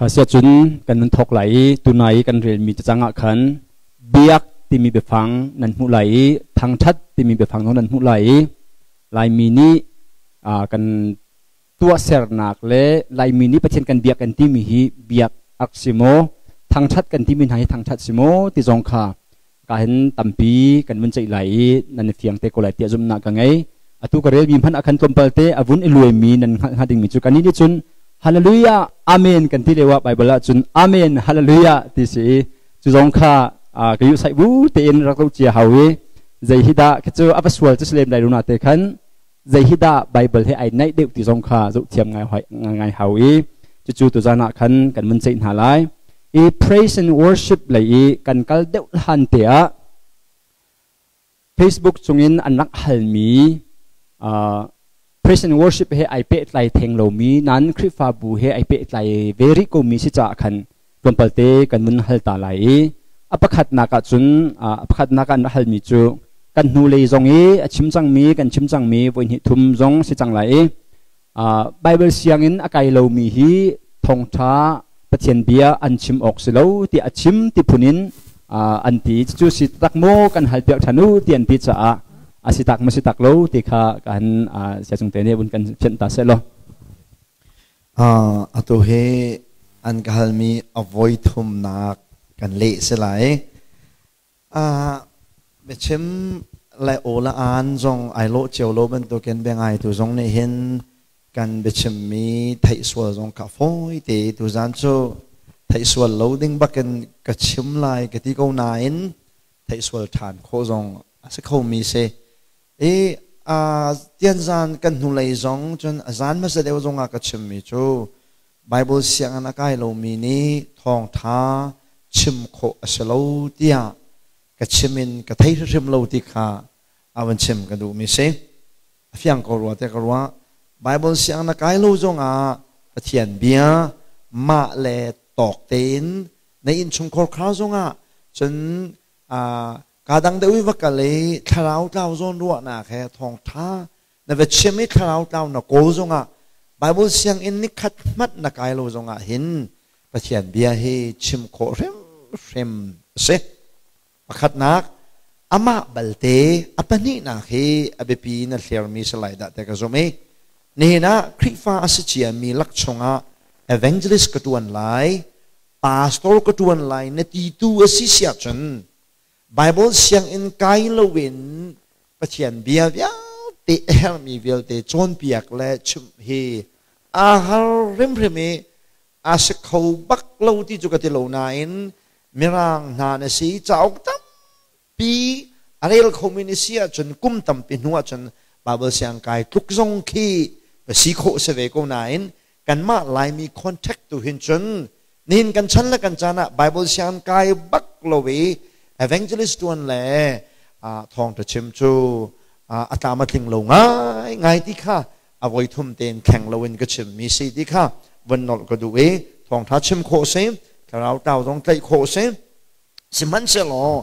Kha sia cun kan nun thawk lai i tunai i kan relmi cacang ah khan biak timi biafang nan hmuh lai i thangṭhat timi biafang zong nan hmuh lai i Laimi nih kan tuahsernak le Laimi nih Pathian kan biak kan timi hi biak ak si maw, thangṭhat kan timi hna hi thangṭhat si maw ti zong kha ka hin tampi kan vun ceih lai i nan i fiang te ko lai tiah zumhnak ka ngei. Atu ka relmi hmanh ah khan tlawmpal te a vun i luaimi nan hngalh hnga dingmi cu kannih nih cun Hallelujah, Amen kan ti lio ah Bible ah cun Amen, Hallelujah ti si i cu zong kha ka yu sai bu tein rak zoh cia hau i zei hi dah khi cu a va sual cu si lem lai lo na te khan zei hi dah Bible he ai naih deuh ti zong kha zoh thiam ngai ngai hau i cucu tuzan ah khan kan mun ceih hna lai. I praise and worship lei i kan kal deuh hlan te ah Facebook chungin an rak halmi praise and worship he ai pehtlai theng lomi nan Khrihfabu he ai pehtlai ve rih komi si caah khan tlawmpal te kan vun hal ta lai i a pakhatnak ah cun a pakhatnak ah an rak halmi cu kan hnulei zong i a chim cangmi kan chim cangmi voi hnih thum zong si cang lai i Bible sianginn a kai lomi hi thawngṭha Pathian bia an chim awk si lo ti a chim ti phun in an ti. Cucu si tak maw kan hal piak ṭhan u ti an ti caah a si tak maw si tak lo ti kha kan siacung te nih vun kan fianh ta seh law. Atu hi an ka halmi a voi thumnak kan leh si lai. Biachim le aw le aan zong ai lawh cio lo bantukin biangaitu zong nih hin kan biachimmi theih sual zong kha fawi te. Tuzaan cu theih sual lo ding bakin ka chim lai ka ti ko nain theih sual ṭhan khawh zong a si khomi si. I tianzan kan hnulei zong cun a zan hmasa deuh zong ah ka chimmi cu Bible sianginn a kai lomi nih thawngṭha chim khawh a si lo tiah ka chim in ka thei hrimhrim lo ti kha a van chim ka duhmi si. A fiang ko rua tiah ka ruah. Bible sianginn a kai lo zongah Pathian bia mah le tawk tein na innchungkhar khar zongah cun kaa dang deuh i va kal i thlarau tlau zawn ruahnak he thawngṭha na va chim i thlarau tlau na kawl zongah Bible sianginn ni khat hmanh na kai lo zongah hin Pathian bia hi chim khawh hrimhrim a si. Pakhatnak, amah balte a pahnihnak hi a biapi na hlermi si lai dah ti ka zumh i nihin ah Khrihfa a si ciami lak chungah evangelist ka ṭuan lai, pastor ka ṭuan lai na ti tu a si siah cun Bible sianginn kai loin Pathian bia vialte a herhmi vialte cawnpiak le chimh hi aa har hrimhrim i a si kho bak lo ti cu ka ti lo nain Mirang hna na si, cauk tampi a rel khomi na si ahcun kum tampi hnu ahcun Bible siang kai tluk zong khi va si khawh si ve ko nain kanmah Laimi contact tu hin cun nihin kan chan le kan caan ah Bible siang kai bak lo i evangelist tuan le thawngtha chim cu a tlam a tling lo ngai ngai ti kha a voi thum tein thleng loin ka chim mi si ti kha von nolh ka duh i thawngtha chim khawh si, thlarau tau zong tlaih khawh si. Sihmanhsehlaw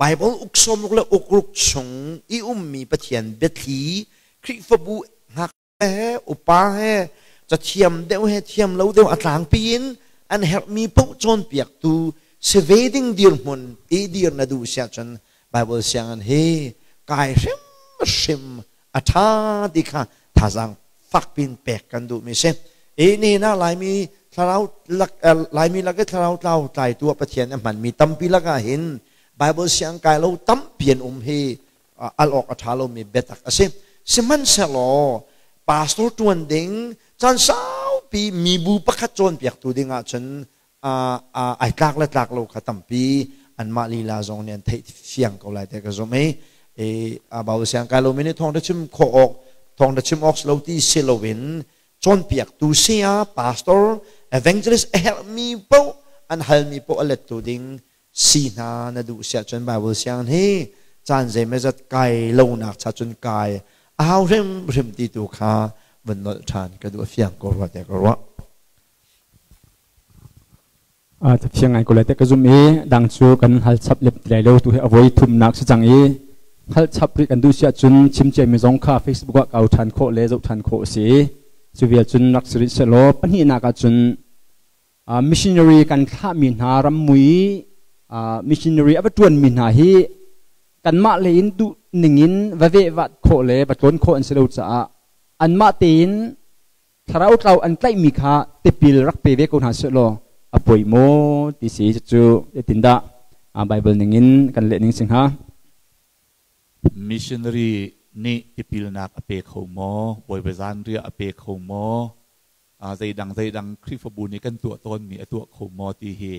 Bible uk sawmruk le ukruk chung i ummi Pathian biathli Khrihfabu hngak he upa he cathiam deuh he thiam lo deuh a tlangpi in an herhmi paoh cawnpiaktu si ve ding dirhmun i dir na duh siah cun Bible sianginn hi kai hrimhrim a ṭha ti kha thazaang fakpin pek kan duhmi si. I nihin ah Laimi thlarau lak Laimi lak i thlarau tlau tlaitu ah Pathian a hmanmi tampi lakah hin Bible siang kai lo tampi an um hi al awk a ṭha lomi biatak a si. Sihmanhsehlaw pastor ṭuan ding caan saupi mibu pakhat cawnpiaktu ding ahcun ai tlak le tlak lo kha tampi anmah lila zong nih an theih fiang ko lai te ka zumh i Bible siang kai lomi nih thawngṭha chim khawh awk thawngṭha chim awk si lo ti si loin cawnpiaktu saya, pastor, evangelist a herhmi paoh an halmi paoh a lettu ding si hna na duh siah cun Bible siang hi caan zeimawzat kai lonak cha cun kai a hau hrimhrim ti tu kha vun nolh ṭhan ka duh. A fiang ko rua tiah ka ruah. Fiang ngai ko lai te ka zum i dang cu kan hal chap lep ti lai lo. Tu hi a voi thumnak si cang i hal chap rih kan duh siah cun chim ciami zong kha Facebook ah kau ṭhan khawh le zoh ṭhan khawh a si. Cu vial cun rak si rih sehlaw pahnihnak ah cun. Missionary kan thlahmi hna rammui missionary a va ṭuanmi hna hi kanmah lei in duh ningin va vehvat khawh le va tlawn khawh an si lo caah anmah tein thlarau tlau an tlaihmi kha tipil rak pe ve ko hna sehlaw a poi maw ti si. Cucu zeitindah Bible ningin kan leh ning si hnga? Missionary nih tipilnak a pe kho maw? Bawipa zanriah a pe kho maw? Zeidang zeidang Khrihfabu nih kan tuah tawnmi a tuah kho maw ti hi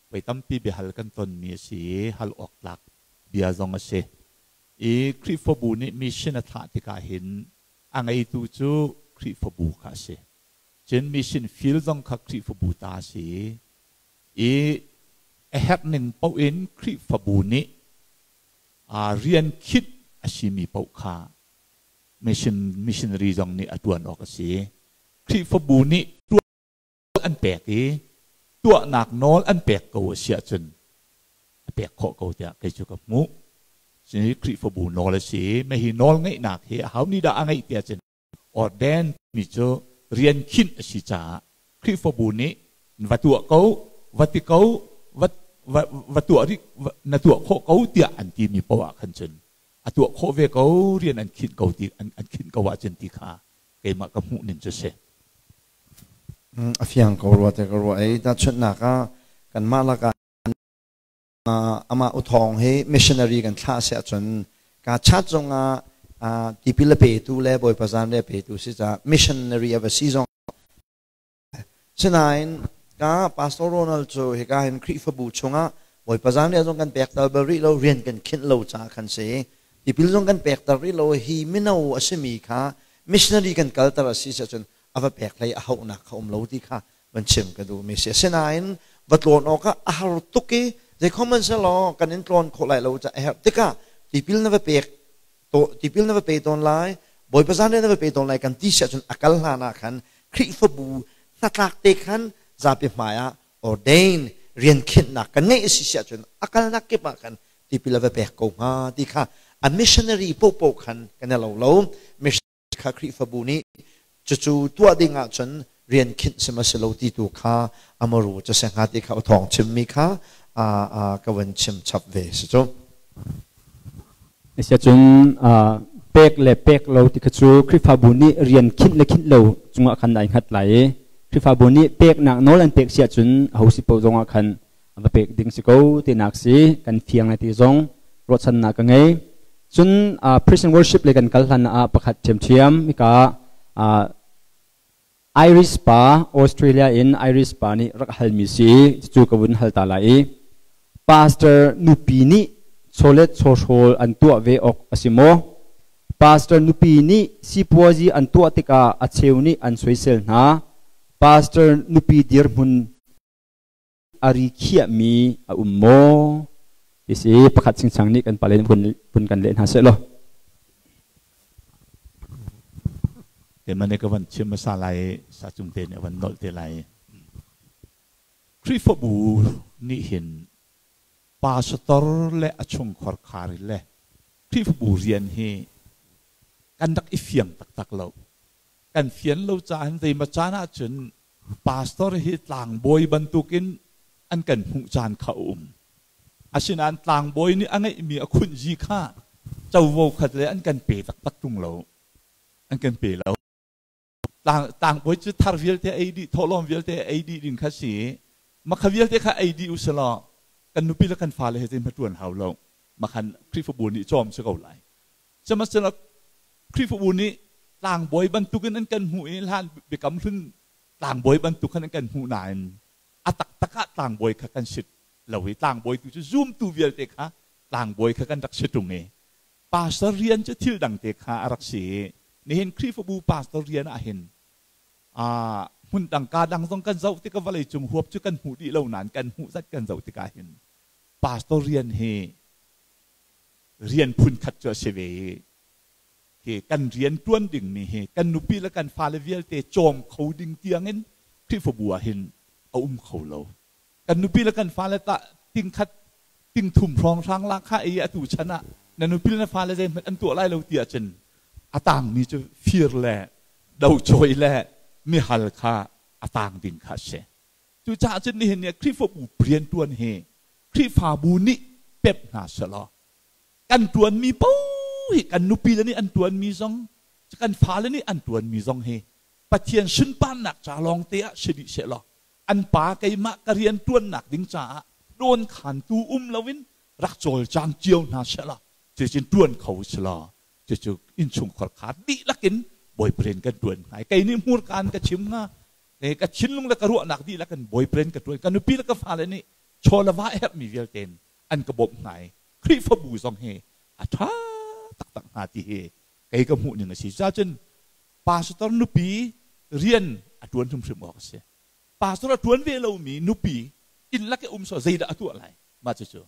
voi tampi biahal kan tonmi a si i hal awk tlak bia zong a si. I Khrihfabu nih mission a thlah tikah hin a ngeitu cu Khrihfabu kha a si. Cun mission field zong kha Khrihfabu ta a si i a herh ning paoh in Khrihfabu nih rian khinh a simi paoh kha missionary zong nih a ṭuan awk a si. Khrihfabu nih ṭuan an pek i tuahnak nawl an pek ko a si ahcun a pek khawh ko tiah kei cu ka hmuh. Khrihfabu nawl a si. Mah hi nawl ngeihnak hi aho nih dah a ngeih tiah cun ordain mi cu rian khinh a si caah Khrihfabu nih va tuah ko, va ti ko, va, va, va tuah rih, na tuah khawh ko tiah an timi poah ah khan cun a tuah khawh ve ko, rian an khinh ko ti an khinh ko ahcun ti kha keimah ka hmuh ning cu si. A fiang ko rua te ka ruah ei. Tahchunhnak ah kanmah lakah amah uthawng hi missionary kan thlah si ahcun ka chat zongah tipil a petu le Bawipa zanriah a petu si caah missionary a va si zong. Sinain ka Pastor Ronald cu hika hin Khrihfabu chungah Bawipa zanriah zong kan pek tal bal rih lo, rian kan khinh lo caah khan si. Tipil zong kan pekter rih lo. Hi mino a simi kha missionary kan kalter a si ahcun a va pek hlei a hauhnak kha um lo ti kha van chim ka duhmi si. Asinain va tlawn awkah a har tuk i zeikhom hmanhsehlaw kan in tlawn khawh lai lo caah a herh tikah tipil na va pek to tipil na va pe tawn lai, Bawipa zanriah na va pe tawn lai kan ti si ahcun a kal hlan ah khan Khrihfabu hnatlak te khan zapi hmai ah ordain rian khinhnak kan ngeih a si si ahcun a kalnak kip ah khan tipil a va pek ko hnga ti kha a missionary popo khan kan i lo lo. Missionary kha Khrihfabu nih cucu tuah ding ahcun rian khinh si ma si lo ti tu kha amaru cu se hnga ti kha thawng chimmi kha ka van chim chap ve si cu. Asiahcun pek le pek lo ti kha cu Khrihfabu nih rian khinh le khinh lo cungah khan ai hngat lai i Khrihfabu nih peknak nawl an pek si ahcun aho si paoh zongah khan va pek ding si ko tinak si kan fiang lai ti zong ruahchannak ka ngei. Cun prison worship le kan kal hlan ah pakhat ṭhiamṭhiam hika Irish pa, Australia in Irish pa nih rak halmi si cu ka vun hal ta lai i pastor nupi nih chawlet chawhrawl an tuah ve awk a si maw? Pastor nupi nih sipuazi an tuah tikah a cheu nih an soisel hna. Pastor nupi dirhmun a ri khiahmi a um maw? Ti si pakhat chingchang nih kan pale vun kan leh hna seh law. Te mane ka van chim hmasa lai, sa cung te nih a van nolh te lai. Khrihfabu nih hin pastor le a chungkhar khar le Khrihfabu rian hi kan rak i fiang taktak lo. Kan fian lo caah zeimaw caan ahcun pastor hi tlangbawi bantukin an kan hmuh caan kha a um. Asinain tlangbawi nih a ngeihmi a khunhzi kha covo khat le an kan pe taktak ṭung lo. An kan pe lo. Tlangbawi cu thar vialte ei dih, thawhlawm vialte ei dih ding kha si. Makha vialte kha ei dih usilaw kan nupi le kan fale he zeihmanh ṭuan hau lo. Makhan Khrihfabu nih cawm si ko lai. Sihmanhsehlaw Khrihfabu nih tlangbawi bantukin an kan hmuh i hlan biakam hlun tlangbawi bantuk khan an kan hmuh nain a taktak ah tlangbawi kha kan si lo i tlangbawi tu cu zumtu vialte kha tlangbawi kha kan rak si ṭung i pastor rian cu thil dang te kha a rak si i nihin Khrihfabu pastor rian ah hin hmun dang ka dang zong kan zoh tikah vawlei cung huap cu kan hmuh dih lo nain kan hmuh zat kan zoh tikah hin pastor rian hi rian phunkhat cu a si ve i hi kan rian ṭuan dingmi hi kan nupi le kan fale vialte cawm kho ding tiangin Khrihfabu ah hin a um kho lo. Kan nupi le kan fale tah tingkhat tingthum hrawnghrang la kha i atu chan ah na nupi le na fale zeihmanh an tuah lai lo ti ahcun a tangmi cu fir le docawi le mihal kha a tang ding kha a si. Cucaah cun nihin ni ah Khrihfabu rianṭuan hi Khrihfabu nih pemh hna selaw kan ṭuanmi paoh hi kan nupile nih an ṭuanmi zong kan fale nih an ṭuanmi zong hi Pathian sunparnak ca lawngte ah si dih sehlaw an pa keimah ka rian ṭuannak ding caah dawnkhantu um loin rak cawlcang cio hna sehla cucun ṭuan kho selaw cucu innchungkhar kha dihlak in Bawipa rian kan ṭuan hnga i kei nih hmurka in ka chim hnga ka thinlung le ka ruahnak dihlak in Bawipa rian ka ṭuan ka nupi le ka fale nih chaw le va a herhmi vialte in an ka bawmh hnga i Khrihfabu zong hi a ṭha taktak hnga ti hi kei ka hmuh ning a si. Cucun pastor nupi rian a ṭuan hrimhrim awk a si. Pastor a ṭuan ve lomi nupi inn lak i um sawh zeidah a tuah lai? Mah cucu.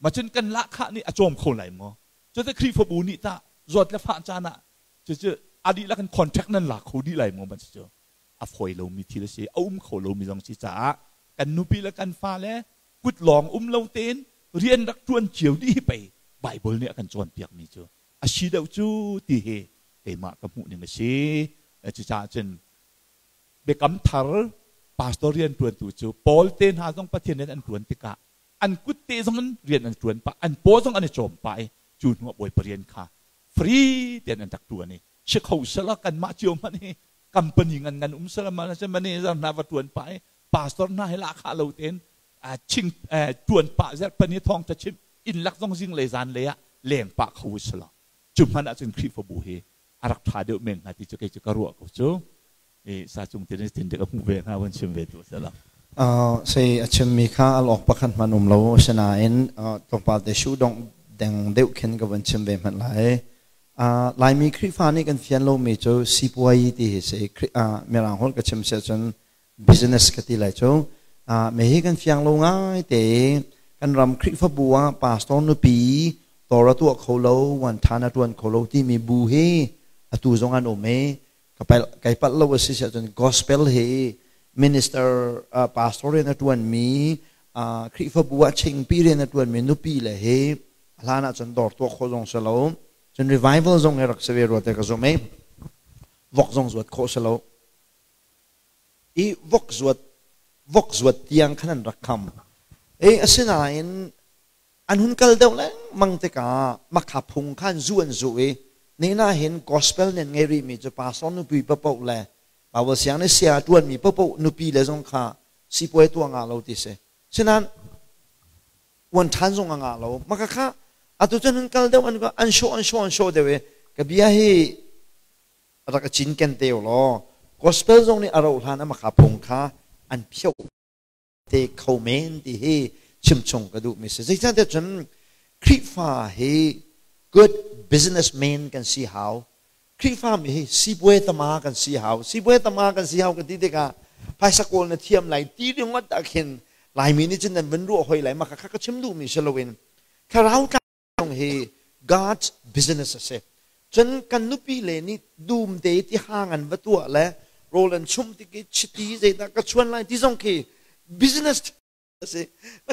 Mah cun kan lahkhah nih a cawm kho lai maw? Cuti Khrihfabu nih tah zawt le fah caan ah cucu a dihlak in contract nan la kho dih lai maw? Mah cucu a fawi lomi thil a si, a um kho lomi zong si caah kan nupi le kan fale kut lawng um lo tein rian rak ṭuan cio dih hi pei Baibal nih a kan cawnpiakmi cu a si deuh cu ti hi keimah ka hmuh ning a si. Cucaah cun Biakam Thar pastor rianṭuantu cu Paul te hna zong Pathian rian an ṭuan tikah an kut te zong in rian an ṭuan pah, an paw zong an i cawm pah i cu hnuah Bawipa rian kha free tein an rak ṭuan i si kho sela kanmah cio hmanh hi company ngan ngan um sela manager hna va ṭuan pah i pastor hna hi lahkhah lo tein ching ṭuan pah zerhpan i thawngṭha chimh inn lak zong zinglei zanlei ah leng pah kho u selaw cu hmanh ahcun Khrihfabu hi a rak ṭha deuh men hnga ti cu kei cu ka ruah ko cu i sa cung tin tin ka hmuh ve hnga van chim ve tu sela. Sei a chimmi kha al awk pakhat hmanh um lo asinain tlawmpal te shu dong deng deuh khin ka van chim ve hmanh lai. Laimi Khrihfa nih kan fian lomi cu sipuai ti hi si Mirang holh ka chim si ahcun business ka ti lai cu. Me hi kan fiang lo ngai te kan ram Khrihfabu ah pastor nupi tor a tuah kho lo wan than a tuan kho lo timi bu hi atu zong an um i kai palh lo a si si ahcun gospel hi minister pastor rian a tuanmi Khrihfabu ah chingpi rian a tuanmi nupi le hi hlan ah cun dawr tuah khawh zong si lo cun revival zong hi rak si ve rua te ka zum i vok zong zuat khawh si lo i vok zuat vok zuat tiang khan an rak kham e asinain an hun kal deuh lengmang tikah makha phung khan zu an zu i nina hin gospel nen ngei rih mi cu pastor nupi papoh le Bible siang nih sia tuan mi papoh nupi le zong kha sipuai tuah nga lo ti si sinan uan ṭhan zong a ngah lo maka kha atu cun hun kal deuh an an show an show an show deuh i ka bia hi rak a cinken te law gospel zong nih a rauh hlan a makha phung kha an phioh te kho men ti hi chimchung ka duh mi si zeicahtiah cun Khrihfa hi good businessman kan si hau Khrihfa mi hi sipuai tama kan si hau sipuai tama kan si hau kan ti tikah phaisa kawl na thiam lai ti ringawt ah khin Laimi nih cun nan van ruah hoi lai mah kha ka chim duhmi si loin thlarau tlak hi God's business a si cun kan nupi le nih dum te ti hang an va tuah le rawl an chumh tik i chiti zeidah ka chuan lai ti zong khi business a si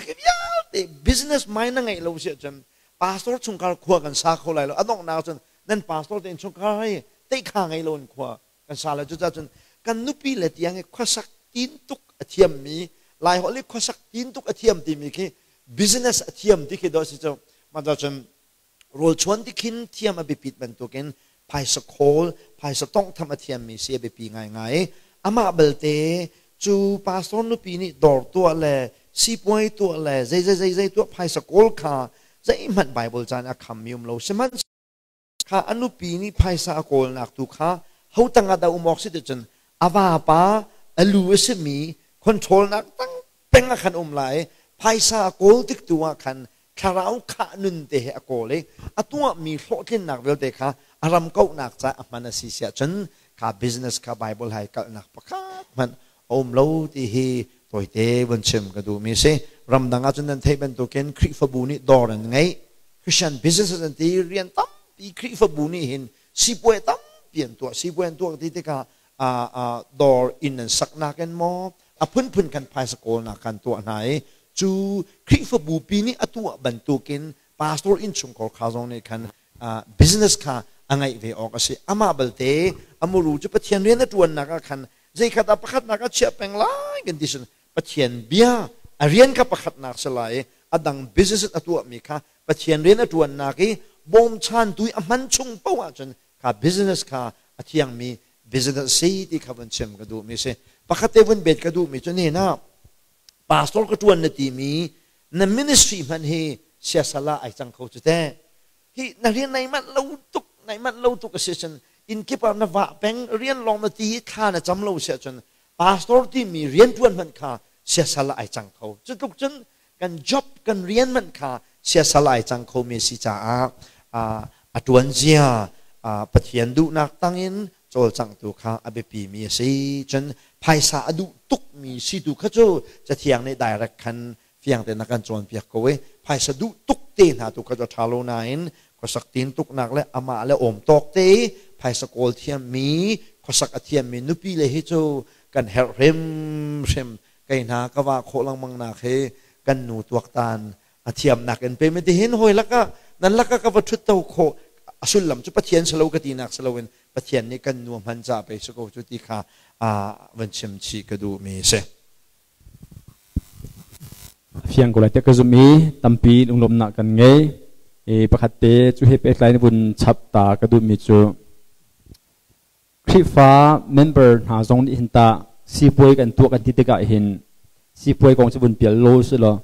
khi vialte business mind na ngeih lo si ahcun pastor chungkhar khua kan sa kho lai lo a donghnak cun nan pastor te chungkhar hi teikha ngei lo in khua kan sa lai cucaah cun kan nupi le tiang hi khuasak tin tuk a thiammi lai holh i khuasak tin tuk a thiam timi khi business a thiam ti khi dawh si cu mah cun rawl chuan ti khin thiam a biapit bantukin phaisa khawl phaisa tonghtham a thiammi si a biapi ngaingai amah belte cu pastor nupi nih dawr tuah le sipuai tuah le zei zei zei zei tuah phaisa kawl kha zeihmanh Bible caan a khammi um lo sihmanh kha a nupi nih phaisa a kawlnak tu kha ho tangah dah um awk si ti cun a vapa a lu a simi control nak tang peng ah khan um lai phaisa a kawl tik tu ah khan thlarau khah nun te he a kawl i a tuahmi hlawhtlinnak vialte kha a ram kauhnak ca a hman a si siah cun kha business kha Bible hai kalhnak pakhat hmanh a um lo ti hi tawite vun chim ka duhmi si ramdang ah cun nan theih bantukin Khrihfabu nih dawr an ngeih Christian business an ti rian tampi Khrihfabu nih hin sipuai tampi an tuah sipuai an tuah ti tikah dawr inn an saknak in maw a phunphun kan phaisa kawlnak kan tuah hna i cu Khrihfabu pi nih a tuah bantukin pastor innchungkhar kha zong nih khan business kha a ngeih ve awk a si amah balte a muru cu Pathian rian a ṭuannak ah khan zeikhat ah pakhatnak ah chiah peng lai kan ti sin. Pathian bia a rian kha pakhatnak si lai i a dang business a tuahmi kha Pathian rian a ṭuannak i bawmchantu i a hman chung paoh ahcun kha business kha a thiangmi business si ti kha vun chim ka duhmi si. Pakhat te vun bet ka duhmi cu nihin ah pastor ka ṭuan na timi na ministry hmanh hi siasal ah ai cang kho cu teh. Hi na rian nai manh lo tuk, nai manh lo tuk a si cun inn kip ah na vah peng, rian lawng na ti i thla na cam lo si ahcun pastor timi rianṭuan hmanh kha siasal ah ai cang kho. Cu tluk cun kan job kan rian hmanh kha siasal ai cang khomi a si caah a ṭuan zia Pathian duhnak tangin cawlcanghtu kha a biapimi a si. Cun phaisa a duh tukmi si tu kha cu Cathiang nih direct khan fiang tein a kan cawnpiak ko i phaisa duh tuk te hna tu kha cu a ṭha lo nain khuasak tin tuknak le amah le awm tawk te i phaisa kawl thiammi khuasak a thiammi nupi le hi cu kan herh hrimhrim. Kei hna ka vah khawh lengmang nak hi kan nu tuaktan a thiamnak in pe mi tihin hawi lakah nan lakah ka va ṭhut to khawh a sullam cu Pathian si lo ka tinak si loin Pathian nih kan nu hman ca pei si ko cu ti kha van chim chih ka duh mi si. Fiang ko lai tiah ka zumh i tampi lunglawmhnak kan ngei. I pakhat te cu he pehtlai in vun chap ta ka duhmi cu Khrihfa member hna zong nih hin tah sipuai kan tuah kan ti tikah hin sipuai kong cu vun pial lo si law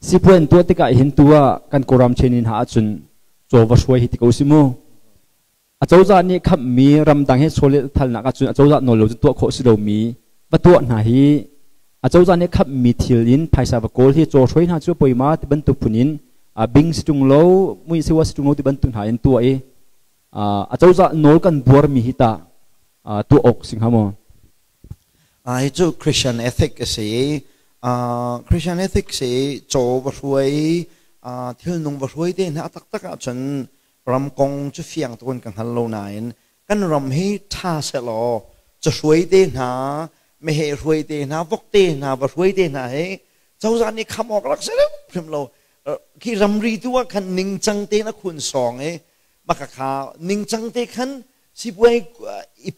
sipuai an tuah tikah hin tu ah kan Kawlram chain hna ahcun caw va hruai hi ti ko si mu. Acozah nih khammi ramdang he chawleh thalnak ahcun acozah nawl lo cu tuah khawh si lomi va tuah hna hi acozah nih khammi thil in phaisa va kawl hi caw hruai hna cu poima ti bantuk phun in bing si ṭung lo mui si wa si ṭung lo ti bantuk hna in tuah i acozah nawl kan buarmi hi tah tuah awk si hnga maw? Hi cu Christian ethic a si. Christian ethic si caw va hruai, thilnung va hruai te hna taktak ahcun ram kong cu fiang tuk in ka hngal lo nain kan ram hi ṭha sehlaw cahruai te hna, meheh hruai te hna, vok te hna, va hruai te hna hi cozah nih kham awk rak si hrim lo. Khi ramri tu ah khan ningcang tein a khun sawng i maka kha ningcang te khan sipuai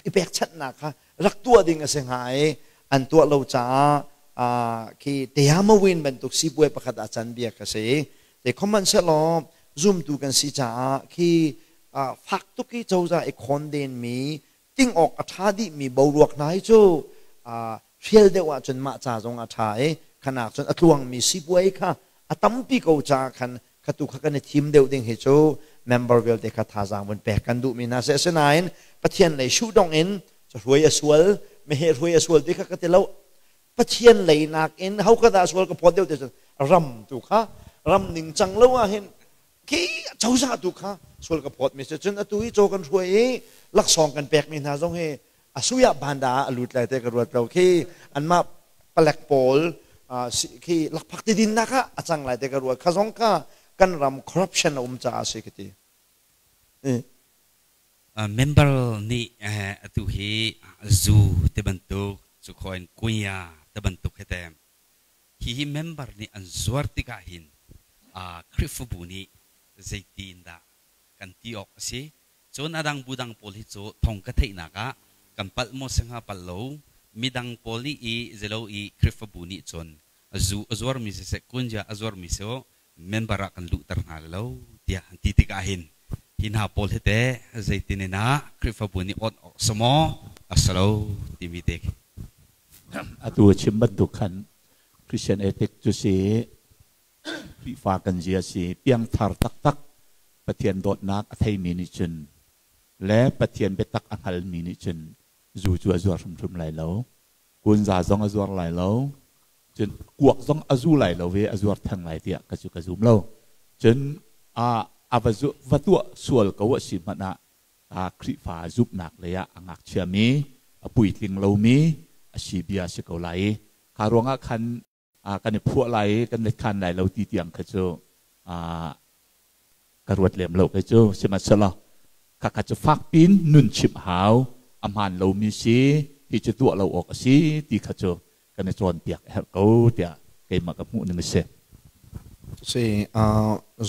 i pekchanhnak kha rak tuah ding a si hnga i an tuah lo caah khi Teamawin bantuk sipuai pakhat ah can bia ka si. Te khomhmanhsehlaw zumtu kan si caah khi fak tuk i cozah i khawnden mi ting awk a ṭha dihmi boruak hna hi cu hrial deuh ahcun mah ca zong a ṭha i khanak cun a tluangmi sipuai kha a tampi ko caah khan khatu kha kan i thim deuh ding hi cu member vialte kha thazaang vun pek kan duhmi hna seh. Asinain Pathian lei shuhdong in hruai a sual meheh hruai a sual ti kha ka ti lo. Pathian lei nakin ho ka dah sual ka phawt deuh ti cun ram tu kha ram ningcang lo ah hin khi cozah tu kha sual ka phawt mi si. Cun atu hi caw kan hruai i laksawng kan pek mi hna zong hi a suya banda ah a lut lai te ka ruat lo. Khi anmah palek pawl khi lakphak ti din nak ah a cang lai te ka ruat. Kha zong kha kan ram corruption a um caah a si ka ti. Member nih atu hi zu ti bantuk cu khaw in kunya ti bantuk hi te hihi member nih an zuar tikah hin Khrihfabu nih zeitin dah kan ti awk a si. Cun a dang bu dang pawl hi cu thong ka theihnak ah kan palh maw si hnga palh lo, midang pawl nih i zelo i Khrihfabu nih cun zu a zuarmi siseh kunja a zuarmi si member ah kan luhter hna lo tiah an ti tikah hin hi hna pawl hi teh zeitin in ah Khrihfabu nih awt awk si maw a si lo timi te khi. Atu a chim bantuk khan Christian ethic cu si Khrihfa kan zia si piangthar taktak Pathian dawtnak a theimi nih cun le Pathian biatak a hngalmi nih cun zu cu a zuar hrimhrim lai lo. Kunza zong a zuar lai lo. Cun kuak zong a zu lai lo ve a zuar theng lai tiah ka cu ka zum lo. Cun a a va zu, va tuah sual ko a si hmanh ah a Khrihfa zumhnak lei ah a ngakchia mi, a puitling lomi a si bia si ko lai i kha ruangah khan kan i phuah lai i kan let khan lai lo ti tiang kha cu ka ruat lem lo kei cu. Sihmanhsehlaw khakha cu fak pin nun chimh hau a hmaan lomi si hi cu tuah lo awk a si ti kha cu kan i cawnpiak a herh ko tiah keimah ka hmuh ning a si. Si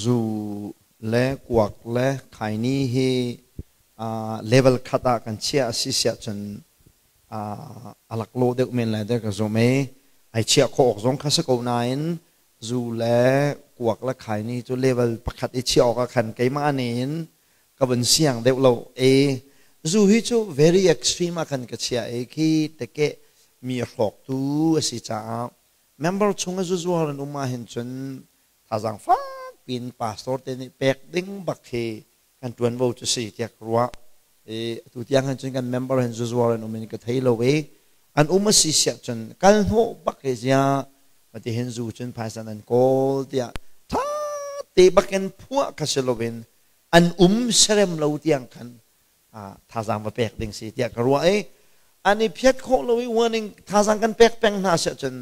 zu le kuak le khaini hi level khat ah kan chiah a si siah cun a laklawh deuh men lai dek ka zum i. Ai chiah khawh awk zong kha si ko nain zu le kuak le khaini cu level pakhat i chiah awk ah khan keimah nih ka vun siang deuh lo e. Zu hi cu very extreme ah khan ka chiah i khi teke mi hrawktu a si caah member chung a zu zuar an um ahhin cun thazaang fak piin pastor te nih pek ding bak hi kan ṭuanvo cu si tiah ka ruah. I atu tiang hin cun kan member hin zuzuar an um in ka thei lo i an um a si siah cun kal hnawh bak hi zia mati hin zu cun phaisa nan kawl tiah ṭha te bakin phuah kha si loin an um serem lo tiang khan thazaang va pek ding si tiah ka ruah i an i phiat khawh lo i warning thazaang kan pek peng hna siah cun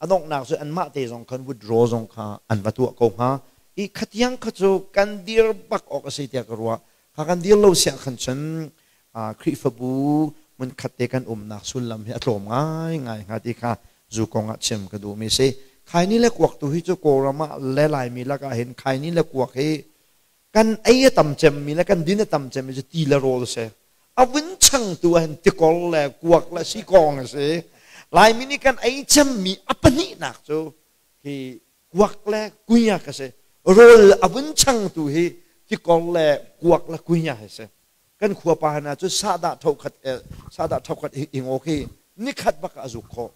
a donghnak cu anmah te zong khan withdraw zong kha an va tuah ko hnga i khatiang kha cu kan dir bak awk a si tiah ka ruah. Kha kan dir lo siah khan cun Khrihfabu hmunkhat te kan umnak sullam hi a tlawm ngai ngai hnga ti kha zu kong ah chim ka duhmi si. Khaini le kuak tu hi cu Kawlram ah le Laimi lakah hin khaini le kuak hi kan ei a tam cemmi le kan din a tam cemmi cu ti le rawl a si. A vun changtu ah hin tikor le kuak le sikawng a si. Laimi nih kan ei cemmi a pahnihnak cu hi kuak le kunya ka si. Rawl a vun changtu hi tikor le kuak le kunya hi si. Kan khua pa hna cu sahdah thokhat sahdah thokhat ingaw khi nikhat bak a zuk khawh.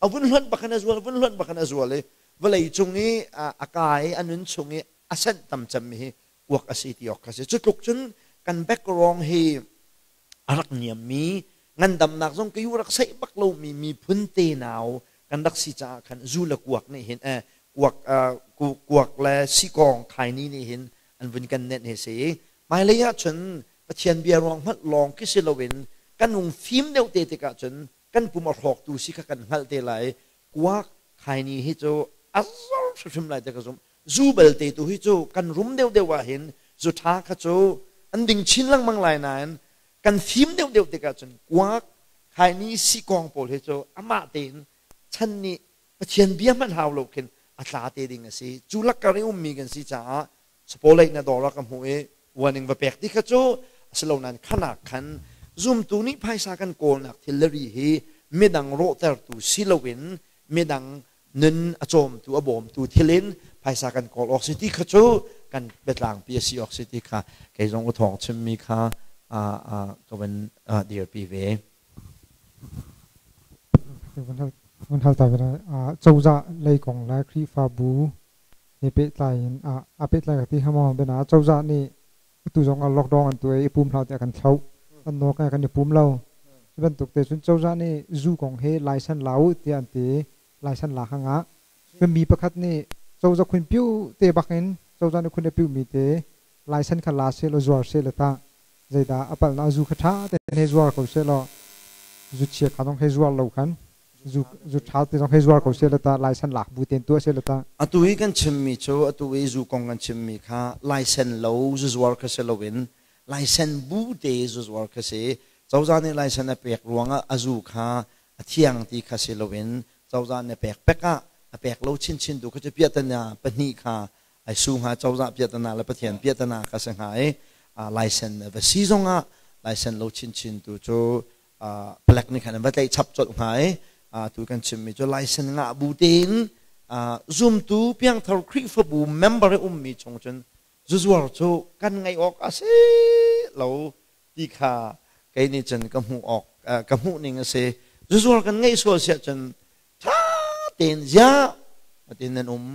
A vun hluan bak in a zual, vun hluan bak in a zual i vawlei cung i a kai a nun chung i a senh tam cemmi hi kuak a si ti awk kha si. Cu tluk cun kan background hi a rak niammi, ngandamnak zong kayu rak seih bak lomi miphun tenau kan rak si caah khan zu le kuak nih hin kuak kuak le sikawng khaini nih hin an vun kan nenh hi si. Hmailei ah cun Pathian bia ruang hmanh lawng khi si loin kan hung fim deuh te tikah cun kan pum a hrawktu si kha kan hngalh te lai. Kuak khaini hi cu a zor hrimhrim lai ti ka zumh. Zu belte tu hi cu kan rum deuhdeuh ah hin zu ṭha kha cu an ding chin lengmang lai nain kan fim deuhdeuh tikah cun kuak khaini sikawng pawl hi cu amah tein chan nih Pathian bia hmanh hau lo khin a tla te ding a si. Cu lakkar i ummi kan si caah Sapawleih na dawr ah ka hmuh i warning va pek ti kha cu a si lo nain khanak khan zumtu nih phaisa kan kawlnak thil le ri hi midang rawhtertu si loin midang nun a cawmtu a bawmtu thil in phaisa kan kawl awk si ti kha cu kan biatlangpi a si awk si ti kha kei zong u thawng chimmi kha ka van dirpi ve. Van hal ta ve cozah lei kong le Khrihfabu he pehtlai in a pehtlai ka ti hnga maw? Biana cozah nih atu zong ah lockdown an tuah i pum hlah tiah kan thloh. An nawl kan kan i pum lo. Cu bantuk te cun cozah nih zu kong hi license la u tiah an ti. License la kha ngah. Mi pakhat nih cozah khun piu te bak in cozah nih khun a piu mi te license kha la seh law zuar seh law tah zeidah a palhnak zu kha ṭha tein hei zuar ko seh law zu chia kha zong hei zuar lo khan zu zu ṭha te zong hei zuar ko seh law tah license lak bu tein tuah seh law tah. Atu i kan chimmi cu atu i zu kong kan chimmi kha license lo zu zuar kha si loin license bu te zu zuar kha si. Cozah nih license a pek ruangah a zu kha a thiang ti kha si loin cozah nih a pek pek ah a pek lo chinchin tu kha cu piahtana pahnih kha ai su hnga. Cozah piahtana le Pathian piahtana kha si hnga i license va si zongah license lo chinchin tu cu palek nih khan an va tlaih chap colh hnga i tu kan chimmi cu license ngah bu tein zumtu piangthar Khrihfabu member i ummi chung cun zuzuar cu kan ngaih awk a si lo ti kha kei nih cun ka hmuh awk ka hmuh ning a si. Zuzuar kan ngeih sual siah cun ṭha tein ziah matin nan um,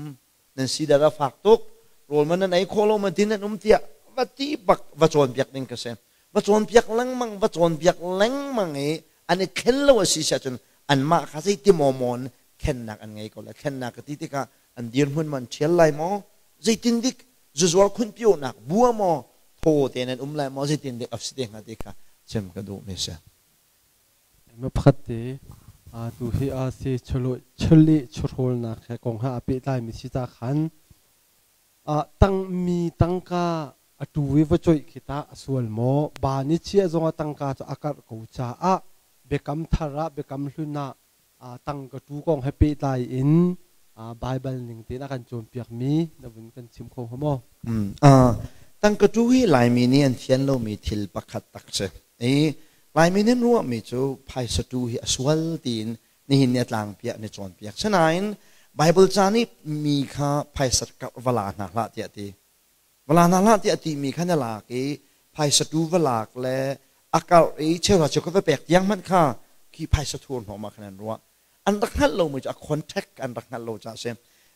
nan si dar a fak tuk, rawl man nan ei khawh lo ma tin nan um tiah va ti bak va cawnpiak ding ka si. Va cawnpiak lengmang, va cawnpiak lengmang i an i thlen lo a si siah cun anmah kha zeiti maw mawn thlennak an ngei ko lai. Thlennak ka ti tikah an dirhmun man ṭhial lai maw, zeitin dik zuzuar khunpionak bua maw, thaw te nan um lai maw, zeitin dik a si te hnga ti kha chim ka duh mi si. Ma pakhat te tu hi a si chuli churhawlnak he kong ha a pehtlai mi si ta khan tangmi tangka a tu i va coih khi ta a sual maw? Ba ni chia zong a tangka cu a karh ko caah biakam thar ah biakam hlun ah tangka tu kong he pehtlai in Bible ning tein a kan cawnpiak mi na vun kan chim kho hnga maw? Tangka tu hi Laimi nih an fian lomi thil pakhat tak si. I Laimi nih an ruahmi cu phaisa tu hi a sual tiin Nihin ni a tlangpi ah an i cawnpiak. Sinain Bible ca nih mi kha phaisa karh va la hna hlah tiah a ti. Va la hna hlah tiah a timi kha na lak i phaisa tu va lak le a karh i cheuhra cheu ka va pek tiang hmanh kha khi phaisa thur hnawm ah khan an ruah. An rak hngalh lomi cu a contact an rak hngalh lo caah a si.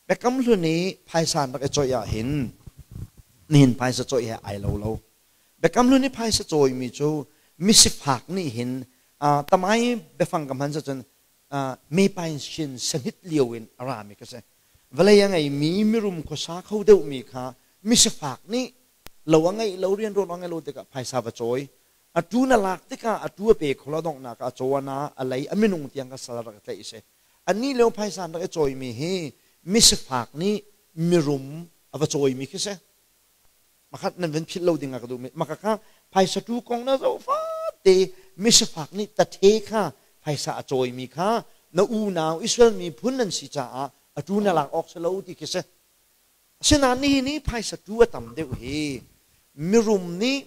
Biakam Hlun i phaisa an rak i coih ah hin nihin phaisa coih he ai lo lo. Biakam Hlun i phaisa cawimi cu misifak nih hin tamai biafang ka hman cun mepain shin sanit lio in a rami ka si. Vawlei a ngeimi mirum khuasa kho deuhmi kha misifak nih lo a ngeih lo rian rawn a ngeih lo tikah phaisa va cawi. A tu na lak tikah a tu a pe kho lo donghnak ah a caw a na a lei a minung tiang ka sal rak tlaih si. Annih lio phaisa an rak i cawimi hi misifak nih mirum a va cawimi khi si. Makhat nan van philh lo ding ah ka duh mi maka kha phaisa tu kong na zoh fate misifak nih tathe kha phaisa a cawimi kha na unau Israel miphun nan si caah a tu na lak awk si lo ti khi si. Asinain nihin i phaisa tu a tam deuh hi mirum nih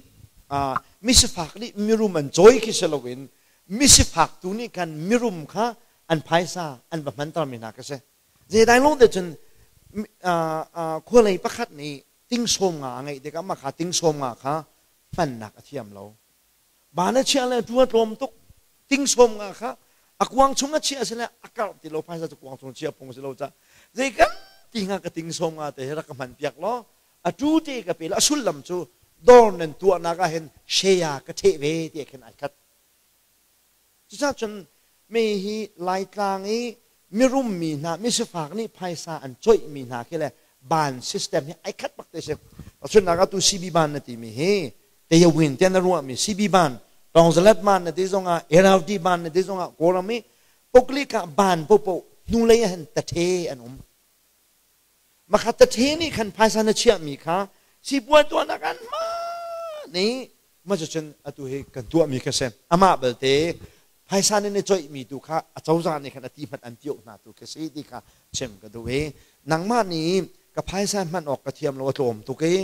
misifak nih mirum an cawi khi si loin misifak tu nih khan mirum kha an phaisa an va hmanter mi hna khi si. Zeidai lawng te cun khualei pakhat nih ting sawm nga a ngeih tikah mah kha ting sawm nga kha hmannak a thiam lo. Ban a chiah le tu a tlawm tuk. Ting sawm nga kha a kuang chung a chiah si le a karh ti lo phaisa cu kuang chung chiah phung si lo ca zei kan ti hnga ka ting sawm nga te hi rak ka hman piak law a tu te ka pe la a sullam cu dawr nan tuahnak ah hin share ka ṭheh ve ti khin ai khat. Cucaah cun mi hi Laitlang i mirum mi hna, misifak nih phaisa an coihmi hna khi le ban system hi ai khat bak te si. Tahchunhnak ah tu CB ban na timi hi Teyawin tiah na ruahmi CB ban, Tawngzalat ban na ti zongah, RLD ban na ti zongah Kawlram i Poklik ah ban popo hnulei ah hin tathe an um. Makha tathe nih khan phaisa na chiahmi kha sipuai tuahnak an hman i mah cucun atu hi kan tuahmi kha si. Amah belte phaisa nih na coihmi tu kha a cozah nih khan a ti hmanh an tioh hna tu khi si ti kha chim ka duh i nangmah nih ka phaisa hman awk ka thiam lo a tlawm tuk i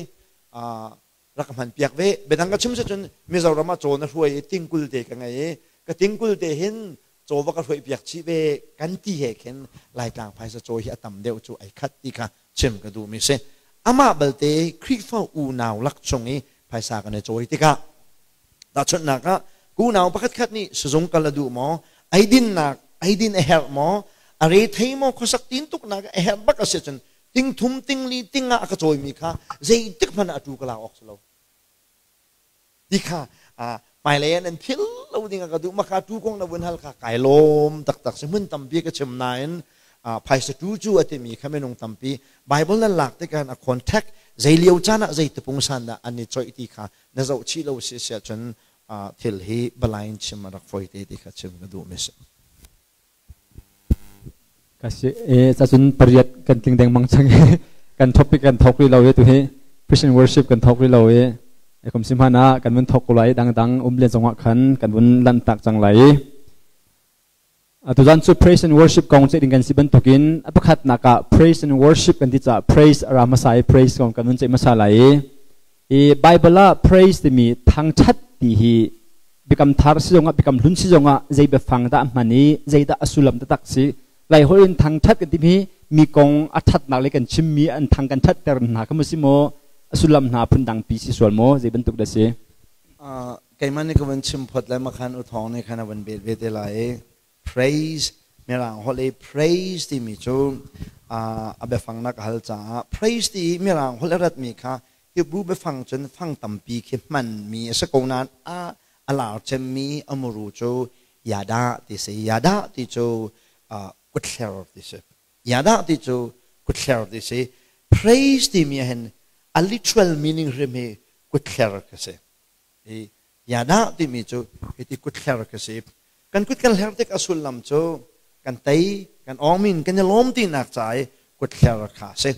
rak ka hman piak ve. Biadang ka chim si cun Mizoram ah caw na hruai i tingkul te ka ngei i ka tingkul te hin caw va ka hruai piak chih ve kan ti he khin Laitlang phaisa caw hi a tam deuh cu ai khat ti kha chim ka duhmi si. Amah balte Khrihfa unau lak chung i phaisa kan i cawi tikah tahchunhnak ah unau pakhat khat nih sizung kal a duh maw, eidinnak eidin a herh maw, a rethei maw, khuasak tintuknak a herh bak a si cun ting thum ting li ting ah a ka cawimi kha zeitik hmanh ah a tu ka lak awk si lo ti kha hmailei ah nan phil lo ding ah ka duh maka tu kong na vun hal kha kai lawm taktak si hmun tampi ka chim nain phaisa tu cu a timi kha minung tampi Bible nan lak tikah a contact zei lio caan ah zei tapung san dah an i coih ti kha na zoh chih lo si si ahcun thil hi balain chim a rak foi te ti kha chim ka duh mi si. Ka si e cacun pariat kan tling dengmang cang i kan topic kan thok rih lo i tuhi Christian worship kan thok rih lo i kum si hmanh ah kan vun thok ko lai dangdang um len zongah khan kan vun lanhtak cang lai i tuzan cu praise and worship kong ceih ding kan si bantukin a pakhatnak ah praise and worship kan ti caah praise a ra hmasa i praise kong kan vun ceih hmasa lai i Bible ah praise timi thangthat ti hi Biakam thar si zongah biakam hlun si zongah zei biafang dah a hman i zeidah a sullam taktak si Lai holh in thangṭhat kan timi mi kong a ṭhatnak le kan chimmi an thang kan ṭhatter hna kha maw si maw a sullam hna phundang pi si sual maw zei bantuk dah si? Keimah nih ka van chim phot le makhan u thawng nih khan a van bet ve te lai i praise mirang holh i praise timi cu a biafang na ka hal caah praise ti i mirang holh a ratmi kha Hebrew biafang cun fang tampi khi hmanmi a si ko nain a a lar cemmi a muru cu yada ti si. Yada ti cu kutthler ti si. Yada ti cu kutthler ti si. Praise timi ah hin a literal meaning hrim hi kutthler ka si. I yada timi cu hiti kutthler ka si. Kan kut kan hler tik a sullam cu kan tei, kan awngmin, kan i lawm tinak ca i kutthler kha a si.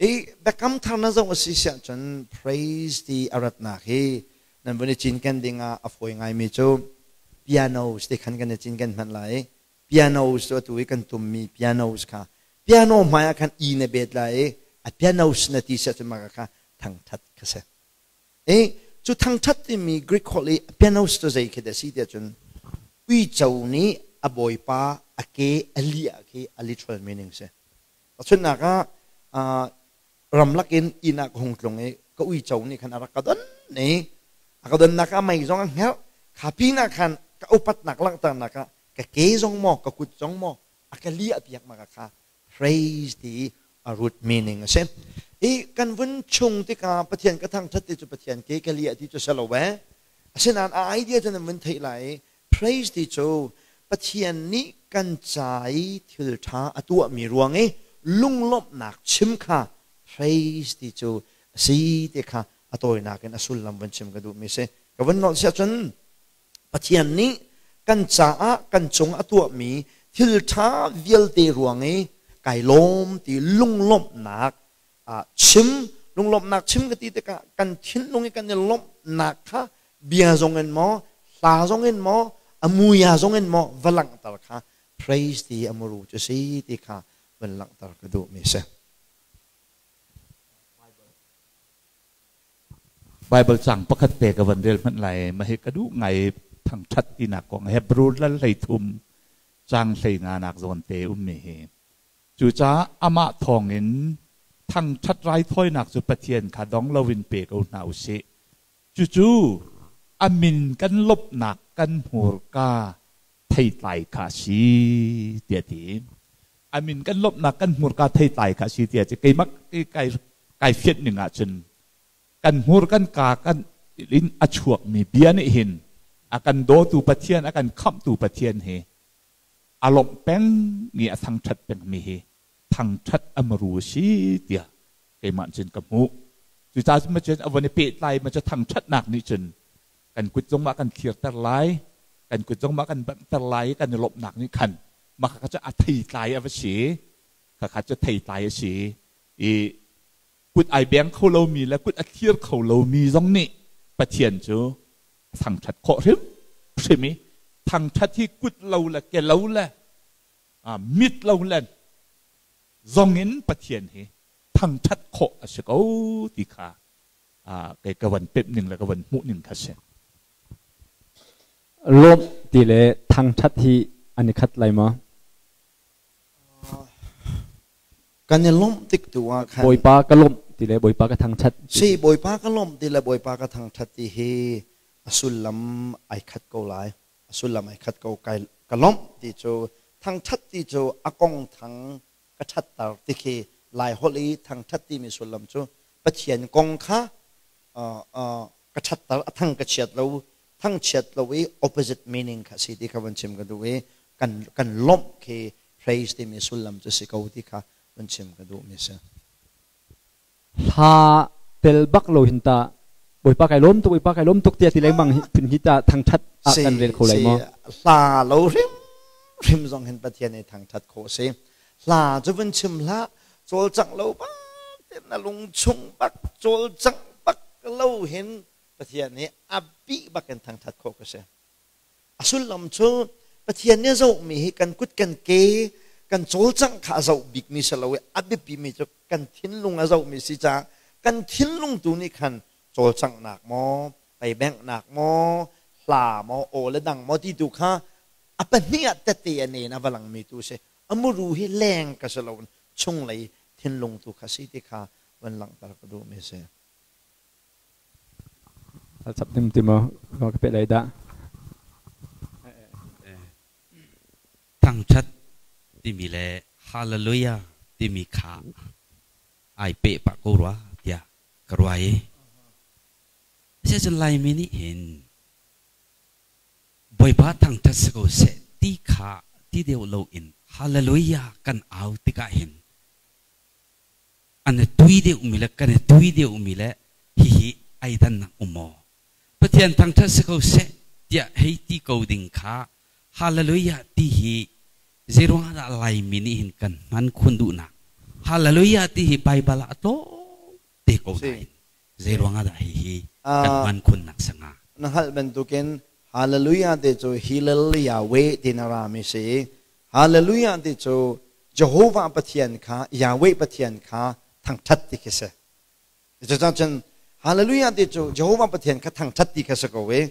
I biakam thar na zoh a si siah cun praise ti a ratnak hi nan vun i cinken ding ah a fawi ngaimi cu pianos ti khan kan i cinken hmanh lai. Pianos cu atu i kan tummi pianos kha piano hmai ah khan i na bet lai i a pianos na ti siah cun mah kha thangthat kha si. I cu thangṭhat timi Greek holh i pianos cu zei khi dah a si tiah cun uico nih a bawipa a ke a liah khi a literal meaning si. Tahchunhnak ah ramlak in inn ah ka hung tlung i ka uico nih khan a rak ka don i a ka donnak ah mei zong a hngerh kha pinah khan ka upatnak langhternak ah ka ke zong maw ka kut zong maw a ka liah piak ma kha praise ti a root meaning a si. I kan vun chung tikah Pathian ka thangthat ti cu Pathian ke ka liah ti cu si lo eh. Asinain a idea cu nan vun theih lai i praise ti cu Pathian nih kan ca i thil ṭha a tuahmi ruang i lunglawmhnak chim kha praise ti cu a si ti kha a tawinak in a sullam vun chim ka duhmi si. Ka vun nolh siah cun Pathian nih kan caah kan cung a tuahmi thil ṭha vialte ruang i kai lawm ti lunglawmhnak chim lunglawmhnak chim ka ti tikah kan thinlung i kan i lawmhnak kha bia zong in maw hla zong in maw a muia zong in maw va langhter kha praise ti a muru cu si ti kha van langhter ka duhmi si. Bible cang pakhat te ka van rel hmanh lai ma hi ka duh ngai thangthat tinak kong Hebrew lal hlei thum cang hlei nga nak zawn te ummi hi Cucaah amah thawngin thangṭhat raithawinak cu Pathian kha dong loin pe ko hna u sih. Cucu a min kan lawmhnak kan hmurka theitlai kha a si, tiah a ti. A min kan lawmhnak kan hmurka theitlai kha a si tiah a ti. Keimah kai fianh ning ahcun kan hmur kan ka kan in a chuakmi bia nih hin a kan dawtu Pathian, a kan khamhtu Pathian hi a lawmh peng i a thangṭhat pengmi hi thangṭhat a maru a si tiah keimah cun ka hmuh. Cucaah cun cun a von i pehtlai ma cu thangṭhatnak nih cun kan kut zong mah kan thlirter lai, kan kut zong mah kan banhter lai i kan i lawmhnak nih khan mah kha cu a theitlai a va si. Khakha cu theitlai a si i kut ai beng kho lomi le kut a thlir kho lomi zong nih Pathian cu thangṭhat khawh hrimhrim i thangṭhat hi kut lo le ke lo le mit lo le zong in Pathian hi thangṭhat khawh a si ko ti kha kei ka van pemh ning le ka van hmuh ning kha si. Lawmh ti le thangṭhat hi an i khat lai maw? Kan i lawmh tik tu ah khan Bawipa ka lawmh ti le Bawipa ka thangṭhat. Si Bawipa ka lawmh ti le Bawipa ka thangṭhat ti hi a sullam ai khat ko lai. A sullam ai khat ko. Kai ka lawmh ti cu thangṭhat ti cu a kong thang ka ṭhatter ti khi Lai holh i thangṭhat timi sullam cu Pathian kong kha ka ṭhatter a thang ka chiat lo thangchiat lo i opposite meaning kha si ti kha van chim ka duh i kan kan lawmh khi praise timi sullam cu si ko ti kha van chim ka duh mi si. Hla tel bak lo hin ta Bawipa kai lawm tuk Bawipa kai lawm tuk tiah ti lengmang hi phun hi ta thangthat ah kan rel kho lai maw? Hla lo hrim hrim zong hin Pathian i thangthat khawh si. Hla cu vun chim hlah cawlcangh lo bak na lung chung bak cawlcangh bak lo hin Pathian nih a bih bak in thangthat khawh ka si. A sullam cu Pathian nih a zohmi hi kan kut kan ke kan cawlcangh kha a zoh bikmi si lo i a biapimi cu kan thinlung a zohmi si caah kan thinlung tu nih khan cawlcanghnak maw peibenghnak maw hla maw aw le dang maw ti tu kha a pahnih ah tette a nen a va langmi tu si a muru hi leng ka si lo chunglei thinlung tu kha si ti kha van langhter ka duhmi si. Chap ding ti maw ka pe lai dah. Thangṭhat timi le hallelujah timi kha ai peh pah ko rua tiah ka ruah i asicun Laimi nih hin Bawipa thangṭhat si ko seh ti kha ti deuh loin hallelujah kan au tikah hin an i tui deuhmi le kan i tui deuhmi le hihi ai dannak um maw? Pathian thangṭhat si ko seh tiah hei ti ko ding kha hallelujah ti hi zeiruang ah dah Laimi nih hin kan hman khun duhnak hallelujah ti hi Baibal ah a tlawm te ko nain zeiruang ah dah hihi kan hman khunnak sanga? Na hngalh bantukin hallelujah ti cu Hillel Yahweh ti na rami si. Hallelujah ti cu Jehovah Pathian kha Yahweh Pathian kha thangṭhat ti khi si. Cucaah cun Hallelujah ti cu Jehovah Pathian kha thangṭhat ti kha si ko i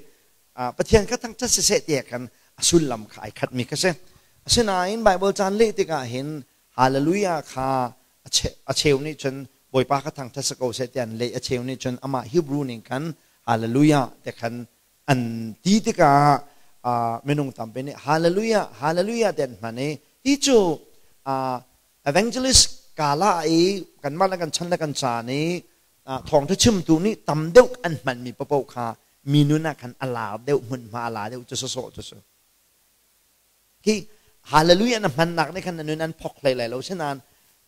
Pathian kha thangṭhat siseh ti khan A sullam kha ai khatmi kha si. Asinain Bible caan leh tikah hin hallelujah kha a cheu nih cun Bawipa kha thangṭhat si ko seh tiah an leh, a cheu nih cun amah Hebrew ning khan hallelujah ti khan an ti tikah minung tampi nih hallelujah hallelujah ti an hman i hi cu evangelist kala i kanmah le kan chan le kan caan i thawngṭha chimtu nih tam deuh an hmanmi paoh kha mi nun ah khan a lar deuh, hmunhma a la deuh cu sawsawh cu si. Hi hallelujah na hmannak nih khan na nun an phok hlei lai lo, sinain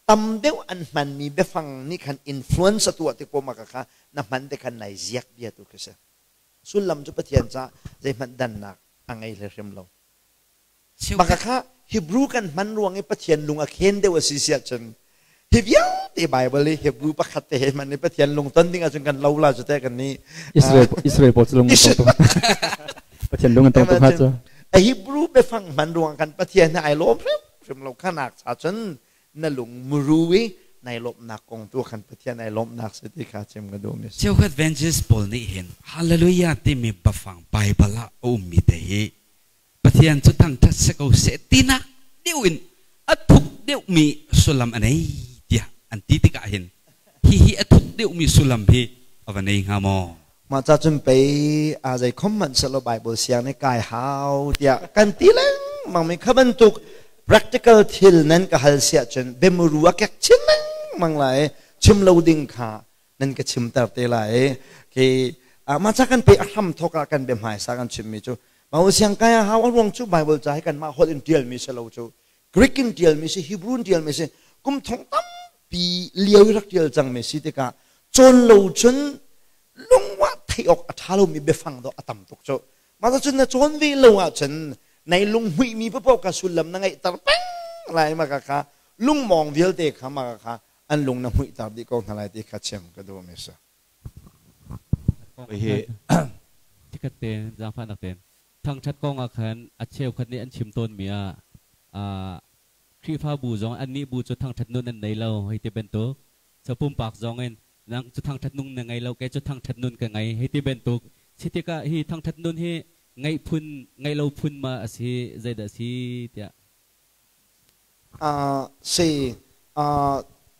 tam deuh an hmanmi biafang nih khan influence a tuah tik poah kha na hman te khan nai ziak bia tu khi si. Sullam cu Pathian caah zeihmanh dannak a ngei hlei hrim lo. Maka kha Hebrew kan hman ruang i Pathian lung a khen deuh a si siah cun hi vialte Bible i Hebrew pakhat te he hman i Pathian lung ton ding ahcun kan lo la cu te kan nih. Israel Israel pawl cu lung an tong tuk, Pathian lung an tong tuk hnga cu. A Hebrew biafang hman ruang kan Pathian he ai lawm hrimhrim lo khanak cha cun na lung muru i nai lawmhnak kong tu khan Pathian ai lawmhnak si ti kha chim ka duh mi. Cheukhat evangelist pawl nih hin hallelujah timi biafang Bible ah a ummi te hi Pathian cu thangṭhat si ko seh tinak deuh in a thuk deuhmi sullam a nei tiah an ti tikah hin hihi a thuk deuhmi sullam hi a va nei hnga maw? Mah ca cun pei a zei khom hmanh selaw Bible siang nih kai hau tiah kan ti lengmang mi kha bantuk practical thil nan ka hal siah cun biamuru a kek chin lengmang lai, chim lo ding kha nan ka chimter te lai. Khi mah ca kan pe a hram thawk ah kan bia hmaisa kan chimmi cu Bible siang kai a hau. A ruang cu Bible ca hi kanmah holh in ṭialmi si lo cu, Greek in ṭialmi si, Hebrew in ṭialmi si, kum thong tampi lio i rak ṭial cangmi si tikah cawn lo cun lungwa theih awk a ṭha lomi biafang dawh a tam tuk cu. Mah cun na cawn ve lo ahcun nai lunghmuihmi paoh ka sullam na ngeihter peng lai, mah kha lungmawng vialte kha mah kha an lung na hmuihter dih ko hna lai ti kha chim ka duhmi si. Hi chikkhat te zaangfahnak tein thangṭhat kong ah khan a cheukhat nih an chim tawnmi ah Khrihfabu zong annih bu cu thangṭhat nun an nei lo hei ti bantuk, so pumpak zong in nang cu thangṭhat nung na ngei lo, kei cu thangṭhat nun ka ngei hei ti bantuk si tikah hi thangṭhat nun hi ngeih phun ngeih lo phun ma a si, zeidah a si tiah? Si,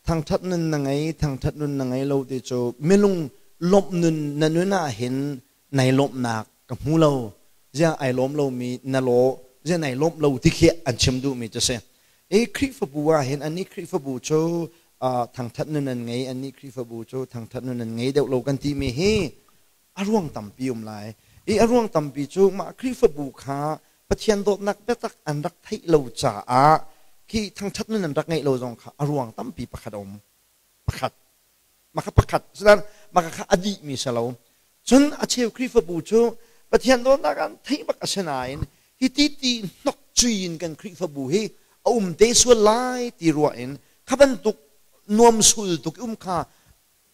thangṭhat nun na ngei, thangṭhat nun na ngei lo ti cu minung lawmh nun na nun ah hin nai lawmhnak ka hmu lo, ziah ai lawm lomi na law, ziah nai lawmh lo ti khi an chim duhmi cu si. I Khrihfabu ah hin anih Khrihfabu cu thangṭhat nun an ngei, anih Khrihfabu cu thangṭhat nun an ngei deuh lo kan timi hi a ruang tampi um lai i a ruang tampi cu mah Khrihfabu kha Pathian dawtnak biatak an rak theih lo caah khi thangṭhat nun an rak ngeih lo zong kha a ruang tampi pakhat a um. Pakhat maka pakhat sinan maka kha a dihmi si lo. Cun a cheu Khrihfabu cu Pathian dawtnak an theih bak a si nain hi ti ti hnok cui in kan Khrihfabu hi a um te sual lai ti ruah in kha bantuk nuam sul tuk um kha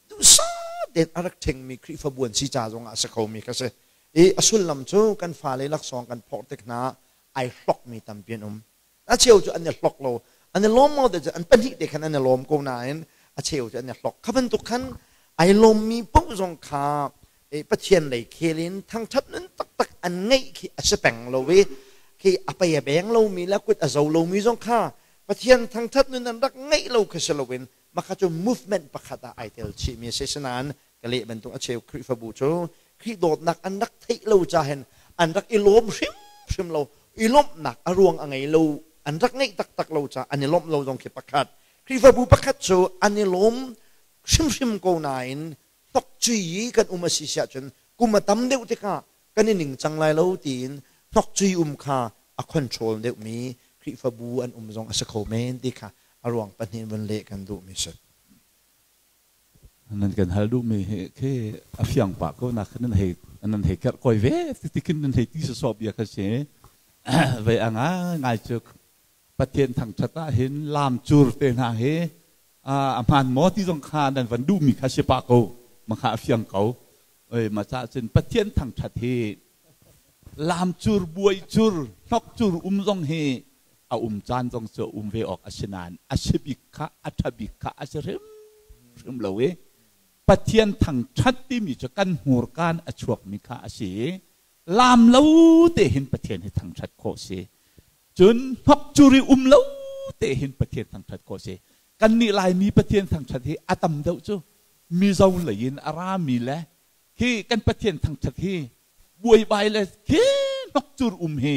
duhsah tein a rak ṭhengmi Khrihfabu an si ca zongah a si khomi kha si. I a sullam cu kan fale laksawng kan phorh tik hna ai hlokmi tampi an um. A cheu cu an i hlok lo. An i lawm maw te cu an pahnih te khan an i lawm ko nain a cheu cu an i hlok. Kha bantuk khan ai lawmmi paoh zong kha Pathian lei khel in thangṭhat nun taktak an ngeih khi a si peng lo i khi a pei a beng lomi le kut a zo lomi zong kha Pathian thangṭhat nun an rak ngeih lo khi si loin Maka cu movement pakhat ah ai tel chihmi a si. Sinain ka leh bantuk a cheu Khrihfabu cu Khrih dawtnak an rak theih lo ca hin an rak i lawm hrimhrim lo. I lawmhnak a ruang a ngei lo. An rak ngeih taktak lo caah an i lawmh lo zong khi pakhat. Khrihfabu pakhat cu an i lawm hrimhrim ko nain hnokcui i kan um a si siah cun kum a tam deuh tikah kan i ningcang lai lo tiin hnokcui um kha a control deuhmi Khrihfabu an um zong a si kho men ti kha a ruang pahnih vun leh kan duhmi si. Nan kan hal duhmi hi khi a fiang pah ko nak nan hei nan hei kerh koi ve ti khin nan hei ti sawsawh bia kha si. Vei a ngai cu Pathian thangṭhat ah hin laam cur te hna hi a hmaan maw ti zong kha nan van duhmi kha si pah ko, ma kha a fiang ko. Oi ma ca cun Pathian thangṭhat hi laam cur, buai cur, hnok cur um zong hi a um caan zong cu um ve awk a si nain a si bik kha, a ṭha bik kha a si hrimhrim lo i Pathian thangṭhat timi cu kan hmurkaan a chuakmi kha a si i. Lam lo te hin Pathian hi thangṭhat khawh si. Cun hnok curi um lo te hin Pathian thangṭhat khawh si. Kannih Laimi Pathian thangṭhat hi a tam deuh cu Mizo lei in a rami le khi kan Pathian thangṭhat hi buaibai le khi hnok cur um hi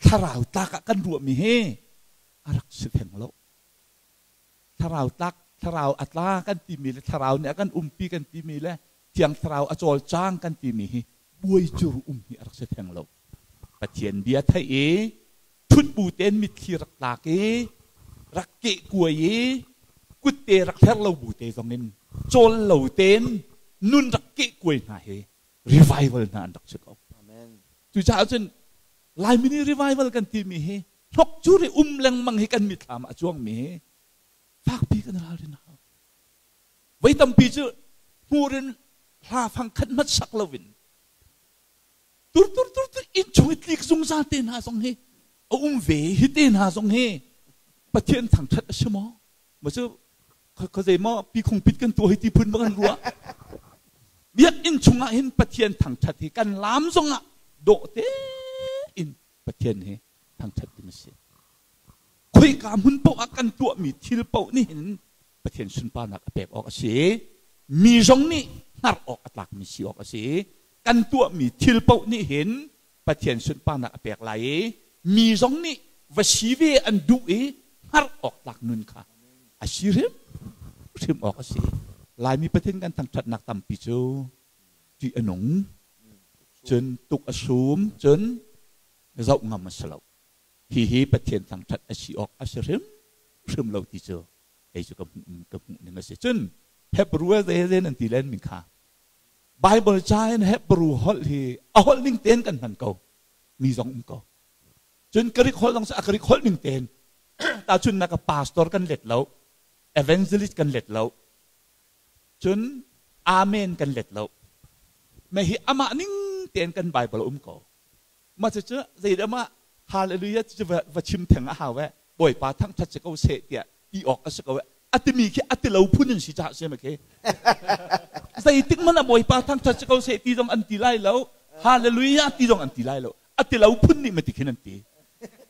thlarau tlak ah kan ruahmi hi a rak si theng lo. Thlarau tlak, thlarau a tla kan timi le thlarau nih a kan umpi kan timi le Thiang Thlarau a cawlcang kan timi hi buaicur um hi a rak si theng lo. Pathian bia theih i ṭhut bu tein mitthli rak tlak i rak keh kuai i kutte rak hler lo bu te zong in cawl lo tein nun rak keh kuai hna hi revival hna an rak si ko. Cucaah cun Laimi nih revival kan timi hi hnok cur i um lengmang hi kan mitthlam ah a cuangmi hi fakpi kan ralrin a hau. Voi tampi cu hmur in hla fang khat hmanh sak loin tur tur tur tur inn chung i tlik zungzal te hna zong hi a um ve hi te hna zong hi Pathian thangṭhat a si maw? Maw cu khuazei maw pi khung pit kan tuah hi ti phun bang an ruah. Biakinn chungah hin Pathian thangṭhat hi kan laam zongah dawh tein Pathian hi thangṭhat ding a si. Khoika hmun paoh ah kan tuahmi thil paoh nih hin Pathian sunparnak a pek awk a si. Mi zong nih hngar awk a tlakmi si awk a si. Kan tuahmi thil paoh nih hin Pathian sunparnak a pek lai i mi zong nih va si ve an duh i hngar awk tlak nun kha a si hrimhrim awk a si. Laimi Pathian kan thangṭhatnak tampi cu ṭih a nung, cun tuk a sum, cun zoh ngam a si lo. Hihi Pathian thangṭhat a si awk a si hrimhrim lo ti cu kei cu ka hmuh ning a si. Cun Hebrew ze nan ti len min kha Bible ca in Hebrew holh hi a holh ning tein kan hman ko mi zong um ko. Cun Greek holh zong a Greek holh ning tein tahchunnak ah pastor kan let lo, evangelist kan let lo, cun amen kan let lo. Mah hi amah ning tein kan Bible um ko. Mah cucu zeidah mah hallelujah cu va chim theng a hau eh Bawipa thangṭhat si ko seh tiah ti awk a si ko eh a timi khi a ti lo phun in si caah si ma khi zeitik hmanh ah Bawipa thangṭhat si ko seh ti zong an ti lai lo hallelujah ti zong an ti lai lo a ti lo phun nih ma ti khin an ti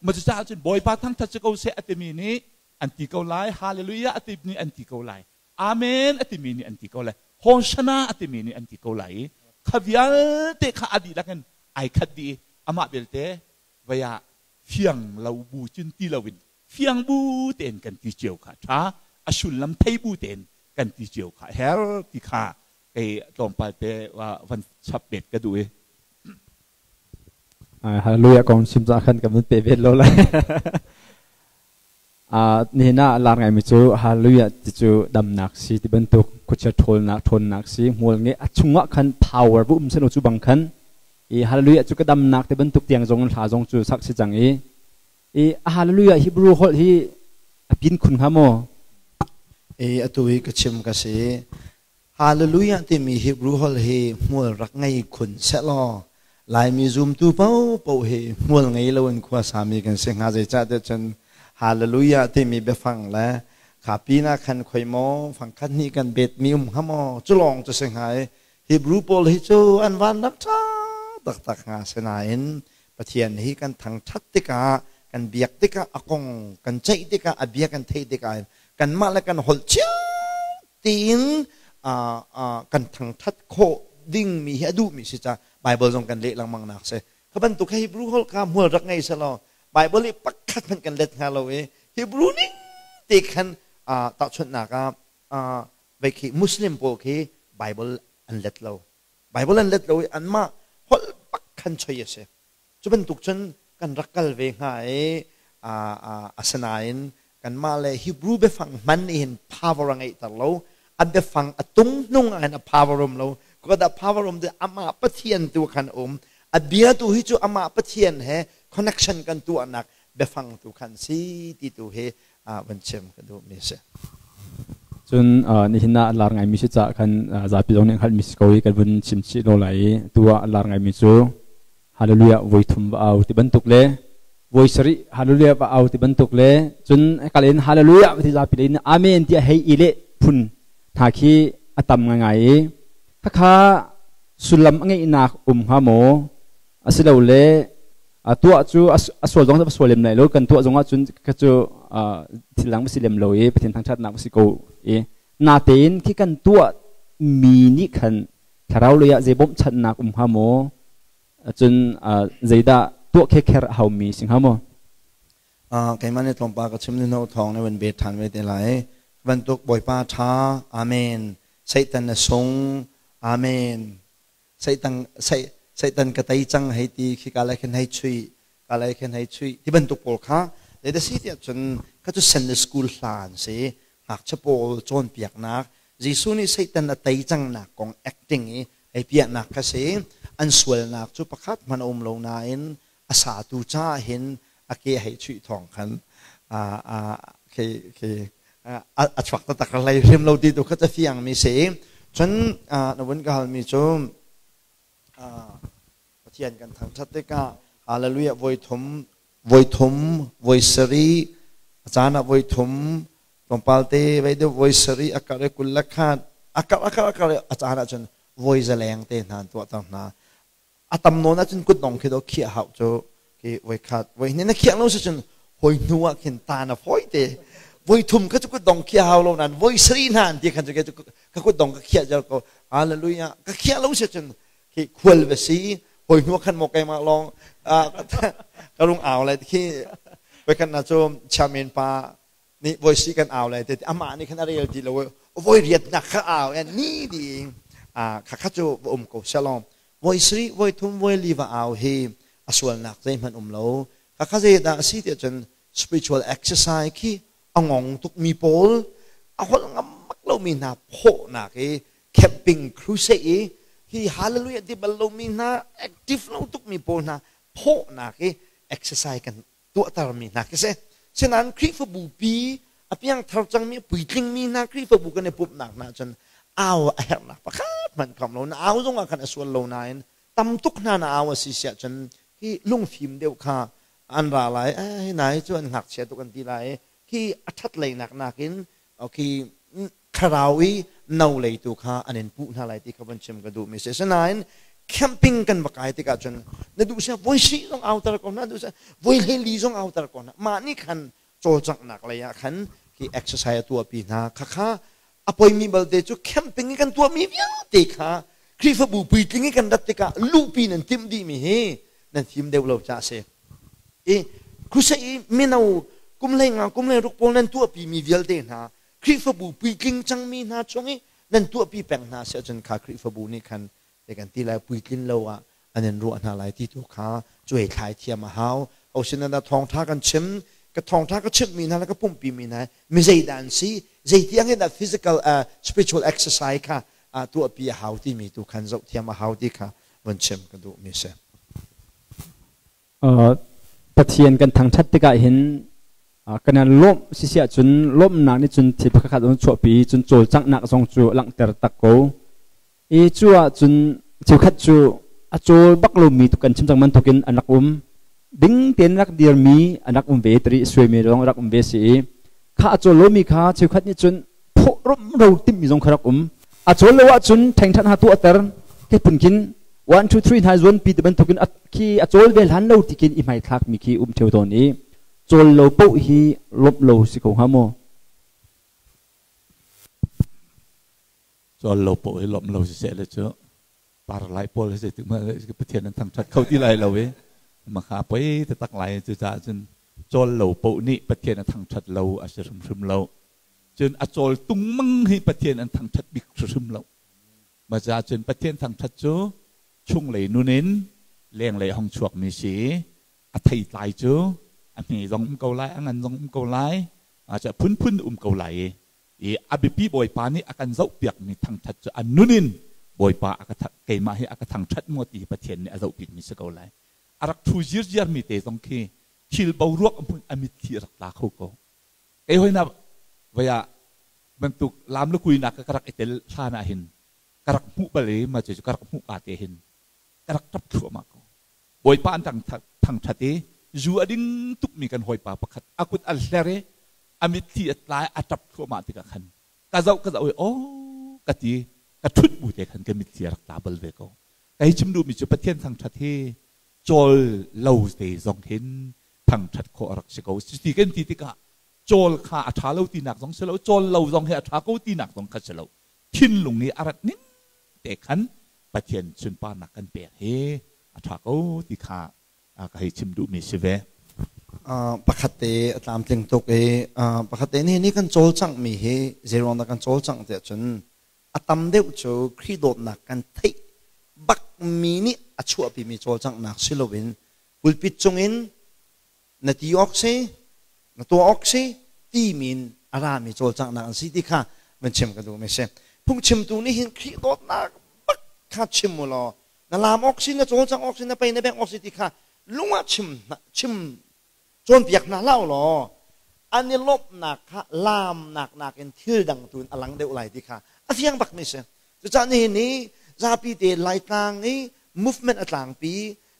ma cucaah cun Bawipa thangṭhat si ko seh a timi nih an ti ko lai hallelujah a timi nih an ti ko lai Amen a timi nih an ti ko lai. Hosanna a timi nih an ti ko lai i kha vialte kha a dihlak in ai khat dih i amah belte vei ah fiang lo bu cun ti loin fiang bu tein kan ti cio kha ṭha a sullam thei bu tein kan ti cio kha her ti kha kei tlawmpal te van chap bet ka duh i Hallelujah kong chim cah khan kan vun pe vet lo lai. Nihin ah lar ngaimi cu Hallelujah ti cu damnak si ti bantuk khuachia ṭhawlnak ṭhawnnak si hmual nge a chungah khan power bu um sen cu bang khan i Hallelujah cu ka damnak ti bantuk tiang zong hla zong cu sak si cang i i Hallelujah Hebrew holh hi a pin khun hnga maw? E atu hi ka chim ka si Hallelujah timi Hebrew holh hi hmual rak ngei khun sehlaw Laimi zumtu paohpaoh hi hmual ngei loin khua sami kan si hnga zeicahtiah cun Hallelujah timi biafang le kha pinah khan khoi maw fang khat hnih kan betmi um hnga maw cu lawng cu si hnga i Hebrew pawl hi cu an van rak ṭha taktak hnga sinain Pathian hi kan thangṭhat tikah kan biak tikah a kong kan ceih tikah a bia kan theih tikah kanmah le kan holh cio tiin kan thangṭhat khawh dingmi hi a duhmi si ca Bible zong kan leh lengmang nak si kha bantuk Hebrew holh kha hmual rak ngei selaw Bible i pakhat hmanh kan let hnga lo i Hebrew ning te khan tahchunhnak ah vei khi Muslim pawl khi Bible an let lo Bible an let lo i anmah holh bak khan choi a si Cu bantuk cun kan rak kal ve hnga i asinain kanmah le Hebrew biafang hman nih hin power a ngeihter lo. A biafang a tung hnung ah hin a power um lo. Kuka power um cu amah Pathian tu khan um. A bia tu hi cu amah Pathian he connection kan tuahnak biafang tu khan si ti tu hi van chim ka duhmi a si. Cun nihin ah lar ngaimi si caah khan zapi zong nih hngalhmi si ko i kan vun chim chih lo lai i tu ah lar ngaimi cu Hallelujah voi thum va au ti bantuk le voi sarih Hallelujah va au ti bantuk le cun kal in Hallelujah ti zapi le in Amen ti a hei i le phun hna khi a tam ngaingai i khakha sullam a ngeihnak um hnga maw? Asilole tuah cu a sual zong a sual lem lai lo, kan tuah zong ahcun ka cu thil dang si lem lo i Pathian thangṭhatnak si ko i natein khi kan tuah mi nih khan thlarau lei ah zei bawmhchanhnak um hnga maw, cun zeidah tuah khekher a haumi si hnga maw? Keimah nih tlawmpal ka chim ni no thawng na van bet ṭhan ve te lai. Bantuk Bawipa ṭha, Amen. Satan na sung, Amen. Satan Satan ka tei cang hei ti khi ka lai khin hei chui, ka lai khin hei chui ti bantuk pawl kha le da si tiah cun kha cu Sunday school hla an si. Ngakchia pawl cawnpiaknak Jesuh nih Satan a tei cang nak kong acting i hei piahnak kha si. An sualnak cu pakhat hmanh a um lo nain a satu caah hin a ke hei chuih thawng khan a chuak taktak hlei hrim lo ti tu kha ca fiang mi si. Cun na vun ka halmi cu Pathian kan thangṭhat tikah hallelujah voi thum, voi thum, voi sarih, a caan ah voi thum tlawmpal te vei deuh, voi sarih a karh i 21 a karh a karh a karh, a caan ah cun voi zaleng te hna an tuahter hna. A tam nawn ahcun kutdong khi do khiah hau cu khi voi khat voi hnih na khiah lo si cun hoi hnu ah khin ta na foi te. Voi thum kha cu kutdong khiah hau lo nan voi sarih hna an ti khan cu ka kutdong ka khiah zel ko. Hallelujah ka khiah lo si cun khi khual va si hoi hnu khan mo keimah lawng ka rung au lai khi. Voi khat na cu chairman pa nih voi si kan au lai te, amah nih khan a rel ti lo, voi riat nak kha au en ni ding kha kha cu va um ko shalom. Voi sri, voi thum, voi li va au hi a sualnak zeihmanh um lo. Kha kha zei dah a si tiah cun spiritual exercise khi a ngong tuk mi pawl, a holh ngam bak lo mi hna phawhnak i camping crusade i hi hallelujah ti bal lo mi hna, active lo tuk mi pawl hna phawhnak i exercise kan tuahter mi hna khi si. Sinain Khrihfabu pi a piangthar cangmi, puitling mi hna Khrihfabu kan i pumhnak hna cun au a herhnak pakhat hmanh kam lo. Na au zongah khan a sual lo nain tam tuk hna na au a si siah cun hi lungfim deuh kha an ra lai, ai nai cu an ngakchia tuk an ti lai. Khi a ṭhat leinak nakin khi thlarau i no leitu kha an in puh hna lai ti kha van chim ka duh mi si. Asinain camping kan va kai tikah cun na duh sia voi si zong autar ko na duh sia voi hlei zong autar ko na mah nih khan cawlcanghnak lei ah khan khi exercise a tuahpi hna. Kha kha a poimi balte cu camping i kan tuahmi vialte kha Khrihfabu puitling i kan rat tikah luhpi nan timh dihmi hi nan fim deuh lo ca a si. I crusade i mino kum hlei nga kum hlei ruk pawl nan tuahpi mi vialte hna Khrihfabu puitling cangmi hna chung i nan tuahpi peng hna si ahcun kha Khrihfabu nih khan te kan ti lai, puitlin lo ah an in ruah hna lai ti tu kha cuai thlai thiam a hau. Ho sin ah thawngtha kan chim, ka thawngtha ka chimhmi hna le ka pumhpi mi hna mi zeidah an si, zeitiang in dah physical spiritual exercise kha tuahpi a hau timi tu khan zoh thiam a hau ti kha von chim ka duh mi si. Pathian kan thangṭhat tikah hin kan lawmh sisi ahcun lawmhnak nih cun thil pakhat zong chuahpi, cun cawlcanghnak zong cu langhter tak ko. I cu ahcun cheukhat cu a cawl bak lomi kan chim cang bantukin an rak um, ding tein rak dirmi an rak um ve, tari suaimi zong rak um ve si i kha a cawl lomi kha cheukhat nih cun phawh rumro timmi zong kha rak um. A cawl lo ahcun ṭhengṭhan ha tuahter ke phun khin 1 2 3 hna zuan pi ti bantukin khi a cawl ve hlan lo ti khin i hmaithlak mi khi um ṭheo tawn i cawl lo paoh hi lawmh lo si ko hnga maw? Cawl lo paoh hi lawmh lo si seh le cu par lai pawl hi zeitik hmanh Pathian an thangṭhat kho ti lai lo i maka poi taktak lai. Cucaah cun cawl lo paoh nih Pathian a thangṭhat lo a si hrimhrim lo. Cun a cawl tungmang hi Pathian an thangṭhat bik hrimhrim lo. Maca cun Pathian thangṭhat cu chunglei nun in lenglei hong chuakmi si. A theitlai cu a hme zong um ko lai, a ngan zong um ko lai, a phunphun um ko lai i a biapi Bawipa nih a kan zohpiakmi thangṭhat cu a nun in Bawipa a ka keimah hi a ka thangṭhat maw ti Pathian nih a zohbikmi si ko lai. A rak ṭhu zirziarmi te zong khi thil boruak a hmun a mitthli a rak tla kho ko. Kei hoi na voi ah bantuk lam le kuinak ka rak i tel hlan ah hin ka rak hmuh bal i ma cu ka rak hmuh ka te hin ka rak ṭap thluahmah ko. Bawipa an thangṭhat i zu a ding tukmi kan hawipa pakhat a kut a hler i a mitthli a tla i a ṭap thluahmah tikah khan ka zoh ka zoh i aw ka ti, ka ṭhut bu te khan ka mitthli a rak tla bal ve ko. Ka hi chim duhmi cu Pathian thangṭhat hi Cawl lo te zong hin thangṭhat khawh a rak si ko. Cuti kan ti tikah cawl kha a ṭha lo tinak zong si lo, cawl lo zong hi a ṭha ko tinak zong kha si lo. Thinlung i a rat ning te khan Pathian sunparnak kan pek hi a ṭha ko ti kha ka hei chim duhmi si ve. Pakhat te a tlamtling tuk i pakhat te nih ni kan cawlcanghmi hi zeiruang dah kan cawlcangh tiah cun a tam deuh cu Khrih dawtnak kan theih bakmi nih a chuahpimi cawlcanghnak si loin pulpit cungin na ti awk si na tuah awk si timi in a rami cawlcanghnak an si ti kha van chim ka duhmi si. Phungchimtu nih hin Khrih dawtnak bak kha chim u law na laam awk si na cawlcangh awk si na pei na bengh awk si ti kha lung ah chim chim cawnpiak hna hlah u law an i lawmhnak kha laamnak nakin thil dang tu in a lang deuh lai ti kha a fiang bakmi si. Cucaah nihin ni zapi te Laitlang i movement a tlangpi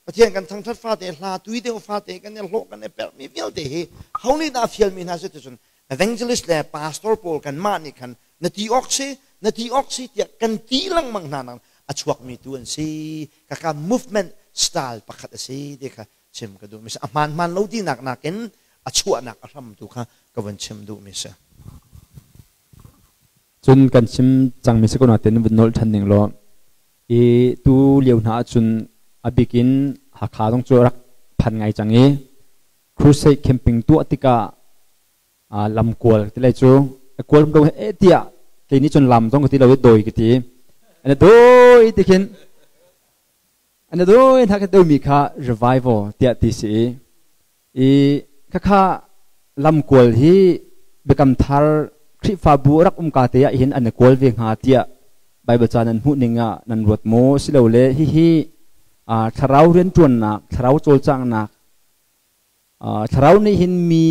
Pathian kan thangthat fate hla tui deuh fate kan i hlawh kan i perhmi vialte hi ho nih dah a fialmi hna si ticun evangelist le pastor pawl kanmah nih khan na ti awk si na ti awk si tiah kan ti lengmang hna nang a chuakmi tu an si. Kaka movement style pakhat a si ti kha chim ka duhmi si. A hmaan hmaan lo tinak nakin a chuahnak a hram tu kha ka vun chim duhmi si. Cun kan chim cangmi si ko nain vun nolh ṭhan ning law i tu lio hna ahcun a bik in Hakha zong cu rak phan ngai cang i crusade camping tuah tikah lam kual ti lai cu kual ko e tiah kei nih cun lam zong ka ti lo i doi ka ti ana doi ti khin ana doi hna ka doi mi kha revival tiah ti si i khakha lam kual hi biakam thar Khrihfabu rak um ka te ah hin an kual ve hnga tiah Bible ca nan hmuh ning ah nan ruat maw silole hihi thlarau rianṭuannak thlarau cawlcanghnak Thlarau nih hin mi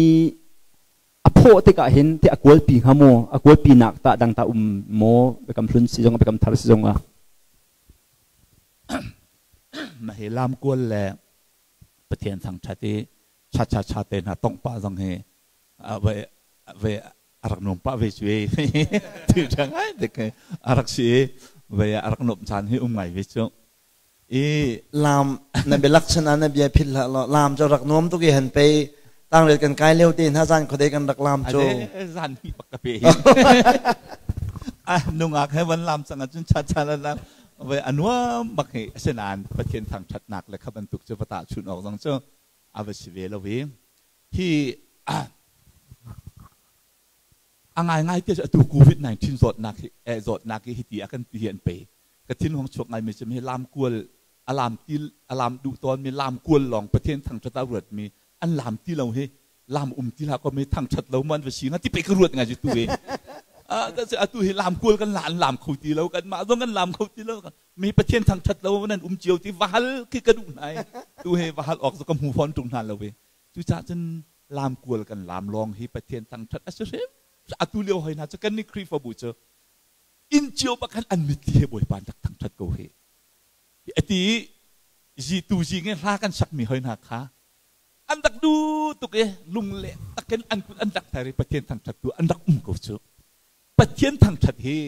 a phawh tikah hin ti a kualpi hnga maw? A kualpi nak tah dang tah um maw? Biakam hlun si zong biakam thar si zong ah. Mah hi lam kual le Pathian thangṭhat i cha cha cha te hna tongh pah zong hi ve ve a rak nuam pah ve cu e ti ngai dik a rak si i ve a rak nuam caan hi um ngai ve cu. I lam na bialak chan ah na bia philh hlah law lam cu rak nuam tuk i han pei tangrel kan kai lio te hna zan khuadei kan rak lam cu zan hi bak ka pe hi ah nungak he van lam cang ahcun cha cha la lam ve anuam bak hi asinain Pathian thangthatnak le kha bantuk cu va tahchun awk zong cu a va si ve lo i hi A ngaingai ti cu atu COVID-19 zawtnak hi eh, zawtnak hi hiti a kan ti hi an pe. Ka thin hong chuak ngaimi cu hi lam kual a lam ti a lam duh tawn mi lam kual lawng Pathian thangthat a ruat mi an lam ti lo hi lam um ti hlah ko mi thangthat lo man va si nga ti pe ka ruat ngai cu tu hi. Atu hi lam kual kan la an lam kho ti lo kan mah zong kan lam kho ti lo mi Pathian thangthat lo nan um cio ti va hal khi ka duh hna tu hi va hal awk cu ka hmu fawn tung hna lo ve. Cucaah cun lamkual kan lam lawng hi Pathian thangṭhat a si hrim. Atu lio hoi hna cu kan nih Khrihfabu cu inn cio bak khan an mitthli he Bawipa an rak thangṭhat ko hi. Ati i tu zing i hla kan sakmi hoi hna kha an rak duh tuk i lungleng takin an kut an rak thar i Pathian thangṭhat tu an rak um ko cu. Pathian thangṭhat hi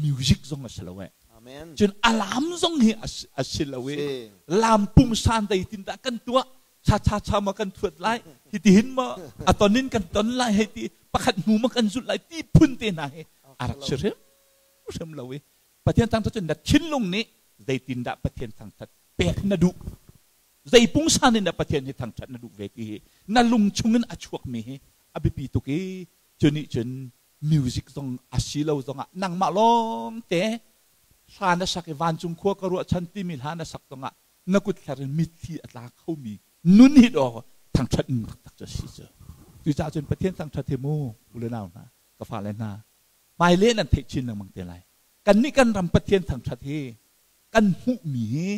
music zong a si lo eh. Amen. Cun alam zong hi a si lo i lam pungsan zeitin dah kan tuah cha cha cha ma kan thuat lai hiti hin ma a ton in kan ton lai hei ti pakhat hnu ma kan zulh lai ti phun te hna hi a rak si hrim hrim lo i Pathian thangṭhat cun na thinlung nih zeitin dah Pathian thangṭhat pek na duh zei pungsan in dah Pathian hi thangṭhat na duh ve ti hi na lung chungin a chuakmi hi a biapi tuk i cu nih cun music zong a si lo zongah nangmah lawng te hla na sak i vancung khua ka ruahchan timi hla na sak zongah na kut thler in mitthli a tla khomi nun hi dawh thangṭhat nun taktak cu a si cu. Cucaah cun Pathian thangṭhat hi mu u le nau hna ka fale hna hmailei nan theih chin lengmang te lai. Kannih kan ram Pathian thangṭhat hi kan hmuhmi hi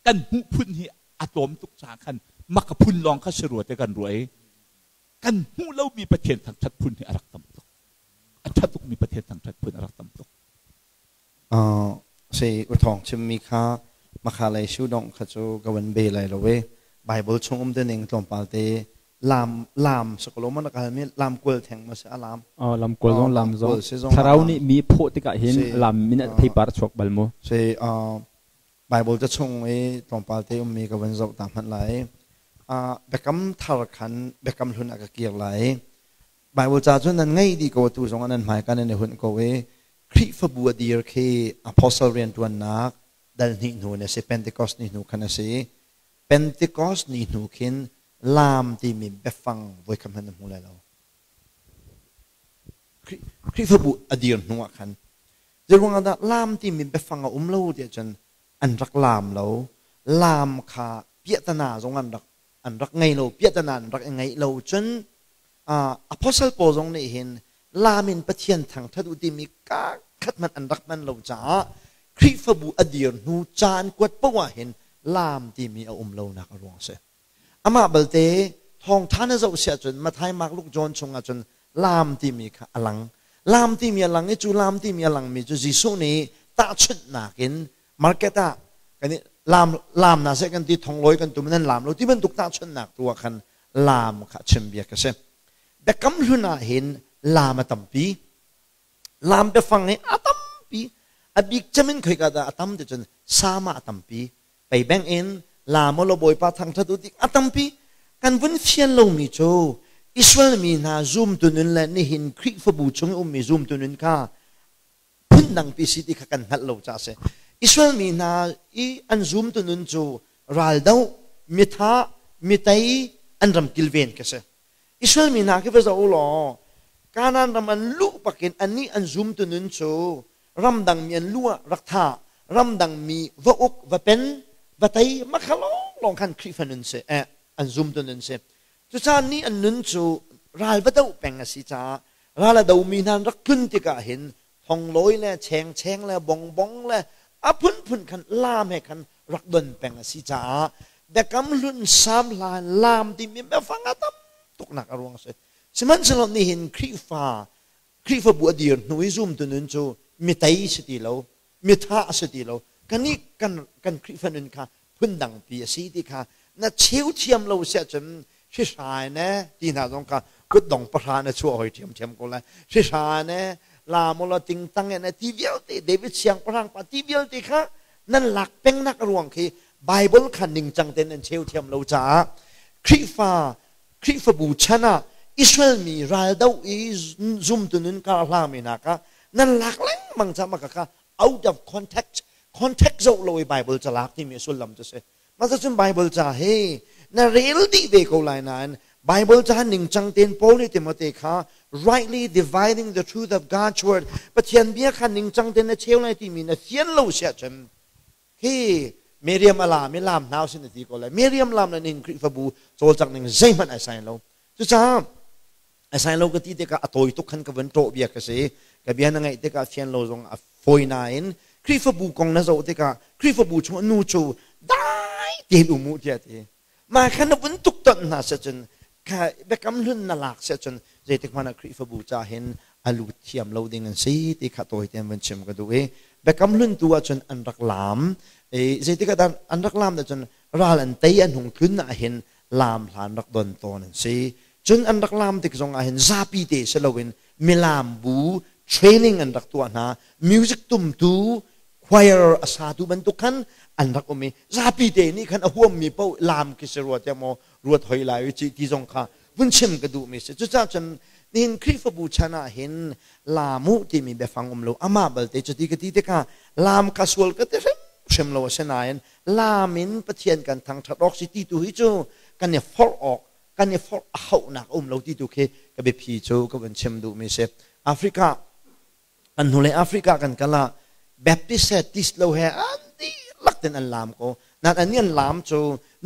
kan hmuh phun hi a tlawm tuk caah khan maka phun lawng kha si rua te kan ruah i kan hmuh lomi Pathian thangṭhat phun hi a rak tam tuk. A ṭha tukmi Pathian thangṭhat phun a rak tam tuk. Si uthawng chimmi kha makha lei su dong kha cu ka van be lai lo e. Bible chung um dening tlawmpal te lam lam sakolo man ka mi lam kual theng ma se a lam. Oh, lam kual zong lam zong. Thlarau nih mi phawh tikah hin lam min theipar chuak bal mu. Si. Bible ca chung i tlawmpal te ummi ka van zoh ta hmanh lai. Biakam thar khan biakam hlun ah ka kir lai. Bible ca cu nan ngei dih ko atu zong ah nan hmai kan nan i hunh ko i Khrihfabu a dir khi apostle rianṭuannak dal hnih hnu in a si Pentecost ni hnu khan a si. Pentecost ni hnu khin laam timi biafang voikhat hmanh na hmu lai lo. Khrihfabu a dir hnu ah khan zeiruang ah dah laam timi biafang a um lo tiah cun an rak laam lo. Laam kha piahtana zong an rak ngei lo piahtana an rak i ngeih lo cun apostle Paul zong nih hin laam in Pathian thangṭhat u timi ka khat hmanh an rak hman lo caah Khrihfabu a dir hnu caan kuat paoh ah hin laam timi a um lonak a ruang a si. Amah balte thawngṭha na zoh siah cun Matthai, Mark, Luke, John chungah cun laam timi kha a lang. Laam timi a lang i cu laam timi a langmi cu Jesuh nih tahchunhnak in market ah kan i laam laam na seh kan ti thonglawi kan tum nan laam lo ti bantuk tahchunhnak tu ah khan laam kha chim bia ka si. Biakam hlun ah hin laam a tampi. Laam biafang hi a tampi. A bik cem in khoika dah a tam ti cun Sam ah a tampi. Pei beng in laam lo Bawipa thangṭhat u tik a tampi. Kan vun fian lomi cu Israel mi hna zumtu nun le nihin Khrihfabu chung i ummi zumtu nun kha phundangpi si ti kha kan hngalh lo caah a si. Israel mi hna i an zumtu nun cu raldoh, mithah, mitei an ram kilven khi si. Israel mi hna khi va zoh u law Kanaan ram an luh bakin annih an zumtu nun cu ramdang mi an lu ah rak thah, ramdang mi va uk, va pen, va tei, makha lawnglawng khan Khrihfa nun si, an zumtu nun si. Cucaah ni an nun cu ral va doh peng a si caah ral a domi hna an rak tlun tikah hin thonglawi le chengcheng le bongbong le a phunphun khan laam he khan rak don peng a si caah biakam hlun sam hla laam timi biafang a tam tuknak a ruang a si. Sihmanhsehlaw nihin Khrihfa Khrihfabu a dir hnu i zumtu nun cu mitei si ti lo, mitha a si ti lo. Kannih kan kan Khrihfa nun kha phundangpi a si ti kha na cheu thiam lo si ahcun hrihrai ne ti hna zong kha kutdong pahra na chuah hoi ṭhiamṭhiam ko lai. Hrihrai ne la maw la tingtang ne ti vialte David siangpahrang pa ti vialte kha nan lak pengnak a ruang khi Bible kha ningcang tein nan cheu thiam lo caah Khrihfa Khrihfabu chan ah Israel mi raldo i zumtu nun kar hlangmi hna kha nan lak lengmang cang maka kha out of context context zoh lo i Bible calak timi sullam cu si. Mah cun Bible ca hi na rel dih ve ko lai nain Bible ca ningcang tein Paul nih Timote kha rightly dividing the truth of God's word Pathian bia kha ningcang tein na cheu lai timi na fian lo siah cun hi Miriam a lam i lam hna usih na ti ko lai. Miriam lam le nihin Khrihfabu cawlcangh ning zeihmanh ai sai lo. Cucaah ai sai lo ka ti tikah a tawi tuk khan ka vun ṭawh bia ka si. Ka bia na ngaih tikah fian lo zong a fawi nain Khrihfabu kong na zoh tikah Khrihfabu chung nu cu dai tein um u tiah ti. Mah kha na vun tuk tonh hna seh cun kha biakam hlun na lak seh cun zeitik hmanh ah Khrihfabu ca hin a lut thiam lo ding an si ti kha tawi tein vun chim ka duh i biakam hlun tu ahcun an rak laam i zeitik ah dah an rak laam cun ral an tei an hung tlun ah hin laam hlan rak don tawn an si. Cun an rak laam tik zong ah hin zapi te si loin milaam bu training an rak tuah hna music tumtu choir a satu bantuk khan an rak um i zapi te nih khan a huammi paoh laam khi si rua tiah maw ruat hoi lai u ci ti zong kha vun chim ka duhmi si. Cucaah cun nihin Khrihfabu chan ah hin laam u timi biafang um lo. Amah balte cuti ka ti tikah laam kha sual ka ti hrimhrim lo. Asinain laam in Pathian kan thangṭhat awk si ti tu hi cu kan i forh awk kan i forh a hauhnak a um lo ti tu khi ka biaphi cu ka vun chim duhmi si. Africa kan hnulei Africa kan kal ah Baptist he tis lo he an dihlak ten an laam ko. Nan an an laam cu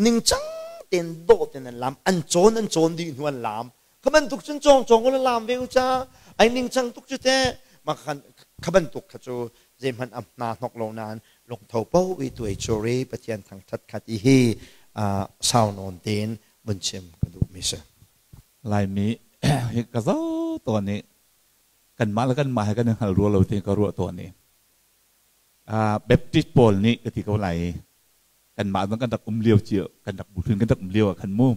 ningcang ten dawh ten an laam an cawn an cawn dih hnu an laam. Kha bantuk cun cawng cawng u laam ve u ca ai ningcang tuk cu teh ma khan kha bantuk kha cu zeihmanh am hna hnok lo nain lungtho po i tuai curi Pathian thangthat khat i hi sau nawn tein vun chim ka duh mi si. Laimi hi ka zo tawn i kanmah le kanmah he kan i hngal rua lo ti ka ruah tawn i Baptist pawl nih ka ti ko lai i kanmah zong kan rak um lio cio kan rak buhlun kan rak um lio ah khan mu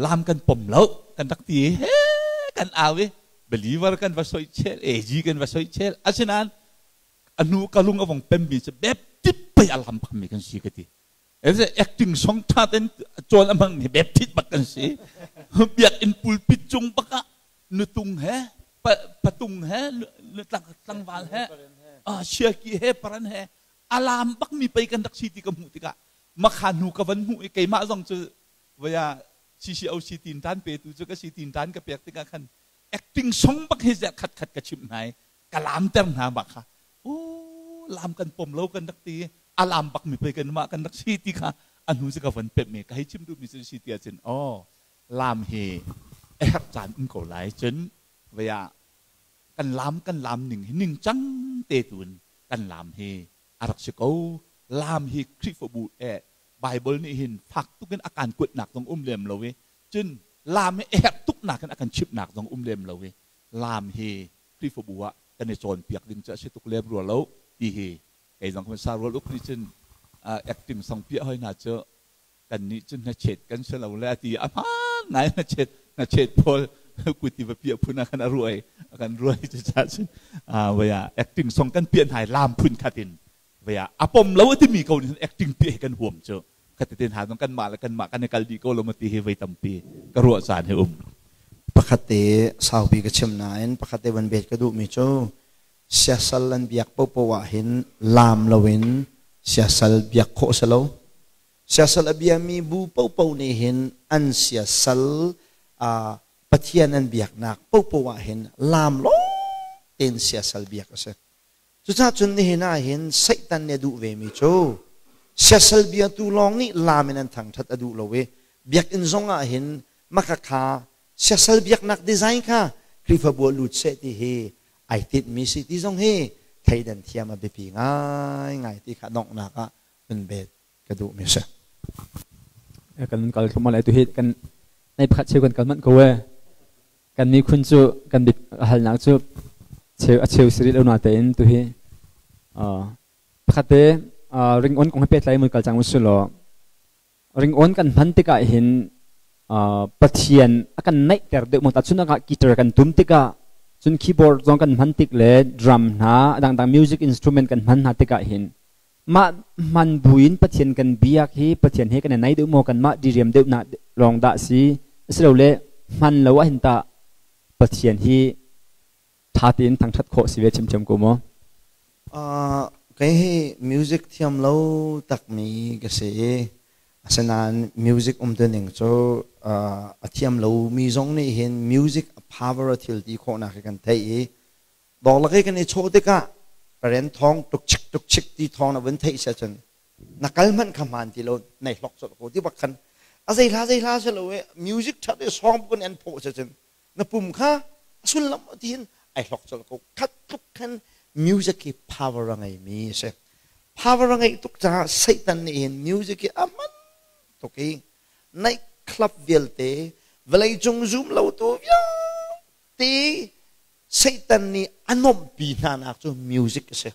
lam kan pom lo kan rak ti i he kan au i believer kan va soi chel AG kan va soi chel asinain a hnu ka lung a vong pemmi cu Baptist Tip pei a lam bak mi kan si ka ti. Acting song tha ten cawn a hmang mi Baptist bak kan si. Biakinn pulpit cung bak ah nutung he patung he tlangval he siaki he paran he alam bak mi pei kan rak si ti ka hmuh tikah makha hnu ka van hmuh i keimah zong cu vaya CCOC tin tan petu cu ka si tin tan ka pek tikah khan acting song bak hi khat khat ka chimh hna i ka lamter hna bak kha u lam kan pom lo kan rak ti a lam bak mi pei kan mah kan rak si ti kha a hnu cu ka von pemh mi ka hei chim duh mi cu si ti ahcun aw lam hi a herh caan um ko lai cun vaya kan lam kan lam ning hi ning cang te tun kan lam hi a rak si ko lam hi Khrihfabu eh Bible nih hin fak tukin a kan kuatnak zong um lem lo i cun lam hi a herh tuk nakin a kan chimhnak zong um lem lo i lam hi Khrihfabu ah kan i cawnpiak ding cu a si tuk lem rua lo ti hi kei zong kan sa rual uk nih cun acting song piah hoi hna cu kan nih cun hnachet kan si lo le a ti a hmaan ngai hnachet hnachet pawl kuti va piah phun ah khan a ruai a kan ruai cu ca cun vaya acting song kan piah hna lam phun khat in vaya a pom lo a timi ko nih acting piah hi kan huam cu khateten ha zong kanmah le kanmah kan i kal dih ko lo ma ti hi voi tampi ka ruah caan hi um. Pakhat te saupi ka chim nain pakhat te van bet ka duhmi cu siasal an biak popo ah hin laam loin siasal biak khawh si lo. Siasal a biami bu popo nih hin an siasal Pathian an biaknak popo ah hin laam lo tein siasal biak a si. Cucaah cun nihin ah hin Satan nih a duh vemi cu siasal biatu lawng nih laam in an thangṭhat a duh lo i biakinn zong ah hin maka kha siasal biaknak design kha Khrihfabu ah lut seh ti hi ai tinhmi si ti zong hi thleidan thiam a biapi ngaingai ti kha donghnak ah hun bet ka duhmi a si. Kan kal thluahmah lai tu hi kan nei pakhat cheu kan kal manh ko e. Kan miphun cu kan halnak cu cheu a cheu siri lo na tein tu hi pakhat te ringon kong he pehtlai mun kal cang usih law ringon kan hman tikah hin Pathian a kan naihter deuh maw tahchunhnak ah guitar kan tum tikah cun keyboard zong kan hman tik le drum hna dangdang music instrument kan hman hna tikah hin mah hman buin Pathian kan biak hi Pathian he kan i naih deuh maw kanmah diriam deuh nak lawng dah si asilole hman lo ah hin tah Pathian hi ṭha tein thangṭhat khawh si ve ṭhiamṭhiam ko maw? Kei hi music thiam lo takmi ka si i asinain music umtuning cu a thiam lomi zong nih hin music a power a thil ti khawhnak hi kan theih i Dawklak i kan i chawh tikah paren thawng tuk chik tuk chik ti thawng na vun theih sia cun na kal hmanh kha hmaan ti lo nei hlok colh ko ti bak khan a zei hla zei hla si lo i music that i song kun an phawh sia cun na pum kha a sullam ti hin ai hlok colh ko khat tluk khan music hi power a ngei mi a si power a ngeih tuk caah Satan nih hin music hi a hman tuk i night club vialte vawlei cung zum lo tu vialte Satan nih a nuamhpi hnanak cu music a si.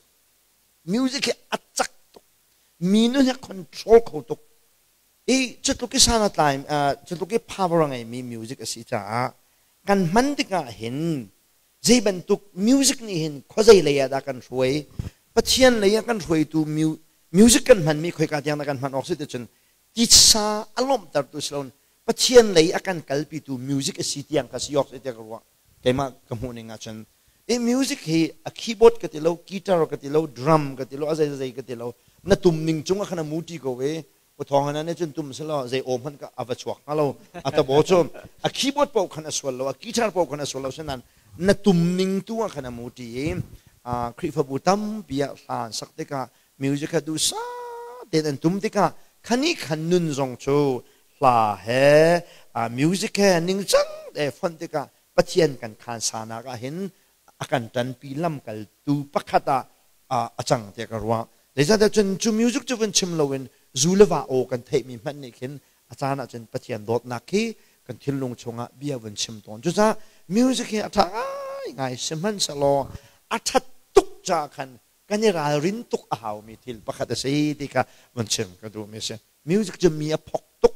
Music hi a cak tuk. Mi nun hi a control kho tuk. I cutluk i san a tlai, cutluk i power a ngeimi music a si caah kan hman tikah hin zei bantuk music nih hin khuazei lei ah dah kan hruai, Pathian lei ah kan hruaitu music kan hmanmi khoika tiang dah kan hman awk si ticun titsa a lawmhtertu si loin Pathian lei a kan kalpitu music a si tiang ka si awk si tiah ka ruah. Keimah ka hmuh ning ahcun i music hi a keyboard ka ti lo, guitar ka ti lo, drum ka ti lo, a zei zei ka ti lo. Na tum ning cung ah khan a muti ko i uthawng hna nih cun tum selaw zei aw hmanh ka a va chuak hnga lo. A tabo cu a keyboard paoh khan a sual lo, a guitar paoh khan a sual lo sinan na tum ning tu ah khan a muti i Khrihfabu tampi ah hla an sak tikah music kha duhsah tein an tum tikah khani khan nun zong cu hla he music he ningcang te fonh tikah Pathian kan khan sanak ah hin a kan ṭanpi lamkaltu pakhat ah a cang tiah ka ruah. Zeicahtiah cun cu music cu vun chim loin zu le va aw kan theihmi hmanh nih khin a caan ah cun Pathian dawtnak khi kan thinlung chungah bia vun chim tawn. Cucaah music hi a ṭha ngaingai sihmanhsehlaw a ṭhat tuk caah khan kan i ralrin tuk a haumi thil pakhat a si ti kha vun chim ka duhmi a si. Music cu mi a phok tuk.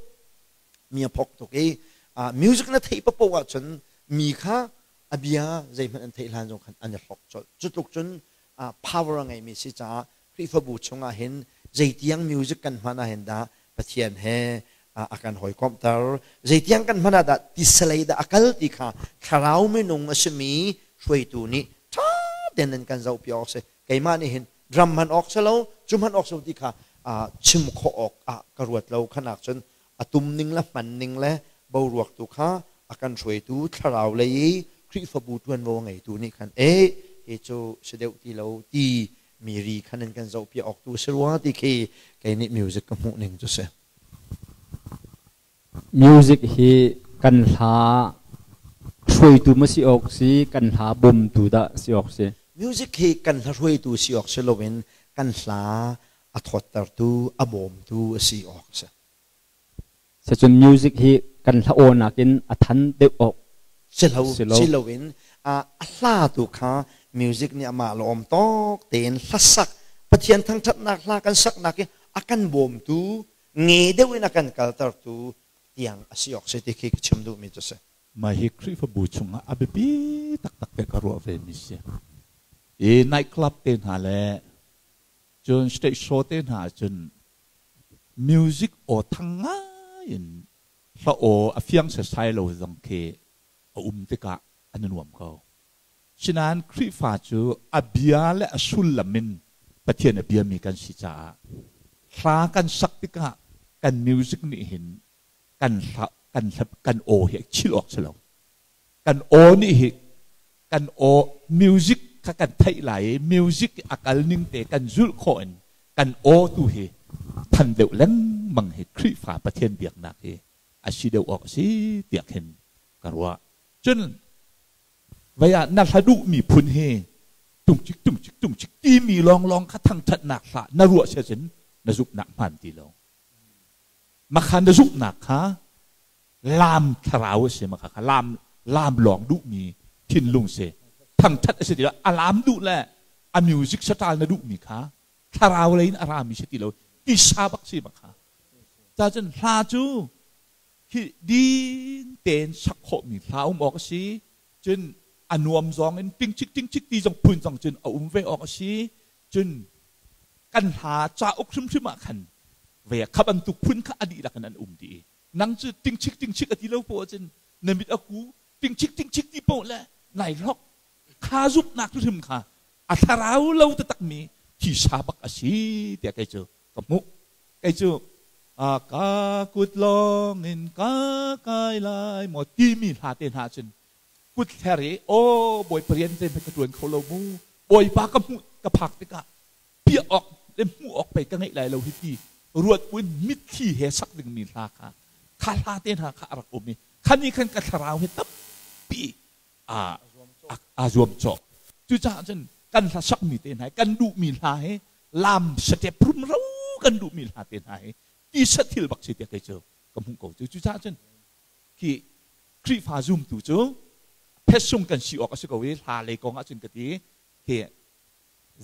Mi a phok tuk i music na theih paoh ahcun mi kha a bia zeihmanh an theih hlan zong khan an i hlok colh. Cu tluk cun power a ngeimi si caah Khrihfabu chungah hin zeitiang music kan hman ah hin dah Pathian he a kan hawikomhter, zeitiang kan hman ah dah tisalei dah a kal ti kha thlarau minung a simi hruaitu nih ṭha tein nan kan zohpi awk a si. Keimah nih hin drum hman awk si lo, cu hman awk si lo ti kha chim khawh awk ah ka ruat lo. Khanak cun a tum ning le hman ning le boruak tu kha a kan hruaitu thlarau lei i Khrihfabu ṭuanvo ngeitu nih khan e hi cu si deuh ti lo ti mi ri khan in kan zohpiak awk tu si rua ti khi kei nih music ka hmuh ning cu si. Music hi kan hla hruaitu ma si awk si, kan hla bawmtu dah si awk si? Music hi kan hla hruaitu si awk si loin kan hla a thawttertu, a bawmtu a si awk a si. Sicun music hi kan hla aw nakin a than deuh awk si lo, si loin a hla tu kha music nih amah lawm tawk tein hlasak Pathian thangṭhatnak hla kan saknak i a kan bawmtu nge deuh in a kan kaltertu tiang a si awk si ti khi ka chim duhmi cu si. Mah hi Khrihfabu chungah a biapi taktak te ka ruah ve mi si. I night club te hna le cun stage show te hna ahcun music aw thang ngai in hla aw a fiang setsai lo zong khi a um tikah an i nuam ko. Sinain Khrihfa cu a bia le a sullam in Pathian a biami kan si caah hla kan sak tikah kan music nih hin kan hla kan hla kan aw hi a chilh awk si lo. Kan aw nih hi kan aw music kha kan theih lai i music a kal ning te kan zulh khawh in kan aw tu hi than deuh lengmang hi Khrihfa Pathian biaknak hi a si deuh awk a si tiah khin ka ruah. Cun vei ah na hla duhmi phun hi tungcik tungcik tungcik timi lawnglawng kha thangṭhatnak hlah na ruah sia cun na zumhnak hmaan ti lo. Makha na zumhnak kha laam thlarau a si makha kha laam laam lawng duhmi thinlung si. Thangṭhat a si ti lo. A laam duh le a music style na duhmi kha thlarau lei in a rami si ti lo. Tisa bak si makha. Ca cun hla cu hi din tein sak khawhmi hla um awk a si. Cun a nuam zong in tingchik tingchik ti zong phun zong cun a um ve awk a si. Cun kan hla cauk hrimhrim ah khan ve kha bantuk phun kha a dihlak in an um dih i nang cu tingchik tingchik a ti lo poah cun na mit a ku tingchik tingchik ti poah le nai hlok kha zumhnak hrim kha a thlarau lo taktak mi thisa bak a si tiah kei cu ka hmuh. Kei cu ka kut lawng in ka kai lai maw timi hla te hna cun kut hler i aw Bawipa rian te ka ṭuan kho lo mu, Bawipa ka hmuh ka phak tikah piah awk le hmuh awk pei ka ngeih lai lo hi ti ruat buin mitthli he sak dingmi hla kha kha hla te hna kha a rak um i kha nih khan ka thlarau hi tampi aa zuamcawh. Cucaah cun kan hla sakmi te hna hi kan duhmi hla hi lam step rumro kan duhmi hla te hna hi tisa thil bak si tiah kei cu ka hmuh ko. Cu cucaah cun khi Khrihfa zumtu cu phetsung kan si awk a si ko i hla lei kong ahcun ka ti khi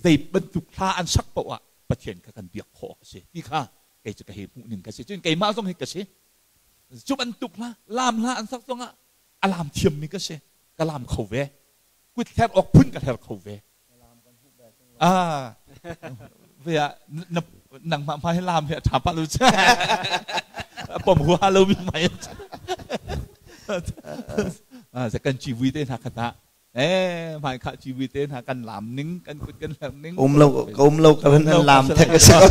zei bantuk hla an sak paoh ah Pathian kha kan biak khawh awk a si ti kha kei cu ka hei hmuh ning ka si. Cun keimah zong hi ka si. Cu bantuk hla laam hla an sak zong ah a laam thiammi ka si. Ka laam kho ve. Kut hler awk phun ka hler kho ve. Ah, ve ah nangmah hmai laam hi a ṭha pah lo cu. Pom huaha lo mi mai. Kan civui te hna khat ah eh hmai kha civui te hna kan laam ning kan kut kan hler ning. Um lo ka um lo ka nan laam thek ka si ko.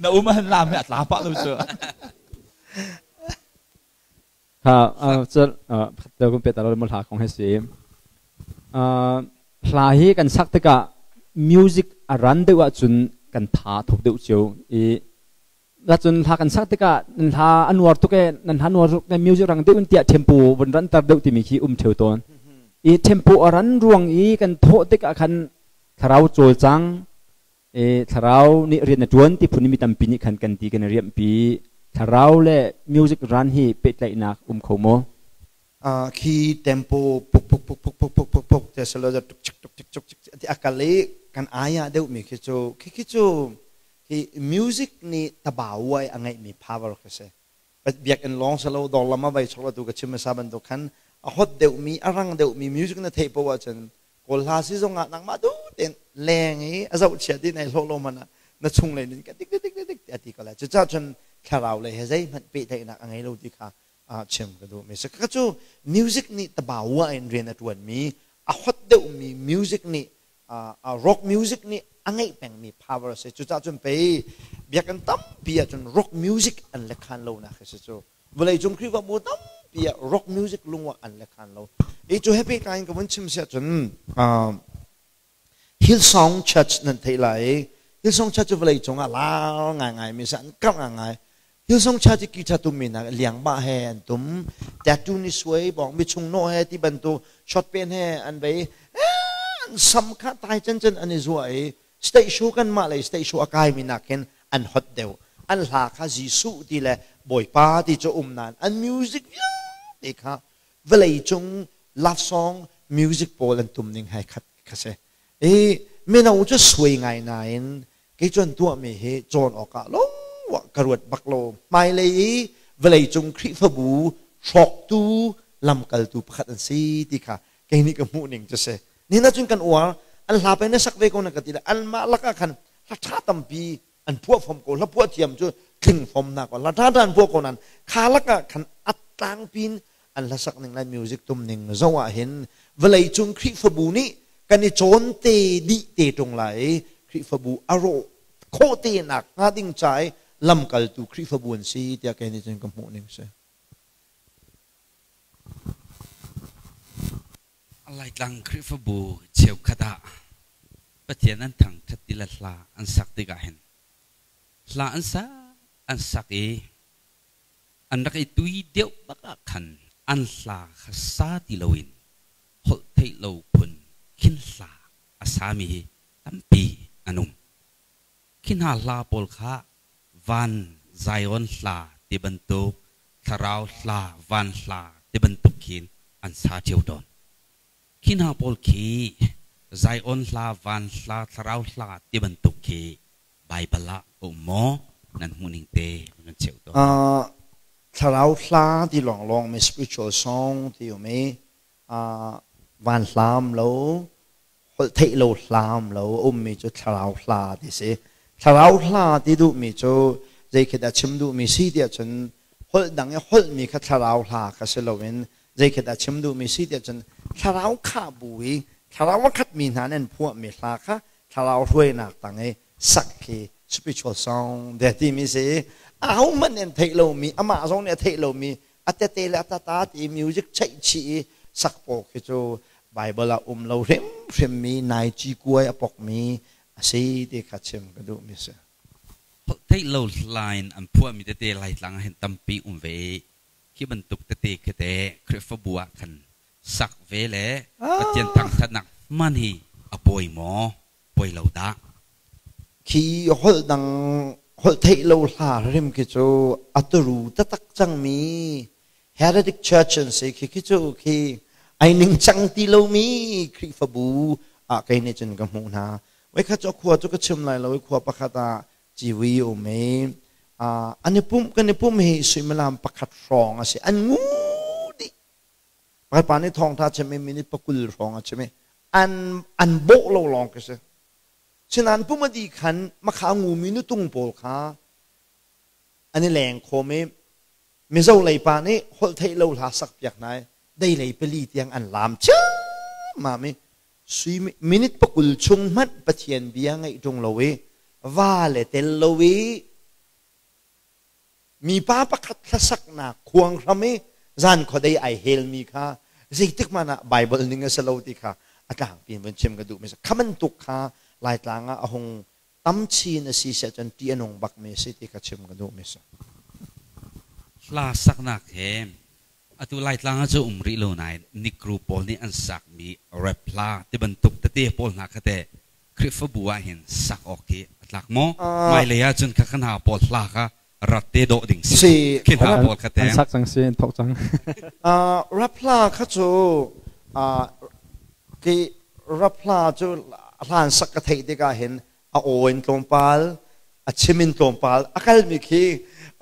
Na um han laam hi a tla pah lo cu. Kha cun kun pe ta lo hla kong hi si. Hla hi kan sak tikah music a ran deuh ahcun kan tha thuk deuh cio i cun hla kan sak tikah nan hla a nuar tuk e nan hla nuar tuk music rang deuh in tiah tempo vun ranter deuh timi khi um theu tawn. I tempo a ran ruang i kan thawh tikah khan thlarau cawlcang thlarau nih rian a ṭuan ti phun mi tampi nih khan kan ti kan i riamhpi. Thlarau le music ran hi pehtlaihnak um kho maw? Khi tempo puk puk puk puk puk puk puk puk te selo tuk chik tuk chik tuk chik ti akal i kan aya deuh mi khi cu khi khi cu khi music nih tabawai a ngeih mi power khi si. Biakinn lawng selo dawr lam a vai chok la tu ka chim sa bantuk khan a hot deuh mi a rang deuh mi music na theih poah cun Kawl hla si zong ah nangmah du tein leng i a zohchia ti nai hlawh lo hmanh ah na chung lei nin ka dik dik dik dik ti ko lai. Cucaah cun thlarau lei he zeihmanh pehtlaihnak a ngei lo ti kha chim ka duh mi si. Ka cu music nih tabawa in rian a tuan mi, a hot deuh mi music nih, rock music nih a ngeih peng mi power a si. Cucaah cun pei biakinn tampi ah cun rock music an lekhan lo nak hi si cu. Vawleicung Khrihfabu tampi ah rock music lungwah an lekhan lo. I cu he pehtlai in ka vun chim siah cun Hillsong Church nan theih lai. Hillsong Church cu vawleicung ah lar ngaingai mi si, an karh ngaingai. Hillsong Church i guitar tummi hna liang bah he an tum, tattoo ni suai bawng mi chung nawh he ti bantuk shot pen he an bei, an sam kha tai chan chan an i zuah i state show kan mah lei state show a kai mi nakin an hot deuh. An hla kha Jesuh ti le Bawipa ti cu um nain an music vialte kha vawlei cung love song music pawl an tum ning hai khat kha si. I mino cu suai ngai nain kei cu an tuahmi hi cawn awkah lo ka ruat bak lo. Hmailei i vawlei cung Khrihfabu hrawktu lamkaltu pakhat an si ti kha kei nih ka hmuh ning cu si. Nihin ahcun kan uar, an hla pei na sak ve ko na ka ti le anmah lakah khan hla ṭha tampi an phuah fom ko. Hla phuah thiam cu tling fom na ko, hla ṭha ṭha an phuah ko nain kha lakah khan a tlangpin an hlasak ning le music tum ning zoh ah hin vawlei cung Khrihfabu nih kan i cawn te dih te ṭung lai i Khrihfabu a rawh khawh te nak hnga ding ca i lamkaltu Khrihfabu an si tiah kei nih cun ka hmuh ning si. Laitlang Khrihfabu cheukhat ah Pathian an thangṭhat ti le hla an sak tikah hin hla an sak an sak i an rak i tui deuh bak ah khan an hla kha sa ti loin holh theih lo phun khin hla a sami hi tampi an um. Khi hna hla pawl kha van Zion hla ti bantuk, thlarau hla, van hla ti bantuk khin an sa cio tawn. Khi hna pawl khi Zion hla, van hla, thlarau hla ti bantuk khi Baibal ah a um maw? Nan hmuhning te nan cheu tawn. Thlarau hla ti lawnglawng mi spiritual song ti um i van hlam lo, holh theih lo hlam lo a ummi cu thlarau hla ti si. Thlarau hla ti duhmi cu zei khi dah chim duhmi si tiah cun holh dang i holhmi kha thlarau hla kha si loin zei khi dah chim duhmi si tiah cun thlarau khah bu i thlarau a khatmi hna nih an phuahmi hla kha thlarau hruainak tang i sak khi spiritual song de timi si. Ahohmanh nih an theih lomi, amah zong nih a theih lomi a tete le a tata ti music cheih chih i sak pawl khi cu Bible ah um lo hrimhrim mi nai ci kuai a pok mi a si ti kha chim ka duh mi si. Theih lo line an phuah mi tete Laitlang ah hin tampi um ve i khi bantuk tete khi te Khrihfabu ah khan sak ve le Pathian thangthatnak hman hi a pawi maw pawi lo dah? Khi holh dang holh theih lo hla hrim khi cu a turu taktak cangmi heretic church an si. Khi khi cu khi ai ningcang ti lomi Khrihfabu ah kei nih cun ka hmuh hna. Voikhat cu a khua cu ka chim lai lo i khua pakhat ah civi um i an i pumh kan i pumh hi suimilam pakhat hrawng a si. An ngu dih. Pakhat pa nih thawngtha chim i minute pakul hrawng a chim i an bawh lo lawng khi si. Sinain pum a dih khan makha ngumi nutung pawl kha an i leng khawm i Mizo lei pa nih holh theih lo hla sak piak hna i dei lei pali tiang an laam ciammam i sui minute pakul chung hmanh Pathian bia ngaih ṭung lo i va le tel lo i mipa pakhat hlasaknak khuang hram i zan khuadei ai helmi kha zeitik hmanh ah Bible ning a si lo ti kha a tlangpi in vun chim ka duhmi si. Kha bantuk kha Laitlang ah a hung tam chin a si siah cun ṭih a nung bakmi a si ti kha chim ka duhmi si. Hla saknak he atu Laitlang ah cu um rih lo nain Negro pawl nih an sakmi rap hla ti bantuk tete pawl hna kha teh Khrihfabu ah hin sak awk hi a tlak maw? Hmailei ah cun kha kan ha pawl hla kha rat te dawh ding si. Khi hna pawl kha An sak cang si, an thok cang. Rap hla kha cu ki rap hla cu hlan sak ka theih tikah hin a aw in tlawmpal, a chim in tlawmpal, a kalmi khi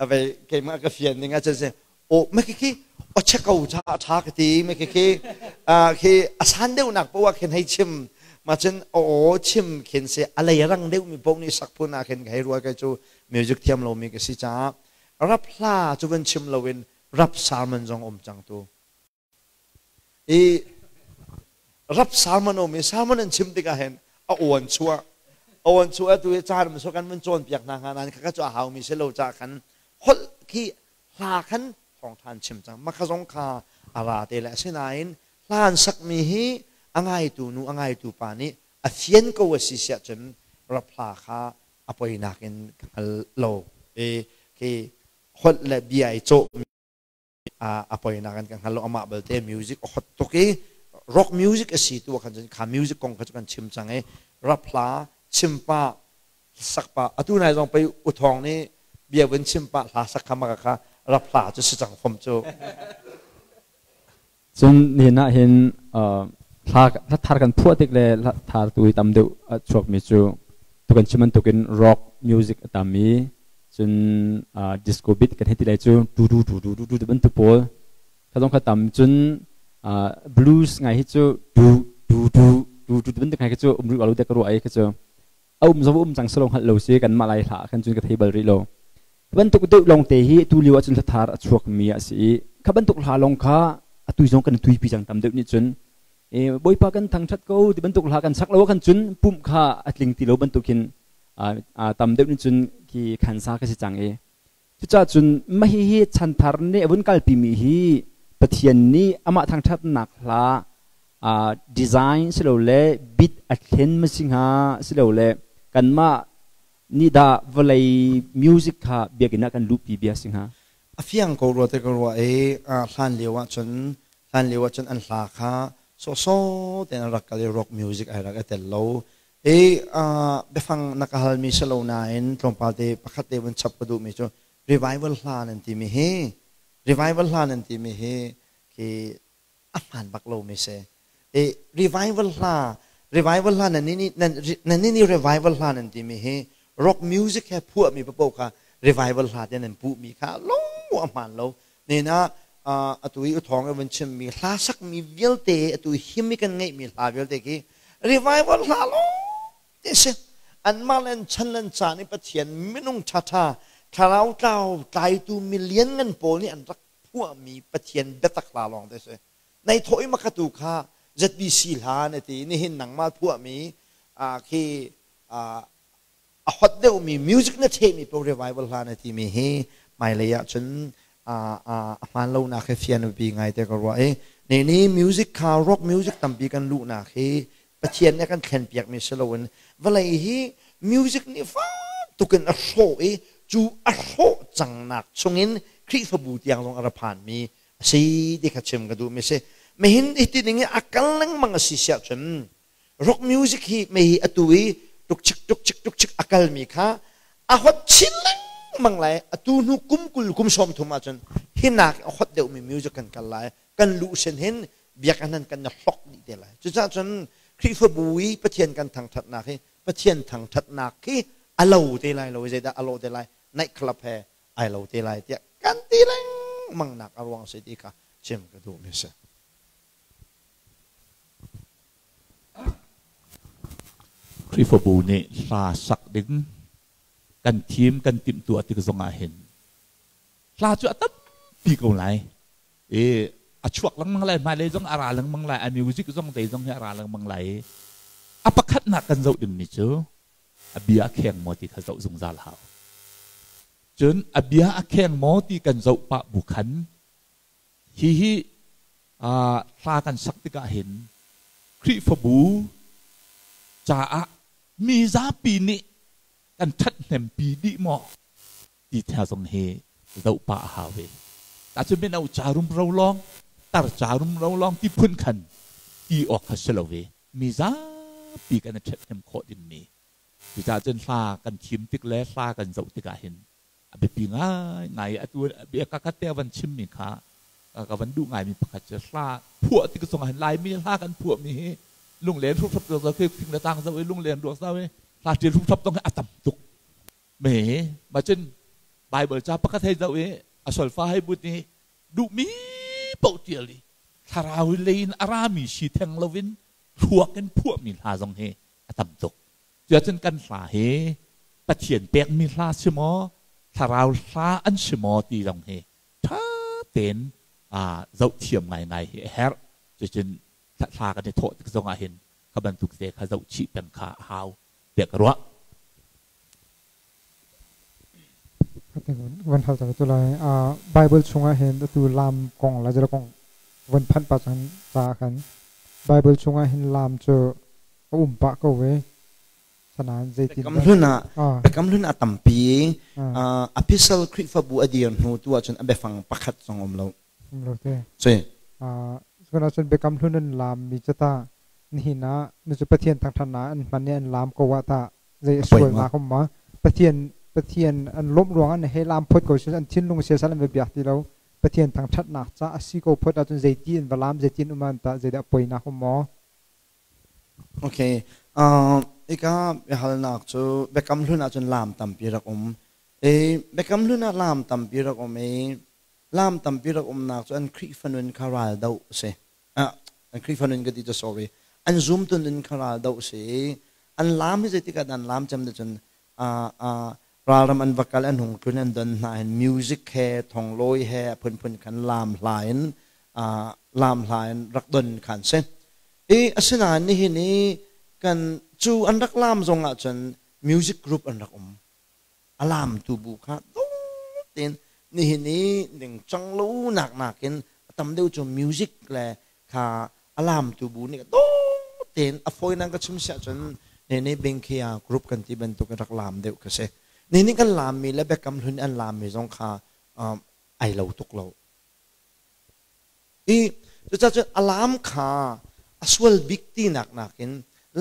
avei keimah ka fian ning ah cun si o me khi khi o che ko cha tha ka ti me khi khi Khi asan deuh nak poah khin hei chim ma cun aw chim khin se a lei rang deuh mi poh nih sak phun ah khin hei rual kai cu music thiam lo mi ka si caah rap hla cu van chim loin rap sermon zong um cang tu i rap sermon um i sermon an chim tikah hin a aw an chuah aw an chuah tu i caan so kan van cawn piak hna hnga nain khakha cu a hau mi si lo ca khan holh khi hla khan thawngtha an chim cang makha zong kha a ra te le asinain hla an sakmi hi a ngaitu nu a ngaitu pa nih a fian ko a si siah cun rap hla kha a poinak in ka hngal lo i khi holh le bia i cawh a poinak in ka hngal lo. Amah belte music a hot tuk i rock music a si tu khan cun kha music kong kha cu kan chim cang i rap hla chim pah sak pah atu nai zong pei uthawng nih bia vun chim pah hla sak kha maka kha rap hla cu si cang fom cu. Cun nihin ah hin hla thar kan phuah tik le hla thar tu hi tam deuh a chuakmi cu tu kan chim bantukin rock music a tam i cun disco beat kan hei ti lai cu du du du du du du bantuk pawl kha zong kha tam. Cun blues ngai hi cu du du du du du bantuk ngai khi cu um rih lo te ka ruah i kha cu a um zong um cang selo hngalh lo si kan mah lai hla khan cun ka thei bal rih lo. Bantuk deuh lawng te hi tu lio ahcun hlathar a chuak mi a si i kha bantuk hla lawng kha atu zong kan tuipi cang. Tam deuh nih cun Bawipa kan thangthat ko ti bantuk hla kan sak lo kan cun pumh kha a tling ti lo bantukin tam deuh nih cun khi khansa ka si cang i cucaah cun mah hihi chanthar nih a vun kalpi mi hi Pathian nih amah thangthatnak hla design silole bit a thlen ma si hnga silole kanmah nih dah vawlei music kha biakinn ah kan luhpi bia si hnga? A fiang ko rua te ka ruah i hlan lio ahcun hlan lio ahcun an hla kha sawhsawh tein an rak kal i rock music ai rak i tel lo i biafang na ka halmi si lo nain tlawmpal te pakhat te vun chap ka duhmi cu revival hla nan timi hi revival hla nan timi hi khi a hmaan bak lomi si. I revival hla revival hla nan ni nan ni revival hla nan timi hi rock music he phuahmi paoh kha revival hla te nan puhmi kha lo a hmaan lo. Nena atu i uthawng i vun chimmi hla sakmi vialte, atu him i kan ngeihmi hla vialte khi revival hla lo te si. Anmah le an chan le an caan i Pathian minung ṭhaṭha thlarau tlau tlaitu milian ngan pawl nih an rak phuahmi Pathian biatak hla lawng te si. Nai thawh i makatu kha ZBC hla na ti, nihin nangmah phuahmi khi a hot deuhmi music na thehmi po revival hla na timi hi hmailei ah cun a hmaan lonak hi fian biapi ngai te ka ruah i ne ni music kha rock music tampi kan luhnak hi Pathian nih a kan thlenpiakmi si loin vawlei hi music nih fak tukin a hrawh i cu a hrawh cangnak chungin Khrihfabu tiang zong a ra phanmi a si ti kha chim ka duhmi si. Mehin hi ti ning i a kal lengmang a si siah cun rock music hi mei hi atu i tuk chik tuk chik tuk chik a kalmi kha a hot chin lengmang lai. Atu hnu kum 20 kum 30 ahcun hinak a hot deuhmi music kan kal lai, kan luh sin hin biakinn an kan hlok dih te lai. Cucaah cun Khrihfabu i Pathian kan thangthatnak hi Pathian thangthatnak hi a lo te lai lo. Zeidah a lo te lai? Night club he ai lo te lai tiah kan ti lengmang nak a ruang si ti kha chim ka duh mi si. Khrihfabu nih hla sak ding kan thim kan timhtuah tik zongah hin hla cu a tampi ko lai i a chuak lengmang lai, hmailei zong a ra lengmang lai, a music zong zei zong hi a ra lengmang lai i a pakhatnak kan zoh dingmi cu a bia a kheng maw ti kha zoh zungzal hau. Cun a bia a kheng maw ti kan zoh pah bu khan hihi hla kan sak tikah hin Khrihfabu caah mi zapi nih kan ṭhathnempi dih maw ti thia zong hi zoh pah a hau ve. Tahcun mino ca rumro lawng, tar ca rumro lawng ti phun khan ti awk kha si lo ve. Mi zapi kan i ṭhathnem khawh dingmi. Cucaah cun hla kan thim tik le hla kan zoh tikah hin a biapi ngaingai. Atu bia ka khat te a van chimmi kha ka van duh ngaimi pakhat cu hla phuah tik zongah hin Laimi hla kan phuahmi hi lunglen hruphrap zo khi fing le tlang zo i lunglen ruak zo i hla ṭial hruphrap zong hi a tam tuk me. Ma cun Bible ca pakhat hei zoh i a solfa hei but i duhmi paoh ṭial i Thlarau lei in a rami si theng loin thluak in phuahmi hla zong hi a tam tuk. Cuahcun kan hla hi Pathian pekmi hla si maw, thlarau hla an si maw ti zong hi ṭha tein zohthiam ngaingai hi a herh. Cucun hla kan i thawh tik zong ah hin kha bantuk te kha zoh chih peng kha a hau tiah ka ruah. Van hal ta tu lai. Bible chungah hin atu lam kong la jala kong von phanh pa chan ca khan Bible chungah hin lam cu a um pah ko ve. Sanan zeitin Biakam hlun ah Biakam hlun ah tampi epistle Khrihfabu a dir hnu tu ahcun a biafang pakhat zong um lo. Um lo te. Si. Cun ahcun Biakam hlun an lam mi cu ta nihin ah nu cu Pathian thangthan ah an hman i an lam ko ah ta zei a sualnak um ma Pathian Pathian an lawmh ruang an he lam phot ko si an thinlung siasal an va biak ti lo Pathian thangthatnak ca a si ko phot ahcun zeiti in va lam zeitin um an ta zeidah poinak um maw? Okay. Ika biahalnak cu Biakam Hlun ahcun laam tampi rak um. I Biakam Hlun ah laam tampi rak um i laam tampi rak umnak cu an Khrihfa nun kha ral doh a si. An Khrihfa nun ka ti cu sorry. An zumtu nun kha ral doh a si i an laam hi zeitik ah dah an laam cem ti cun ralram an va kal an hung tlun an don hna hin music he thonglawi he a phunphun khan laam hla in laam hla in rak don khan si. I asinain nihin i kan cu an rak laam zong ahcun music group an rak um. A laamtu bu kha dong tein nihin i ningcang lo nak nakin a tam deuh cu music le kha a laamtu bu nih dawt tein a fawinak ka chim siah cun nene bengkhia group kan ti bantuk in rak laam deuh ka si. Nene kan laammi le Biakam Hlun an laammi zong kha ai lo tuk lo. I cucaah cun a laam kha a sual bik tinak nakin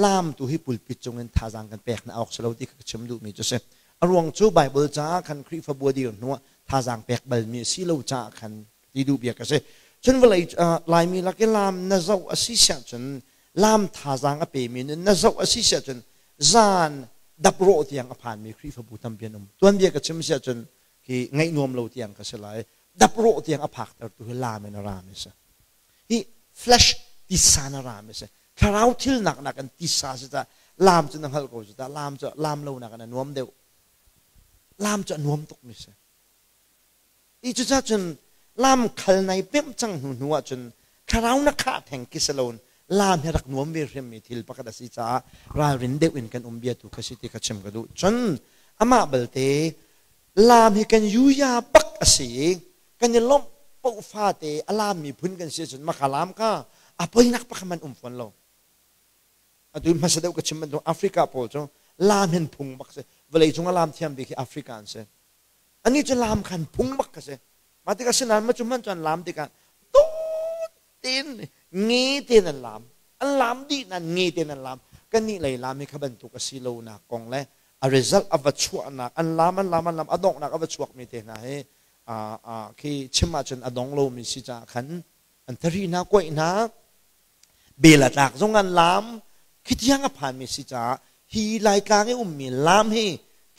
laam tu hi pulpit cungin thazaang kan pek hna awk si lo ti kha ka chim duhmi cu si. A ruang cu Bible caah khan Khrihfabu a dir hnuah thazaang pek balmi a si lo caah khan ti duh bia ka si. Cun vawlei Laimi lak i laam na zoh a si siah cun laam thazaang a pemi nun na zoh a si siah cun zan daprawh tiang a phanmi Khrihfabu tampi an um. Tuanbia ka chim siah cun khi ngaih nuam lo tiang ka si lai. Daprawh tiang a phaktertu hi laam in a rami si. Hi flesh tisa na rami si. Thlarau thil nak nakin tisa si ta laam cu na hngalh ko cu ta laam cu laam lo nakin a nuam deuh. Laam cu a nuam tukmi si. I cucaah cun lamkhal nai pemh cang hnu hnu ahcun thlarau na khah theng ki si loin lam hi rak nuam ve hrimmi thil pakhat a si caah ralrin deuh in kan um bia tu kha si ti kha chim ka duh. Cun amah belte lam hi kan yuya bak a si i kan i lawmh paoh fate a lam miphun kan si ahcun maka lam kha a poinak pakhat man um fawn lo. Atu hmasa deuh ka chim bantuk Africa pawl cu lam hin phung bak si. Vawlei cung a lam thiam bik hi Africa an si. Anih cu lam khan phung bak ka si. Mah tikah sinain ma cu hmanh cu an lam tikah dawt tein nge tein an lam. An lam dih nain nge tein an lam. Kannih lei lam hi kha bantuk a si lonak kong le a result a va chuahnak an lam an lam an lam a donghnak a va chuakmi te hna hi khi chim ahcun a dong lomi si caah khan an thari hna kuaih hna bel a tlak zong an lam khi tiang a phanmi si caah hi Laitlang i ummi lam hi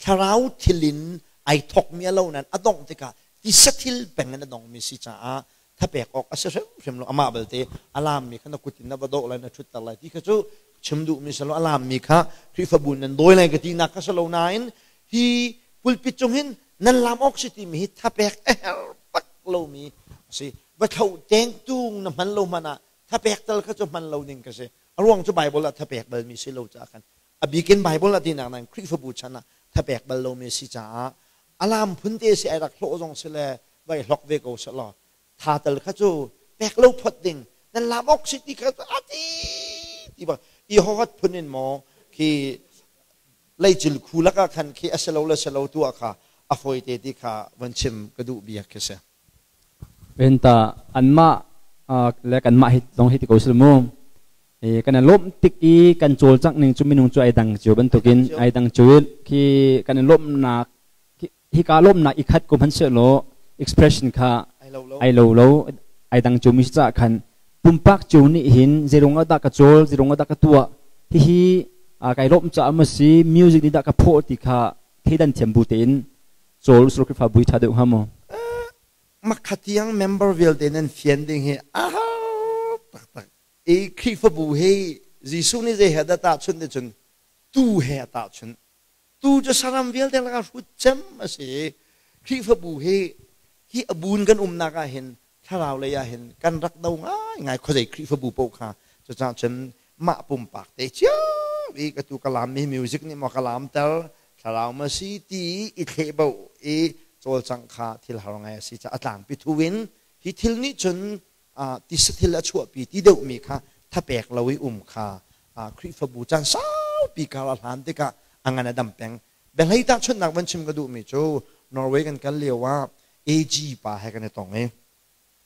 thlarau thil in ai thokmi a lo nain a dongh tikah tisa thil peng in a dongmi si caah thapek awk a si hrimhrim lo. Amah belte a lammi kha na kut in na va dawh lai, na ṭhutter lai ti kha cu chim duhmi si lo. A lammi kha Khrihfabu nan dawi lai ka tinak kha si lo nain hi pulpit cung hin nan lam awk si timi hi thapek a herh bak lomi a si. Va thlo tengtung na hman lo hmanh ah thapek tal kha cu hman lo ding ka si. A ruang cu Bible ah thapek balmi si lo caah khan a bikin Bible ah tinak nain Khrihfabu chan ah thapek bal lomi si caah alam phun te si ai rak hlawh zong si le vai hlok ve ko seh law tha tal kha cu pek lo phot ding nan lam awk si ti kha ati ti ba i hohat phun in maw khi leicil khu lakah khan khi a si lo le si lo tu ah kha a fawi te ti kha von chim ka duh biak khi si. Enta anmah le kanmah hi zong hi ti ko sil mu. Kan i lawmh tik i kan cawlcangh ning cu minung cu ai dang cio bantukin ai dang cio khi kan i lawmhnak hika lawmhnak i khat ko hmanhsehlaw expression kha ai lo lo ai dang cio mi si caah khan pumpak cio nih hin zeirung ah dah ka cawl, zeirung ah dah ka tuah, hihi kai lawmh caah maw si, music nih dah ka phawh ti kha theidan thiam bu tein cawl usur Khrihfa bui ṭha deuh hnga maw? Makhatiang member vialte nan fian ding hi a har. I Khrihfabu hi Jesuh nih zei he dah tahchunh ti cun tuu he a tahchunh. Tuu cu saram vialte lakah hrut cem a si i Khrihfabu hi hi a buun kan umnak ah hin thlarau lei ah hin kan rak do ngaingai khuazei Khrihfabu paoh kha. Cucaah cun mah pumpak te cio i ka tu ka laam mi music nih maw ka laamter thlarau ma si ti i thlehbo i cawlcangh kha thil har ngai a si caah a tlangpi thu in hi thil nih cun tisa thil a chuahpi ti deuhmi kha thapek lo i um kha Khrihfabu caan saupi kar a hlan tikah a ngan a dam peng. Biahlei tahchunhnak van chim ka duhmi cu Norway kan kal lio ah AG pa he kan i tong i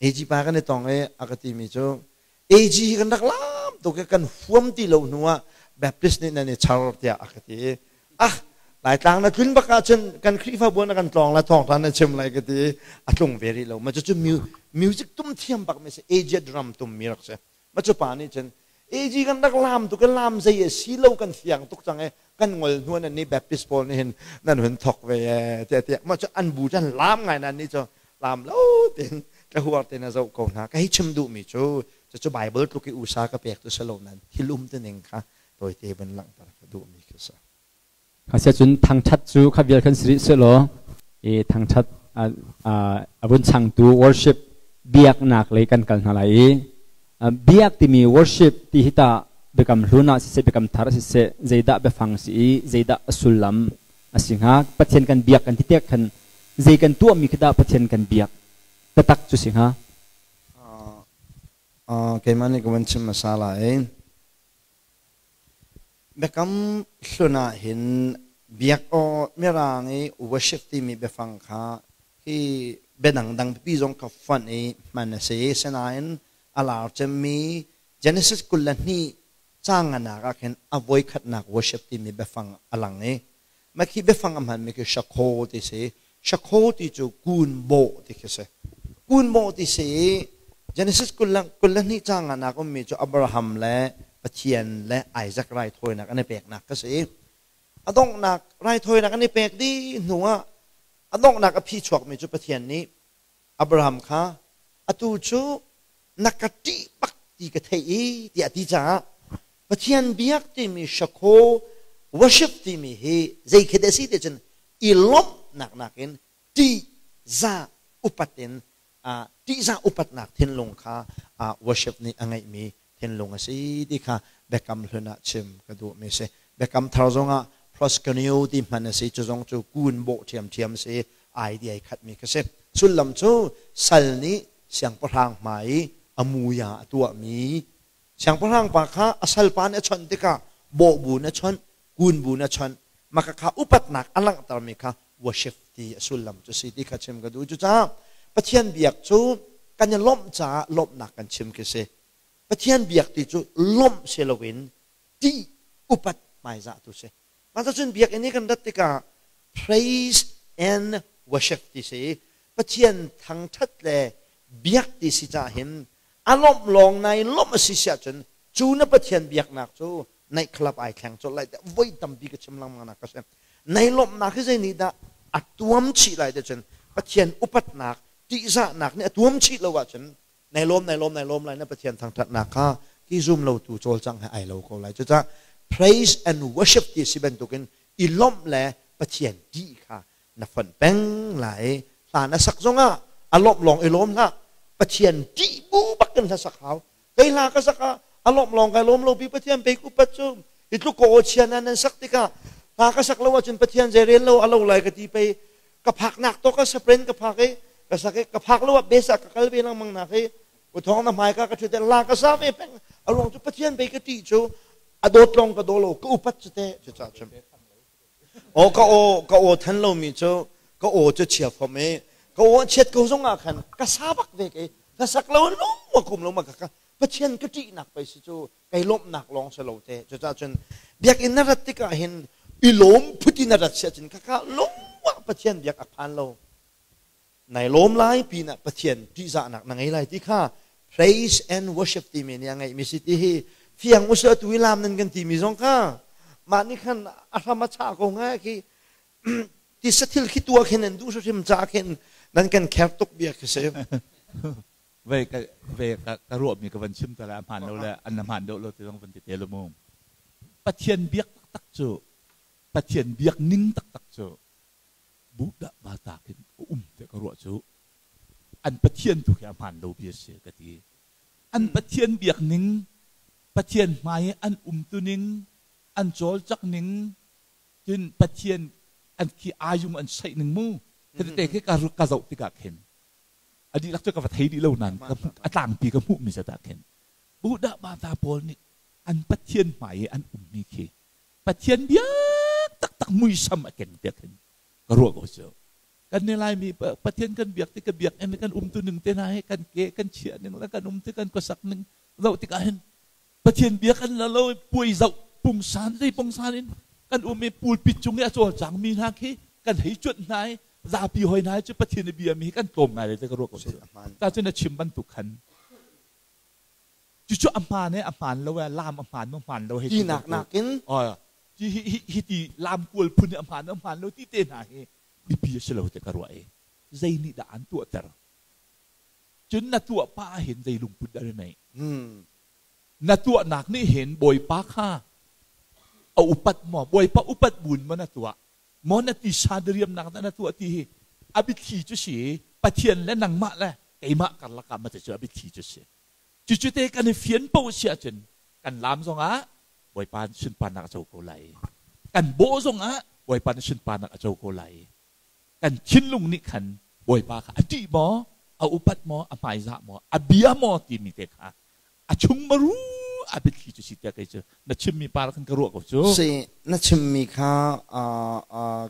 AG pa kan i tong i a ka timi cu AG hi kan rak lam tuk i kan huam ti lo hnu ah Baptist nih nan i char tiah a ka ti i ah Laitlang na tlun bak ahcun kan Khrihfabu na kan tlawng la thawngtha na chim lai ka ti i a tlung ve rih lo. Ma cucu music tum thiam bak mi si Asia drum tum mi rak si. Ma cu pa nih cun AG kan rak lam tuk i lam zei a si lo kan fiang tuk cang i kan ngol hnu nan nih Baptist pawl nih hin nan hun thok ve tiah tiah ma cu an bu cu an lam ngai nan nih cu lam lo tin ka huar tin a zoh ko hna. Ka hei chim duhmi cu cucu Bible tluk i usa ka pek tu si lo nan thil um tuning kha tawite vun langhter ka duhmi khi si. Asiahcun thangṭhat cu kha vial khan si rih sehlaw i thangṭhat a vun changtu worship biaknak lei kan kal hna lai i biak timi worship ti hi tah biakam hlun ah siseh biakam thar ah siseh zeidah biafang si i zeidah a sullam a si hnga? Pathian kan biak kan ti tiah khan zei kan tuahmi khi dah Pathian kan biak taktak cu si hnga? Keimah nih ka van chim hmasa lai. Biakam hlun ah hin biak aw Mirang i worship timi biafang kha hi bia dangdang pipi zong kha fonh i hman a si. Sinain a lar cemmi Genesis 22 caang nganak ah khin a voikhatnak worship timi biafang a lang i mah khi biafang a hmanmi khi shakho ti si. Shakho ti cu kun bawh ti khi si. Kun bawh ti si i Genesis 22 caang nganak ummi cu Abraham le Pathian le Isaac raithawinak an i peknak ka si. A donghnak raithawinak an i pek dih hnu ah a donghnak a phi chuakmi cu Pathian nih Abraham kha atu cu na ka ṭih bak ti ka theih i tiah a ti caah Pathian biak timi shakho worship timi hi zei khi dah a si ti cun i lawmhnak nakin ṭihzah upat in ṭihzah upatnak thinlung kha worship nih a ngeihmi thinlung a si ti kha Biakam Hlun ah chim ka duhmi a si. Biakam Thar zongah proskuneo ti hman a si, cu zong cu kun bawh ṭhiamṭhiam a si, ai ti ai khatmi kha si. Sullam cu sal nih siangpahrang hmai i a muya a tuahmi siangpahrang pa kha a salpa nih a chawnh tikah bawh bu in a chawnh, kun bu in a chawnh, mah kha upatnak a langhtermi kha worship ti a sullam cu si ti kha chim ka duh. Cucaah Pathian biak cu kan i lawmh caah lawmhnak kan chim khi si. Pathian biak ti cu lawmh si loin ṭih upat hmaizah tu si. Mah cun biakinn i kan rat tikah praise and worship ti si. Pathian thangṭhat le biak ti si caah hin a lawmh lawng nai lawmh a si si ahcun cu na Pathian biaknak cu night club ai thleng colh lai tiah voi tampi ka chim lengmang nak ka si. Nai lawmhnak hi zei nih dah a tuam chih lai ti cun Pathian upatnak ṭihzahnak nih a tuam chih lo ahcun nai lawm nai lawm nai lawm lai na Pathian thangṭhatnak kha ki zum lo tu cawlcang he ai lo ko lai. Cucaah praise and worship ti si bantukin i lawmh le Pathian ṭih kha na fonh peng lai. Hla na sak zongah a lawmh lawng i lawm hlah, Pathian ṭih bu bak in hla sak hau. Kei hla ka sak ah a lawmh lawng kai lawm lo pi Pathian pek upat cu i tluk ko aw chia na nan sak tikah hla ka sak lo ahcun Pathian zei rel lo a lo lai ka ti pei ka phak nak to ka sapren ka phak i ka sak i ka phak lo ah bes ah ka kal ve lengmang nak i uthong na hmai ka ka ṭhut la ka sa ve peng a ruang cu Pathian pei ka ṭih cu a dawt lawng ka daw lo ka upat cu te cu ca chim aw ka aw ka aw than lomi cu ka aw cu chia fom i ka aw chiat ko zong ah khan ka sa bak ve ke ka sak lo lung wa kum lo ma ka Pathian ka ṭihnak pei si cu kai lawmhnak lawng si lo te. Cucaah cun biakinn na rat tikah hin i lawm phut in na rat siah cun khakha lungwah Pathian biak a phan lo. Nai lawm lai pinah Pathian ṭihzahnak na ngei lai ti kha praise and worship timi nih a ngeihmi si ti hi fiang usih atu i lam nan kan timi zong kha mah nih khan a hram a chah ko ngai khi tisa thil khi tuah khin nan duh hrim ca khin nan kan kher tuk bia khi si. Ve ka ve ka ka ruahmi ka van chim ta lai a hmaan lo le an hmaan deuh lo ti zong van ti te lu mu. Pathian biak taktak cu Pathian biak ning taktak cu Buddha bata khin a um te ka ruah cu an Pathian tu khi a hmaan lo bia si ka ti. An Pathian biak ning, Pathian hmai i an umtu ning, an cawlcak ning, cun Pathian an khi ayung an saih ning mu. Khi te khi ka zoh tikah khin a dihlak cu ka va thei dih lo nain a tlangpi ka hmuhmi zat ah khin Buddha bata pawl nih an Pathian hmai i an ummi khi Pathian biak taktak muisam a keng tiah khin ka ruah ko cu. Kan ni Laimi Pathian kan biak ti ka biak in kan umtu ning te hna hi kan ke kan chiah ning le kan um ti kan khuasak ning zoh tikah hin Pathian bia kan la lo puai zoh pungsan zei pungsan in kan um i pulpit cung i a cawlcang mi hna khi kan hei cuanh hna i zapi hoi hna cu Pathian i bia mi hi kan tlawm ngai le ka ruah ko cu. Ta cu na chim bantuk khan cucu a hmaan e a hmaan lo e lam a hmaan maw hmaan lo hei ti nak nakin hi hi hi ti lam kual phun a hmaan a hmaan lo ti te hna hi biapi a si lo te ka ruah i zei nih dah an tuahter cun na tuah pa hin zei lungput dah na neih na tuahnak nih hin Bawipa kha a upat maw Bawipa upat buin maw na tuah maw na tisa diriamnak dah na tuah ti hi a biathli cu si Pathian le nangmah le keimah karlak ah ma cu a biathli cu si cucu te kan i fian paoh si ahcun kan lam zongah Bawipa sunparnak a co ko lai kan bawh zongah Bawipa nih sunparnak a co ko lai kan thinlung nih khan Bawipa kha a ṭih maw a upat maw a hmaizah maw a bia maw timi te kha a chung maru a biathli cu si tiah kei cu na chimmi par khan ka ruah ko cu. Si na chimmi kha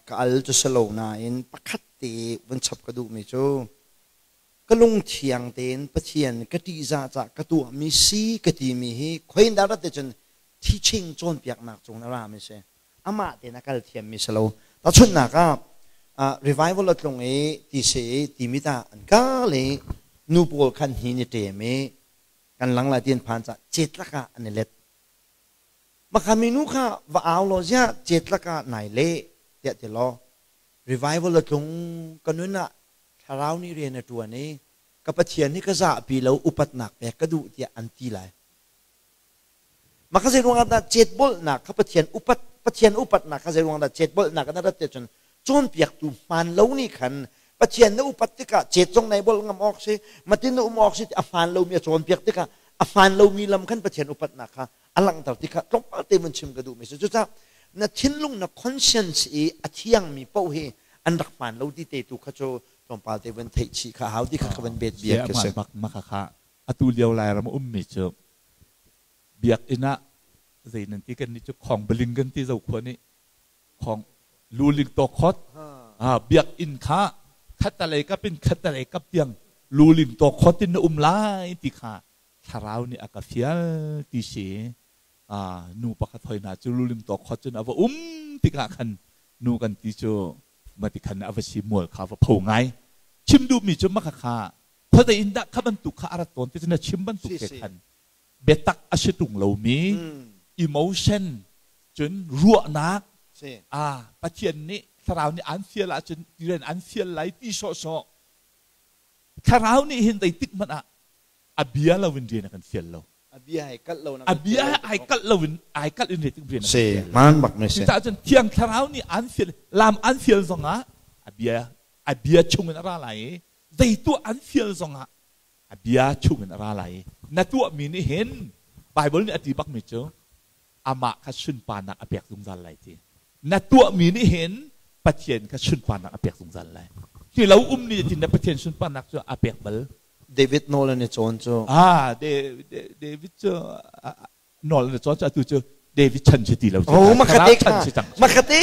ka al cu si lo nain pakhat te vun chap ka duhmi cu ka lungthiang tein Pathian ka ṭihzah cah ka tuahmi si ka timi hi khoin dah rat te cun teaching cawnpiaknak cung na rami si amah tein a kal thiammi si lo tahchunhnak ah revival a tlung i ti si i timi ta an kal i nu pawl khan hi ni ṭem i kan lang lai ti an phan cah cetlak ah an i let Maka minu kha va au law ziah cetlak ah nai leh tiah ti law revival a tlung ka nun ah thlarau nih rian a ṭuan i ka Pathian hi ka zahpi lo upatnak pek ka duh tiah an ti lai. Maka zei ruangah dah cetbolhnak kha Pathian upat Pathian upatnak kha zei ruangah dah cetbolhnak na rat tiah cun cawnpiaktu hmaan lo nih khan Pathian na upat tikah cet zong nai bolh ngam awk si matin na um awk si a hmaan lomi a cawnpiak tikah a hmaan lomi lam khan Pathian upatnak kha a langhter ti kha tlawmpal te vun chim ka duhmi si cucaah na thinlung na conscience i a thiangmi paoh hi an rak hmaan lo ti te tu kha cu tlawmpal te vun theih chih kha hau ti kha ka van bet biak ka si bak maka kha atu lio Lairam ummi cu biakinn ah zei nan ti kan nih cu khong baling kan ti zo khua nih khong luling to khot biakinn kha khatalei kap in khatalei kap tiang luling to khot in na um lai ti kha thlarau nih a ka fial ti si nu pakhat hoi hna cu luling to khot cun a va um tikah khan nu kan ti cu mati khan a va si mual kha va pho ngai chim duhmi cu maka kha khuadei in dah kha bantuk kha a rat tawn ti cu na chim bantuk te khan biatak a si tung lomi emotion cun ruahnak a Pathian nih thlarau nih an fial ahcun rian an fial lai ti sawhsawh thlarau nih hin zeitik hmanh ah a bia lo in rian a kan fial lo a bia ai kalh lo a bia ai kalh lo in ai kalh in zeitik rian si man bak me si cucaah cun thiang thlarau nih an fial lam an fial zongah a bia chung in a ra lai i zei tuah an fial zongah a bia chungin a ra lai i na tuahmi nih hin Baibal nih a ti bakmi cu amah kha sunparnak a pek zungzal lai ti na tuahmi nih hin Pathian kha sunparnak a pek zungzal lai ti lo um ni tin na Pathian sunparnak cu a pek bal David nawl an i cawn cu ah David cu nawl an i cawn cu atu cu David chan si ti lo oh makate kha makate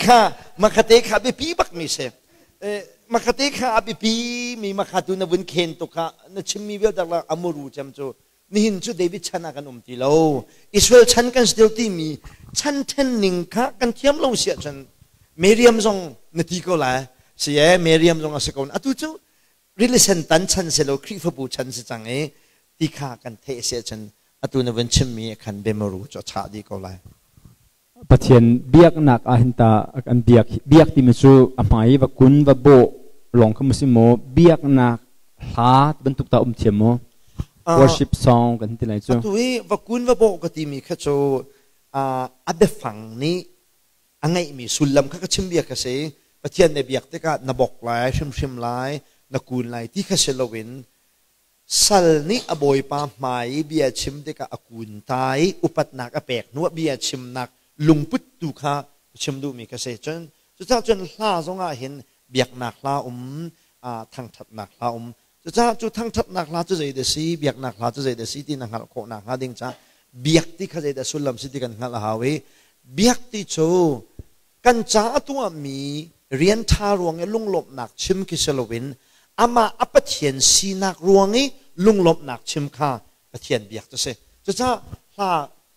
kha makate kha biapi bak mi si makate kha a biapi mi makhatu na vun khen to kha na chimmi vialte la amuru cem cu nihin cu David chan ah kan um ti lo Israel chan kan si ti mi chan then ning kha kan thiam lo si ahcun Miriam zong na ti ko lai si e Miriam zong a si ko atu cu rili sen tan chan si lo Khrihfabu chan si cang i ti kha kan theih si ahcun atu na vun chimmi khan biamaru cu a chah dih ko lai. Pathian biaknak ah hin ta an biak biak timi cu a hmai va kun va bawh lawng kha si maw biaknak Hla bantuk ta um thiam maw? Worship song kan ti lai cu. Atu i va kun va bawh ka timi kha cu a biafang nih a ngeihmi sullam kha ka chim bia kha si. Pathian na biak tikah na bok lai, hrimhrim lai, na kun lai ti kha si loin sal nih a bawipa hmai i bia chim tikah a kun ta i upatnak a pek hnuah bia chimnak lungput tu kha chim duhmi kha si. Cun cucaah cun hla zongah hin biaknak hla um, thangṭhatnak hla um. Cucaah cu thangṭhatnak hla cu zeidah si, biaknak hla cu zeidah si ti na hngalh khawh nakhnga ding caah biak ti kha zeidah sullam si ti kan hngalh a hau i biak ti cu kan ca a tuahmi rian ṭha ruang i lunglawmhnak chim khi si loin amah a Pathian sinak ruang i lunglawmhnak chim kha Pathian biak cu si. Cucaah hla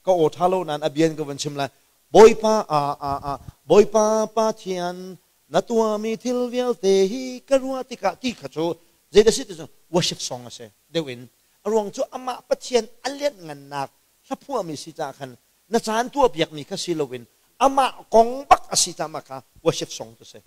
ka aw ṭha lo nain a bian ka vun chim lai. Bawipa a a a Bawipa Pathian na tuahmi thil vialte hi ka ruah tikah ti kha cu zeidah si ti cu worship song a si deuh in a ruang cu amah Pathian a lianhngannak hlaphuahmi si caah khan na caan tuahpiakmi kha si loin amah kong bak a si caah mah kha worship song cu si.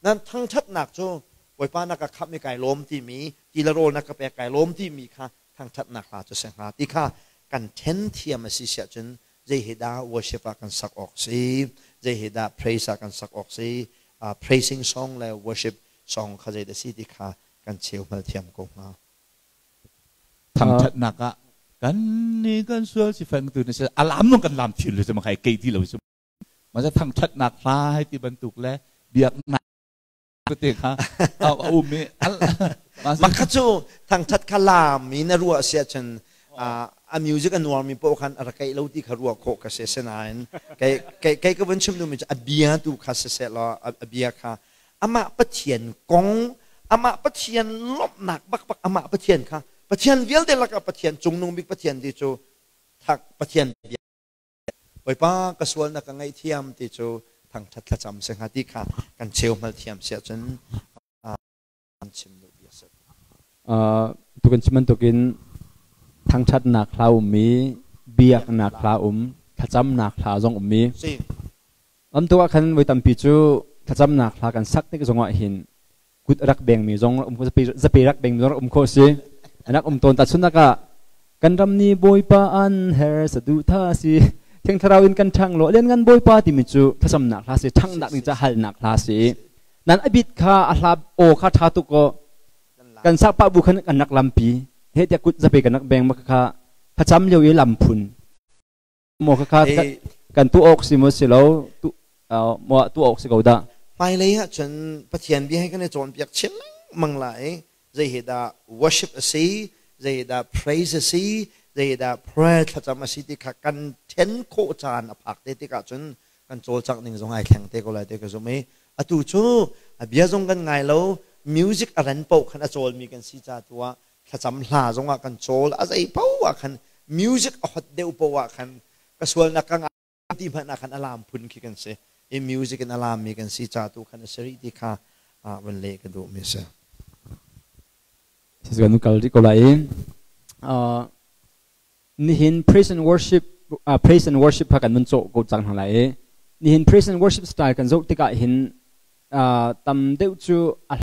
Nan thangṭhatnak cu Bawipa na ka khamh i kai lawm timi ti le rawl na ka pek kai lawm timi kha thangṭhatnak hla cu si hnga ti kha kan ṭhen thiam a si siah cun zei hi dah worship ah kan sak awk si, zei hi dah praise ah kan sak awk si, praising song le worship song kha zei dah si ti kha kan cheu hngal thiam ko hnga. Thangṭhatnak ah kan ni kan sual si feng tu ni se alam nung kan lam thil lu ma khai kei ti lo su ma za thangṭhatnak hla hai ti bantuk le biaknak te kha a um i ma kha cu thangṭhat kha lam i na ruah si ahcun a music a nuarmi paoh khan a ra keih lo ti kha ruah khawh ka si. Asinain kei kei ka vun chim duhmi cu a bia tu kha siseh law a bia kha amah Pathian kong, amah Pathian lawmhnak bakbak, amah Pathian kha Pathian vialte lakah Pathian cungnung bik Pathian ti cu thak Pathian bia Bawipa ka sualnak ka ngaihthiam ti cu thangṭhat thlacam si hnga ti kha kan cheu hmal thiam si ahcun an chim duh bia si. Tu kan chim bantukin thangṭhatnak hla um i biaknak hla um, thlacamnak hla zong um i am tu ah khan voi tampi cu thlacamnak hla kan sak tik zongah hin kut rak bengmi zong um zapi rak bengmi zong um khawh si anak um tawn. Tahchunhnak ah kan ram ni Bawipa an her saduhtha si thiang thlarau in kan ṭhang law lianngan Bawipa timi cu thlacamnak hla si, ṭhanghnak ding ca halnak hla si nan abit kha a hla aw kha ṭha tuk ko kan sak pah bu khan kan rak lampi he tiah kut zapi kan rak beng ma kha thlacam lio i lam phun maw kha kan tu awk si maw si lo tu maw tu awk si ko dah? Hmailei ah cun Pathian bia hi kan i cawnpiak chin lengmang lai. Zei hi dah worship a si, zei hi dah praise a si, zei hi dah prayer thlacam a si ti kha kan then khawh caan a phak te tikah cun kan cawlcangh ning zong ai thleng te ko lai ti ka zumh i atu cu a bia zong kan ngai lo, music a ran paoh khan a cawlmi kan si ca tu ah thlacam hla zong ah kan cawl, a zei paoh ah khan music a hot deuh paoh ah khan ka sualnak ka ngai ti hmanh ah khan a lam phun khi kan si i music in a lammi kan si ca tu khan a si rih ti kha van leh ka duhmi a si. Kan kal rih ko lai i nihin praise and worship, praise and worship kha kan mun cawh ko cang hna lai i nihin praise and worship style kan zoh tikah hin tam deuh cu a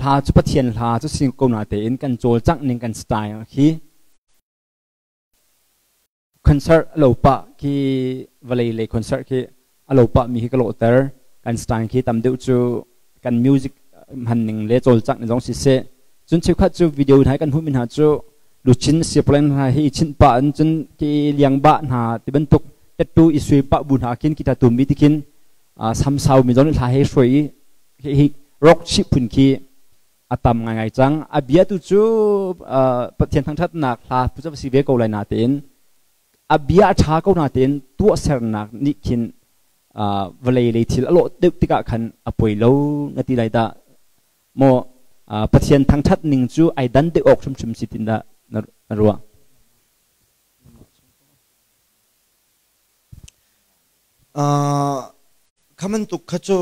hla cu Pathian hla cu si ko na tein kan cawlcangh ning, kan style khi concert lo pah khi vawlei lei concert khi a lo pah mi khi ka lawhter. Kan style khi tam deuh cu kan music hman ning le cawlcangh ning zong siseh, cun cheukhat cu video hna kan hmuh mi hna cu luchin siaplen hna hi chinh pah in cun ki liang bah hna ti bantuk tattoo i sui pah bu hna khin kita tum mi ti khin samsau mi zong hla he hruai i hi rock chih phun khi a tam ngaingai cang. A bia tu cu Pathian thangṭhatnak hla pu si ve ko lai natein a bia a ṭha ko natein tuahsernak nih khin vawlei lei thil a lawh deuh tikah khan a poi lo na ti lai dah maw? Pathian thangṭhat ning cu ai dan deuh awk hrimhrim si tin dah na ruah? Kha bantuk kha cu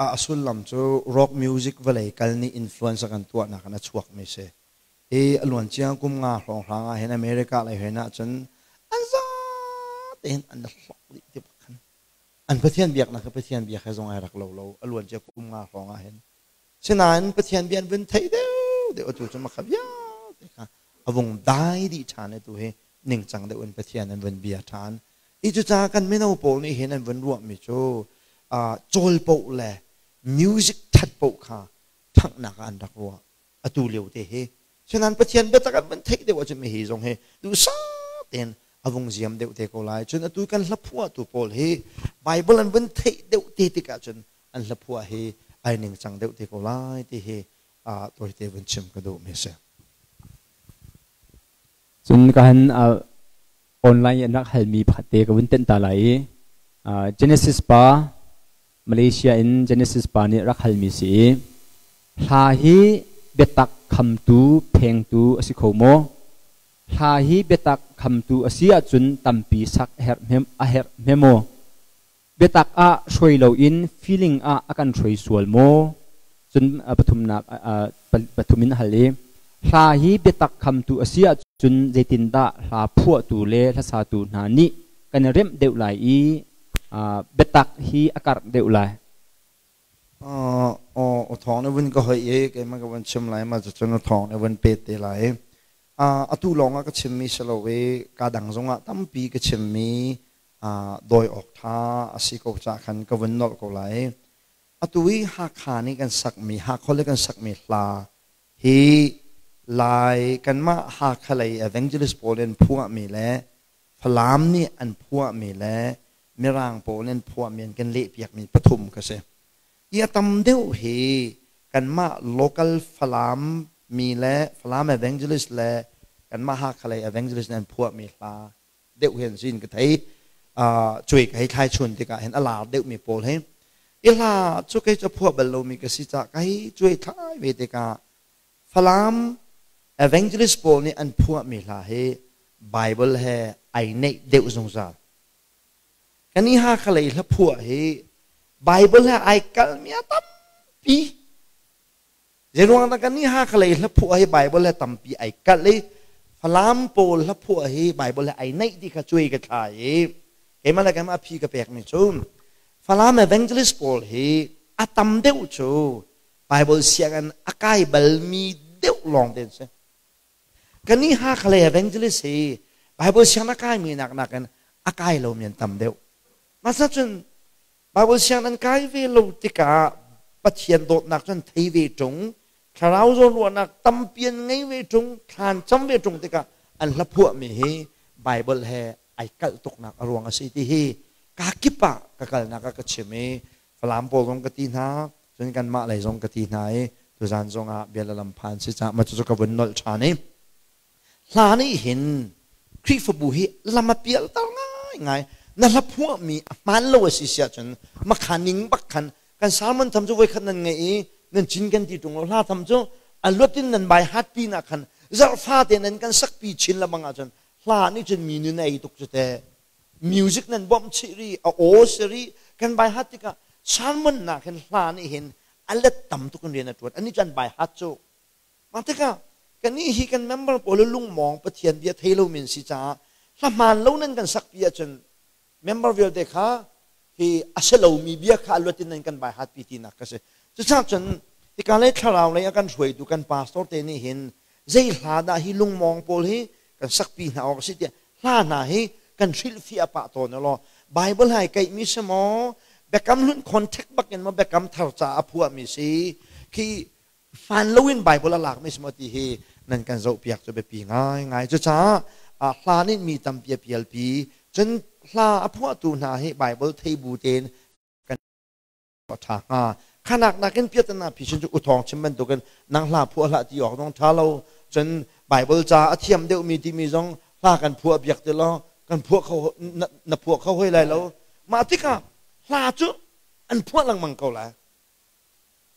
a sullam cu rock music vawlei kal nih influence a kan tuahnak in a chuakmi si. Hi a luancia kum nga hrawnghrang ah hin America lei hen ahcun an zate hin an hlok dih ti bak khan. An Pathian biaknak hi Pathian biak he zong ai rak lo lo a luancia kum nga hrawng ah hin. Sinain Pathian bia an vun theih deuh deuh atu cu makha vialte kha avung dai dih ṭhan atu hi ningcang deuh in Pathian an vun bia ṭhan. Hi cucaah kan mino pawl nih hin an vun ruahmi cu cawl paoh le music ṭhat paoh kha ṭhanghnak ah an rak ruah atu lio te hi. Sinain Pathian biatak an van theih deuh ahcun mi hi zong hi duhsah tein a vung ziam deuh te ko lai. Cun atu kan hlaphuahtu pawl hi Bible an vun theih deuh te tikah cun an hlaphuah hi ai ningcang deuh te ko lai ti hi tawite vun chim ka duhmi a si. Cun ka han online an rak halmi pakhat te ka vun tenh ta lai i Genesis pa Malaysia in Genesis pa nih rak halmi si i hla hi biatak khamtu phengtu a si kho maw? Hla hi biatak khamtu a si ahcun tampi sak a herh hme maw? Biatak ah hruai loin feeling ah a kan hruai sual maw? Cun pathumnak pathum in a hal i hla hi biatak khamtu a si ahcun zeitindah hla phuahtu le hlasatu hna nih kan i remh deuh lai i biatak hi a karh deuh lai? Aw thawng na vun ka hoih i keimah ka vun chim lai ma cucun thawng na vun pet te lai. Atu lawng ah ka chimmi si lo i ka dang zongah tampi ka chimmi dawi awk ṭha a si ko caah khan ka vun nolh ko lai. Atu i Hakha nih kan sakmi, Hakha le kan sakmi hla hi Lai kanmah Hakha lei evangelist pawl in phuahmi le Falam nih an phuahmi le Mirang pawl in phuahmi an kan lehpiakmi pathum ka si. Hi a tam deuh hi kanmah local Falam mi le Falam evangelist le kanmah Hakha lei evangelist nih an phuahmi hla deuh hin sin ka thei. Cuai ka hei thlai chun tikah hin a lar deuhmi pawl hi i hla cu kei cu phuah bal lomi ka si cah ka hei cuai thlai ve tikah Falam evangelist pawl nih an phuahmi hla hi Bible he ai neih deuh zungzal. Kan i Hakha lei hla phuah hi Bible he ai kalmi a tampi. Zeiruang dah kan nih Hakha lei hlaphuah hi Bible he tampi ai kalh i Falam pawl hlaphuah hi Bible he ai naih ti kha cuai ka thla i keimah le keimah a phi ka pekmi cu Falam evangelist pawl hi a tam deuh cu Bible sianginn a kai balmi deuh lawng te an si. Kan nih Hakha lei evangelist hi Bible sianginn a kaimi nak nakin a kai lomi an tam deuh. Masa cun Bible sianginn an kai ve lo tikah Pathian dawtnak cu an thei ve ṭung, thlarau zawnruahnak tampi an ngei ve ṭung, thlan cam ve ṭung tikah an hlaphuahmi hi Bible he ai kalh tuknak a ruang a si ti hi ka kip ah ka kalnak ah ka chim i Falam pawl zong ka ti hna, cun kanmah lei zong ka ti hna i tuzan zong ah bia le lam phan si caah mah cucu ka vun nolh ṭhan i hla nih hin Khrihfabu hi lam a pialter ngaingai. Na hla phuahmi a hmaan lo a si si ahcun makha ning bak khan kan sermon tham cu voikhat nan ngaih i nan cin kan ti ṭung lo. Hla tham cu a luat in nan bai hat pin ah khan zarhfa te nan kan sakpi chin lengmang ahcun hla nih cun mi nun a ei tuk cu teh. Music nan bawmh chih ri, a aw si ri, kan bai hat tikah sermon nak hin hla nih hin a let tam tuk in rian a ṭuan. Anih cu an bai hat cu. Mah tikah kannih hi kan member pawl lungmawng Pathian bia thei lomi an si caah hla hmaan lo nan kan sakpi ahcun member vialte kha hi a si lomi bia kha a luat in nan kan bai hatpi tinak ka si. Cucaah cun hika lei thlarau lei a kan hruaitu kan pastor te nih hin zei hla dah hi lungmawng pawl hi kan sakpi hna awk a si tiah hla hna hi kan hrilhfiah pah tawn law Bible hai kaihmi si maw Biakam Hlun contact bakin maw Biakam Thar ca a phuahmi si khi hmaan loin Bible a lakmi si maw ti hi nan kan zohpiak cu biapi ngaingai. Cucaah hla nih mi tampi a pialpi. Cun hla a phuahtu hna hi Bible thei bu tein kan a ṭha hnga. Khanak nakin piatana phisin cu uthawng chim bantukin nang hla phuah hlah ti awk zong ṭha lo. Cun Bible ca a thiam deuhmi timi zong hla kan phuah biak ti law kan phuah kho na phuah kho hoi lai lo. Mah tikah hla cu an phuah lengmang ko lai.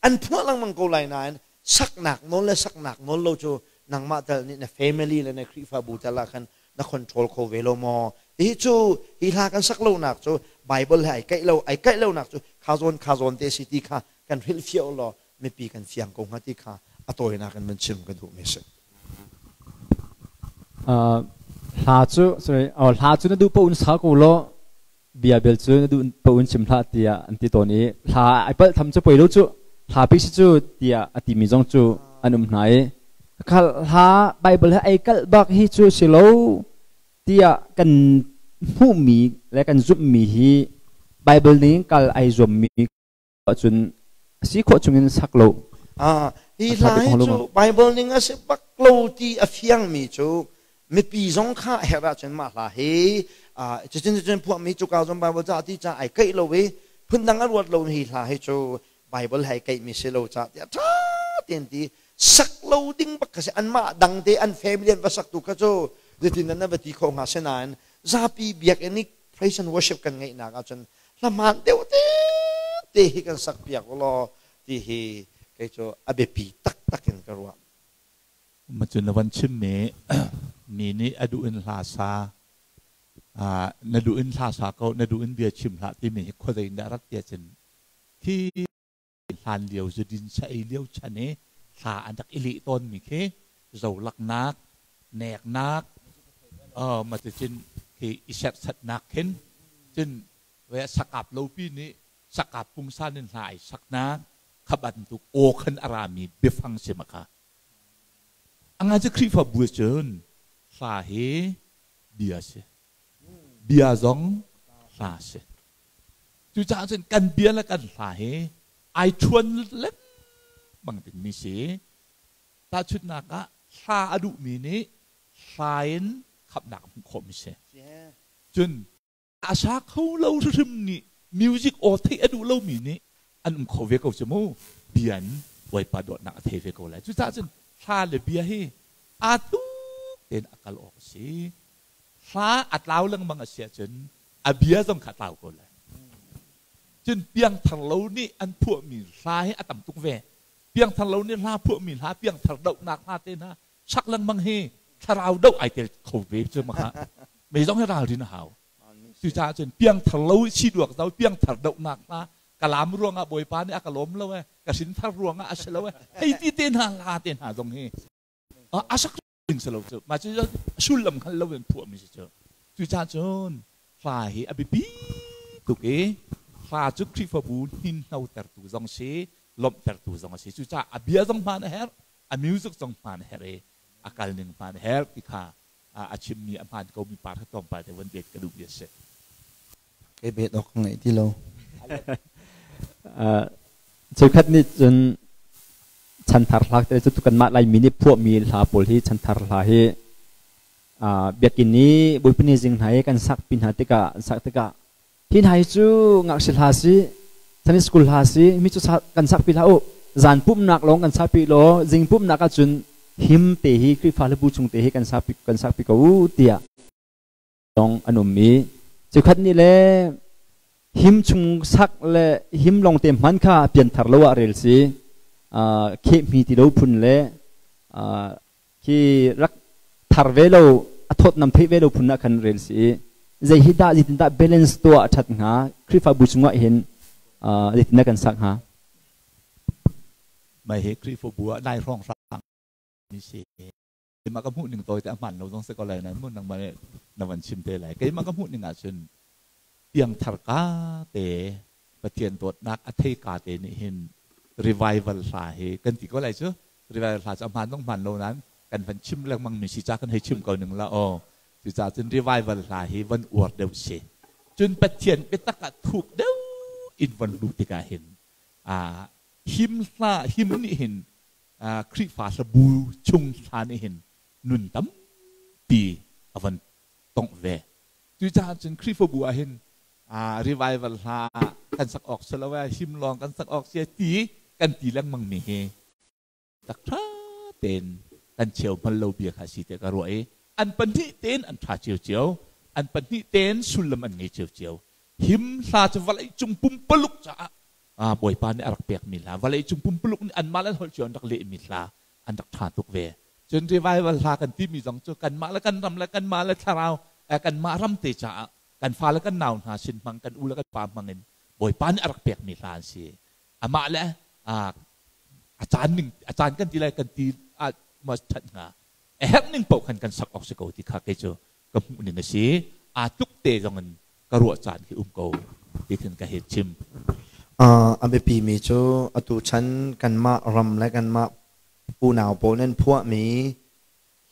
An phuah lengmang ko lai nain saknak nawl le saknak nawl lo cu nangmah tal nih na family le na Khrihfabu tal ah khan na control kho ve lo maw? Hi cu hi hla kan sak lonak cu Bible he ai kaih lo ai kaih lonak cu kha zawn kha zawn te si ti kha kan hrilh fiah law mipi kan fiang ko hnga ti kha a tawinak in van chim ka duhmi si. Hla cu sorry hla cu na duh paoh in sa ko law bia bel cu na duh paoh in chim hlah tiah an ti tawn i hla ai palh tham cu poi lo cu hla pi si cu tiah a timi zong cu an um hna i. Khal hla Bible he ai kalh bak hi cu si lo tiah kan hmuhmi le kan zumhmi hi Bible ning kal ai zuammi ahcun a si khawh chungin sak lo. Ah, hi hla hi cu Bible ning a si bak lo ti a fiangmi cu mipi zong kha herh ahcun mah hla hi cucun cucun phuahmi cuka zong Bible ca ti ca ai keih lo i phundang a ruat lo hi hla hi cu Bible hai keihmi si lo ca tiah ṭha tein ti sak lo ding bak kha si. Anmah dang te an family an va sak tu kha cu zeitin nan va ti kho hnga? Sinain zapi biakinn i praise and worship kan ngeihnak ahcun hlamaan deuh te te hi kan sak piak ulaw ti hi kei cu a biapi taktak in ka ruah. Macun na van chimmi mi nih a duh in hla sa, na duh in hla sa ko, na duh in bia chim hlah timi hi khuazei in dah rat tiah cun, khi hlan lio zudin sa ei lio chan i hla an rak i leh tawnmi khi zolaknak, neknak, maticun khi i serhsatnak khin cun ve sakap lopi nih sakap pungsan in hla ai saknak kha bantuk aw khan a rami biafang si ma kha. Anga cu Khrihfabu cun hla hi bia si, bia zong hla si. Cucaah cun kan bia le kan hla hi ai ṭhuan lengmang dingmi si. Tahchunhnak ah, hla a duhmi nih hla in khamhnak a hmuh khawhmi si. Cun a sa kho lo hrimhrim nih, music aw theih a duh lomi nih an um kho ve ko cu mu, bia in Bawipa dawtnak a thei ve ko lai. Cucaah cun hla le bia hi aa tluk tein a kal awk a si. Hla a tlau lengmang a si ahcun a bia zong kha a tlau ko lai. Cun piangthar lo nih an phuahmi hla hi a tam tuk ve. Piangthar lo nih hla phuahmi hla, piangthar dohnak hla te hna sak lengmang hi thlarau doh ai tel kho ve cu maka mei zong hi ralrin a hau. Cucaah cun piangthar lo si duak zo piangthar dohnak hla, kalam ruangah Bawipa nih a ka lawm lo e, ka hrinthar ruangah a si lo e, hei ti te hna hla te hna zong hi a sak ding si lo cu. Mah cu sullam hngal lo in phuahmi si cu. Cucaah cun hla hi a biapi tuk i hla cu Khrihfabu hninhnotertu zong si, lawmhtertu zong a si. Cucaah a bia zong hmaan a herh, a music zong hmaan a herh i a kal ning hmaan a herh ti kha a chimmi a hmaan komi par kha tlawmpal te van bet ka duhmi a si. Kei bet awk ka ngei ti lo. Cheukhat nih cun chanthar hla te cu kanmah Laimi nih phuahmi hla pawl hi, chanthar hla hi biakinn i Bawipa Ni zing hna i kan sakpi hna tikah, sak tikah, hi hna hi cu ngakchia hla si, Sunday school hla si, mi cu kan sakpi hlah u, zan pumhnak lawng kan sakpi law zing pumhnak ahcun him te hi, Khrihfa hlabu chung te hi kan sakpi ko u tiah lawng an um i, cheukhat nih le him chung sak le him lawng te hman kha pianthar lo ah rel si, khehmi ti lo phun le khi rak thar ve lo, a thawtnam theih ve lo phun ah khan rel si. Zei hi dah, zeitindah balance tuah a ṭhat hnga? Khrihfabu chungah hin zeitindah kan sak hnga? Mai hi Khrihfabu ah nai hrawng hrang mi si. Keimah ka hmuh ning tawi te, a hmaan lo zong si ko lai nan mun nangmah nih na van chim te lai. Keimah ka hmuh ning ahcun piangthar ka te, Pathian dawtnak a thei ka te nih hin revival hla hi kan ti ko lai cu. Revival hla cu a hmaan zong hmaan lo nain kan van chim lengmang mi si ca kan hei chim ko ning la aw. Cucaah cun revival hla hi van uar deuh si. Cun Pathian biatak ah thuk deuh in van luh tikah hin him hla, him nih hin, Khrihfa hlabu chung hla nih hin nun tampi a van tongh ve. Cucaah cun Khrihfabu ah hin revival hla kan sak awk si lo e, him lawng kan sak awk si ti kan ti lengmang mi hi tak ṭha tein kan cheu bal lo bia kha si tiah ka ruah i, an pahnih tein an ṭha ciocio, an pahnih tein sullam an ngei ciocio. Him hla cu vawlei cung pumpaluk caah Bawipa nih a rak pekmi hla, vawlei cung pumpaluk nih anmah le an holh cio an rak lehmi hla an rak ṭha tuk ve. Cun revival hla kan timi zong cu kanmah le kan ram le kanmah le thlarau, kanmah ram te caah kan fa le kan nau hna sin hmang, kan u le kan pa hmang in Bawipa nih a rak pekmi hla an si. Amah le a caan ning, a caan kan ti lai, kan ti ah ma ṭhat hnga, a herh ning paoh khan kan sak awk si ko ti kha kei cu ka hmuh ning a si. Aa tluk te zong in ka ruah caan khi um ko ti khin ka hei chim. A biapi mi cu atu chan kanmah ram le kanmah Unau pawl nan phuahmi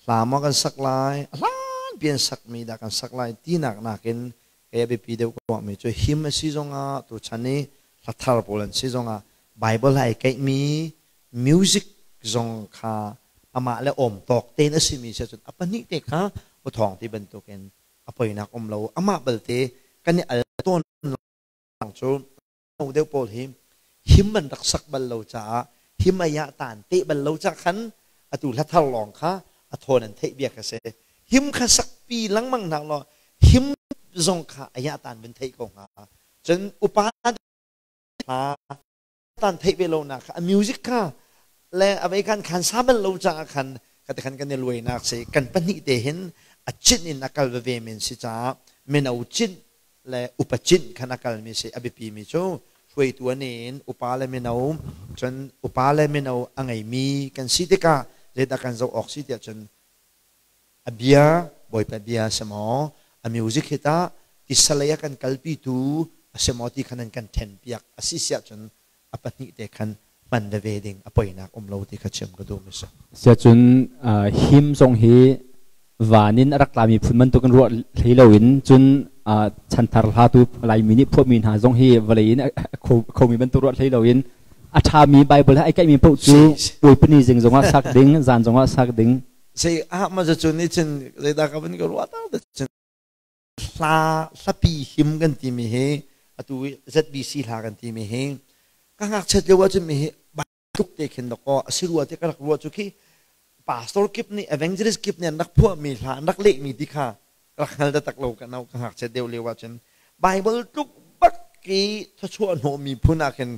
hla maw kan sak lai, a hlan pian sakmi dah kan sak lai tinak nakin kei a biapi deuh ka ruahmi cu him a si zongah tuchan i hla thar pawl an si zongah Bible ai keihmi music zong kha amah le awm tawk tein a simi si ahcun a pahnih te kha uthawng ti bantukin a poinak um lo. Amah balte kan i al tawn cu no deuh pawl hi him an rak sak bal lo caah him ai ah taan teh bal lo ca khan atu hla thar lawng kha a thawn an theih bia kha si. Him kha sakpi lengmang hna law him zong kha aya taan vun theih ko hnga. Cun upa hla tan theih ve lo nak kha a music kha le avei khan khan sa bal lo caah khan kha khan kan i luainak si. Kan pahnih te hin a chin in a kal veve men si caah mino chin le upa chin khan a kalmi si. A biapi mi cu hruaitu an in upa le mino, cun upa le mino a ngeimi kan si tikah zeidah kan zoh awk si tiah cun a bia, Bawipa bia si maw, a music hi tah tisalei a kan kalpitu a si maw ti khan an kan then piak a si siah cun a pahnih te khan hman veve ding a poinak um lo ti kha chim ka duh mi si. Siacun him zong hi van in a rak tlami phun bantuk in ruah hlei loin cun chanthar hla tu Laimi nih phuahmi hna zong hi vawlei in a khomi bantuk ruah hlei loin a ṭhami Bible he ai kaihmi paoh cu puaipani zing zongah sak ding, zan zongah sak ding. Sei ah ma cu nih cun zeidah ka van ka ruah ta cun hla hlapi him kan timi hi, atu ZBC hla kan timi hi, ka ngakchiat lio ahcun mi hi tluk te khin dakaw a si rua te ka rak ruah cu khi pastor kip nih, evangelist kip nih an rak phuahmi hla, an rak lehmi ti kha rak hngal taktak lo. Ka no, ka ngakchiat deuh lio ahcun Bible tluk bak i thawchuah hnawhmi phun ah khin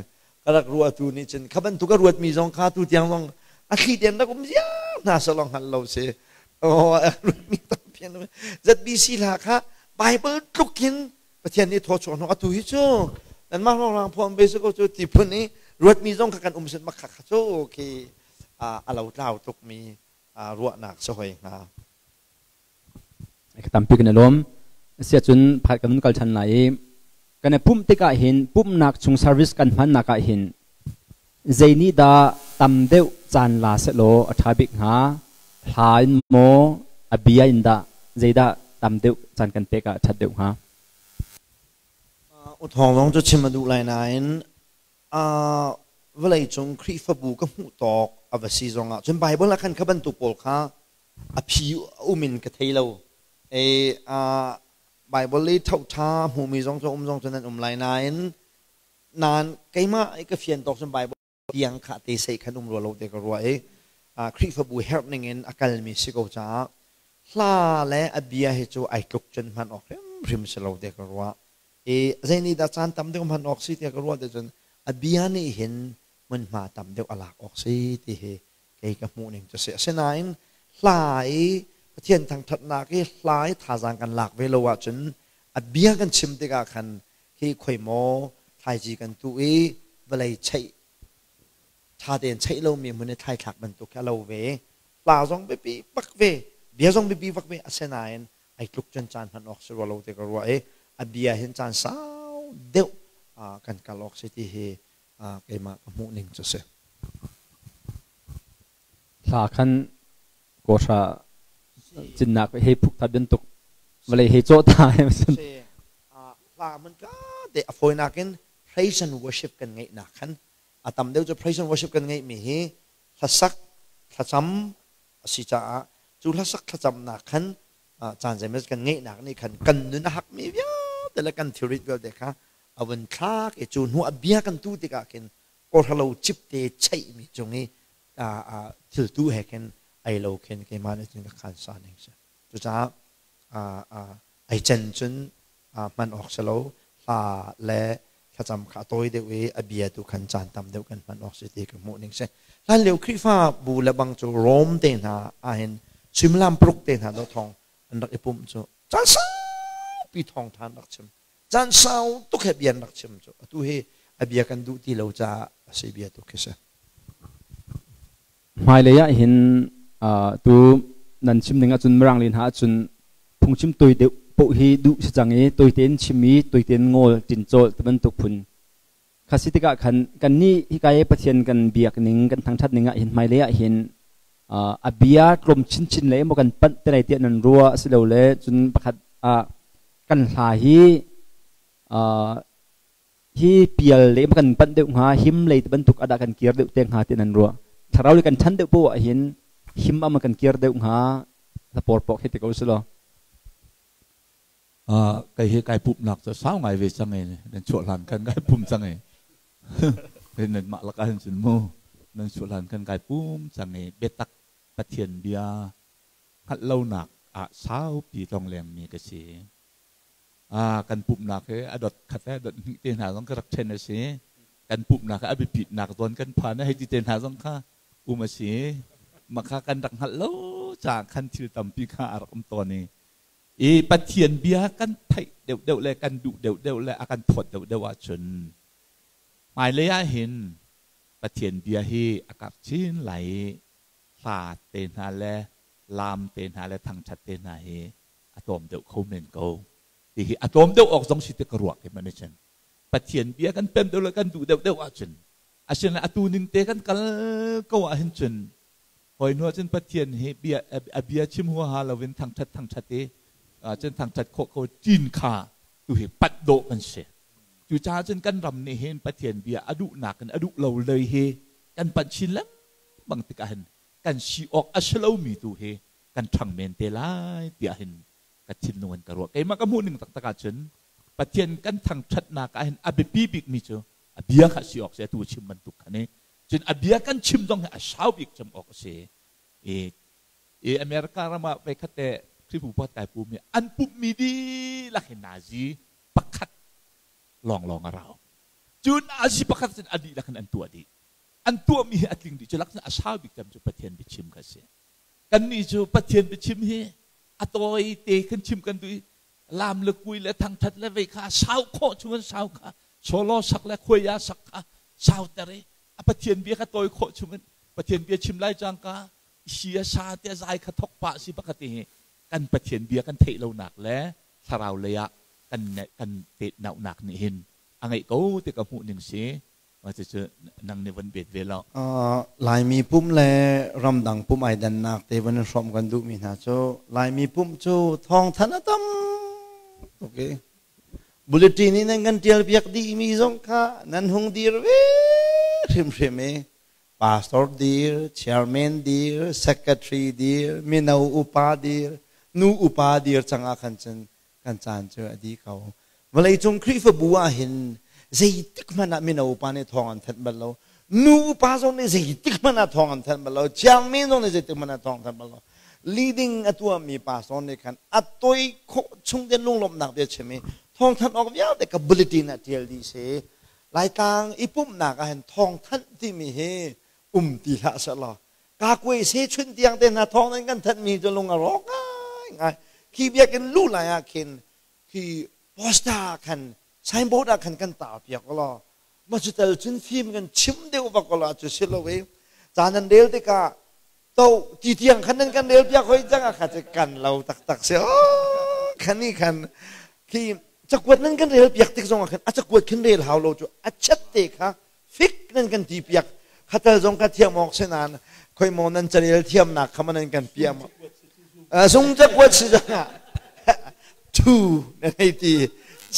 ka rak ruah. Tu nih cun kha bantuk a ruatmi zong kha tu tiang zong a thli tein rak um ziar hna salong hngal lo si. Oh, a ruatmi tampi an um. ZBC hla kha Bible tluk in Pathian nih thawchuah hnawh atu hi cu nanmah rong phuam ve ko cu ti phun i ruatmi zong kha kan um sin mak kha kha cu khi a lo tlau tukmi ruahnak si hoi hnga. Tampi kan i lawm. Asiahcun pakhat kan kal ṭhan lai i kan i pumh tikah hin, pumhnak chung service kan hmannak ah hin zei nih dah tam deuh caan la sehlaw a ṭha bik hnga? Hla in maw, a bia in dah? Zeidah tam deuh caan kan pek ah a ṭhat deuh hnga? Uthawng zong cu chim a duh lai nain vawlei cung Khrihfabu ka hmuh tawk a va si zongah cun Bible ah khan kha bantuk pawl kha a phi um in ka thei lo. E Bible i thoṭha hmumi zong cu um zong cu nan um lai nain nan keimah i ka fian tawk cun Bible tiang kha te sei khan um rua lo te ka ruah i Khrihfabu herh ning in a kalmi si ko caah hla le a bia hi cu ai tluk cun hman awk hrimhrim si lo te ka ruah. I zei nih dah caan tam deuh hman awk si tiah ka ruah te cun a bia nih hin hmunhma tam deuh a lak awk si ti hi kei ka hmuh ning cu si. Asinain hla i Pathian thangṭhatnak i hla i thazaang kan lak ve lo ahcun a bia kan chim tikah khan hi khoi maw thlaici kan tuh i vawlei cheih ṭha tein cheih lomi hmun i thlaithlak bantuk khi a lo ve. Hla zong biapi bak ve, bia zong biapi bak ve, asinain ai tluk cun caan hman awk si rua lo ti ka ruah i a bia hin caan sau deuh kan kal awk si ti hi keimah ka hmuh ning cu si. Hla khan kawhra cinnak hei phuk ta bantuk vawlei hei cawh ta. Hla man ka te a fawinak in praise and worship kan ngeihnak khan a tam deuh cu praise and worship kan ngeihmi hi hlasak thlacam a si caah cu hlasak thlacamnak khan caan zeimawzat kan ngeihnak nih khan kan nun a hakmi vialte le kan thilrit vialte kha a vun thlak i cu hnu a bia kan tu tikah khin kawhra cip te cheihmi cung i thiltu he khin ai lo khin keimah nih cun ka khan sa ning si. Cucaah ai cen cun hman awk si lo. Hla le thlacam kha a tawi deuh i a bia tu khan caan tam deuh kan hman awk si ti ka hmuh ning si. Hlan lio Khrihfa bu le bang cu Rom te hna ahhin suimilam paruk te hna do thong an rak i pumh cu caan saupi thawng ṭha an rak chim, caan sau tuk he bia an rak chim cu. Atu hi a bia kan duh ti lo caah a si, bia tu khi si. Hmailei ah hin tu nan chim ning ahcun Mirang len hna ahcun phungchim toi deuh paoh hi duh si cang i toi tein chim i toi tein ngawl tincawl ti bantuk phun. Kha si tikah khan kannih hika i Pathian kan biak ning kan thangṭhat ning ah hin hmailei ah hin a bia tlawm chinchin le maw kan panh te lai tiah nan ruah asilole cun pakhat ah kan hla hi hi pial le maw kan panh deuh hnga him lei bantuk ah dah kan kir deuh te hnga tiah nan ruah? Thlarau le kan ṭhan deuh poah ah hin him ah maw kan kir deuh hnga? Hlapawr pawk hi ti ko si law. Kei hi kai pumhnak cu sau ngai ve cang i nan chuah hlan khan kai pum cang i nan mah lakah hin cun mu nan chuah hlan khan kai pum cang i biatak Pathian bia hngalh lonak ah saupi tlonglengmi ka si. Kan pumhnak hi a dot khat le dot hnih te hna zong ka rak ṭhen a si. Kan pumhnak hi a biapitnak zawn kan phan hei ti te hna zong kha um a si. Mah kha kan rak hngalh lo caah khan thil tampi kha a rak um tawn i I Pathian bia kan theih deuhdeuh le kan duh deuhdeuh le a kan thawt deuhdeuh ahcun hmailei ah hin Pathian bia hi a karh chin lai i hla te hna le laam te hna le thangṭhat te hna hi a tlawm deuh kho men ko. Ti hi a tlawm deuh awk zong si ti ka ruah keimah nih cun. Pathian bia kan pem deuh le kan duh deuhdeuh ahcun asinain atu ning te kan kal ko ahhin cun Hawi hnu ahcun Pathian hi bia a bia chim huaha loin thangṭhat thangṭhat i cun thangṭhat khawh ko ṭin kha tu hi pat dawh kan si. Cucaah cun kan ram nih hin Pathian bia a duhnak in a duh lo lei hi kan panh chin lengmang tikah hin kan si awk a si lomi tu hi kan ṭhang men te lai tiah hin ka thinlung in ka ruah. Keimah ka hmuh ning taktak ahcun Pathian kan thangṭhatnak ah hin a biapi bikmi cu a bia kha si awk si atu chim bantuk kha ni. Cun a bia kan chim zong hi a sau bik cem awk a si. I, i America ram ah voikhat te Khrihfabu pakhat kai pum i an pumhmi dihlak hi nazi pakhat lawnglawng a rau. Cu nazi pakhat cun a dihlak in an tuah dih. An tuahmi hi a tling dih. Cu lak cun a sau bik cem cu Pathian biachim kha a si. Kannih cu Pathian biachim hi a tawi te kan chim kan duh i lam le kui le thangthat le vei kha sau khawh chung in sau kha solo sak le khuai ah sak kha sau ter i a Pathian bia kha tawi khawh chung in Pathian bia chim lai cang ka si a sa te zai kha thok pah si pakhat hi kan Pathian bia kan theih lonak le thlarau lei ah kan kan te naunak nih hin a ngeih ko ti ka hmuh ning si. Cucu nang nih von bet ve lo. Laimi pumh le ramdang pumh ai dannak te von in hrawmh kan duhmi hna cu Laimi pumh cu thawngthanh a tam tuk i bulletin in nan kan ṭial piak dihmi zong kha nan hung dir ve hrimhrim i pastor dir, chairman dir, secretary dir, mino upa dir, nu upa dir cang ah khan cun kan caan cu a dih ko. Vawleicung Khrihfabu ah hin zeitik hmanh ah mino upa nih thawng an thanh bal lo. Nu upa zong nih zeitik hmanh ah thawng an thanh bal lo. Chairman zong nih zeitik hmanh ah thawng an thanh bal lo. Leading a tuahmi pastor nih khan a toi khawh chung te lunglawmhnak bia chim i thawngthanh awk vialte ka bulletin ah ṭial dih si. Laitlang i pumhnak ah hin thawngthanh timi hi um ti hlah sehlaw kakuai se chun tiang te hna thawng nan kan thanh mi cu lung a rawk ngai ngai. Khi biakinn lu lai ah khin khi poster khan signboard ah khan kan tar piak law ma cu tel cun fim kan chim deuh vak la cu si lo i ca nan rel tikah to ti tiang khan nan kan rel piak hoi cang ah kha cu kan lo taktak si. Khan ni khan khi cakuat nan kan rel piak tik zong ah khan a cakuat khin rel hau lo cu a chat te kha fik nan kan ti piak khatal zong ka thiam awk si nain khoi maw nan carel thiamnak kha nan kan piam sung cakuat si zong ah thu nan hei ti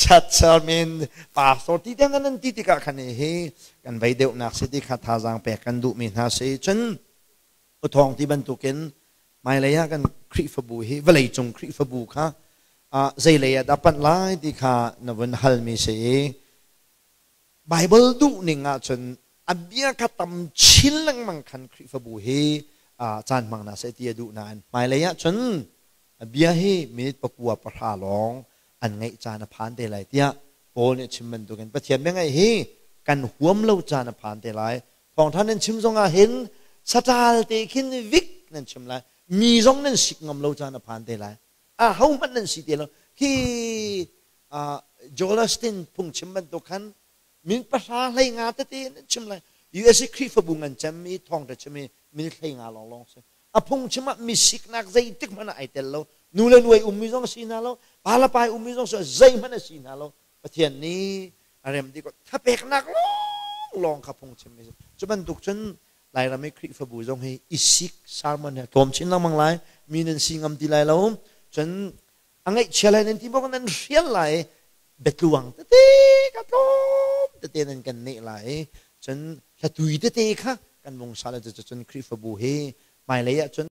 chat sermin pastor ti tiang nan ti tikah khan hi kan vei deuhnak si ti kha thazaang pek kan duhmi hna si. Cun uthawng ti bantukin hmailei ah kan Khrihfabu hi vawleicung Khrihfabu kha zeilei ah dah panh lai ti kha na vun halmi si i Bible duh ning ahcun a bia kha tam chin lengmang khan Khrihfabu hi caan hmang hna seh ti a duh nain hmailei ahcun a bia hi minute 9 10 lawng an ngaih caan a phan te lai tiah Paul nih a chim bantukin Pathian bia ngaih hi kan huam lo caan a phan te lai. Thawngṭha nan chim zong ah hin saṭal te khin vik nan chim lai. Mi zong nan sik ngam lo caan a phan te lai. A hohmanh nan si te lo. Khi Joel Osteen phungchim bantuk khan min 10 15 tete nan chim lai. USA Khrihfabu ngan cemmi thawngṭha chim i min 15 lawnglawng si. A phungchim ah mi siknak zeitik hmanh ah ai tel lo. Nu le nu ai ummi zong si hna lo. Pa le pa ai ummi zong si zeihmanh a si hna lo. Pathian nih a rem dih ko. Thapeknak lawng Lawng kha phungchim mi cu bantuk cun Lairam i Khrihfabu zong hi isik sermon he tlawm chin lengmang lai mi nan si ngam ti lai lo cun a ngaihchia lai nan ti bawk nan hrial lai biatluang tete ka tlawm tete nan kan neh lai cun hlatui tete kha kan vung sa le cun Khrihfabu hi hmailei ah cun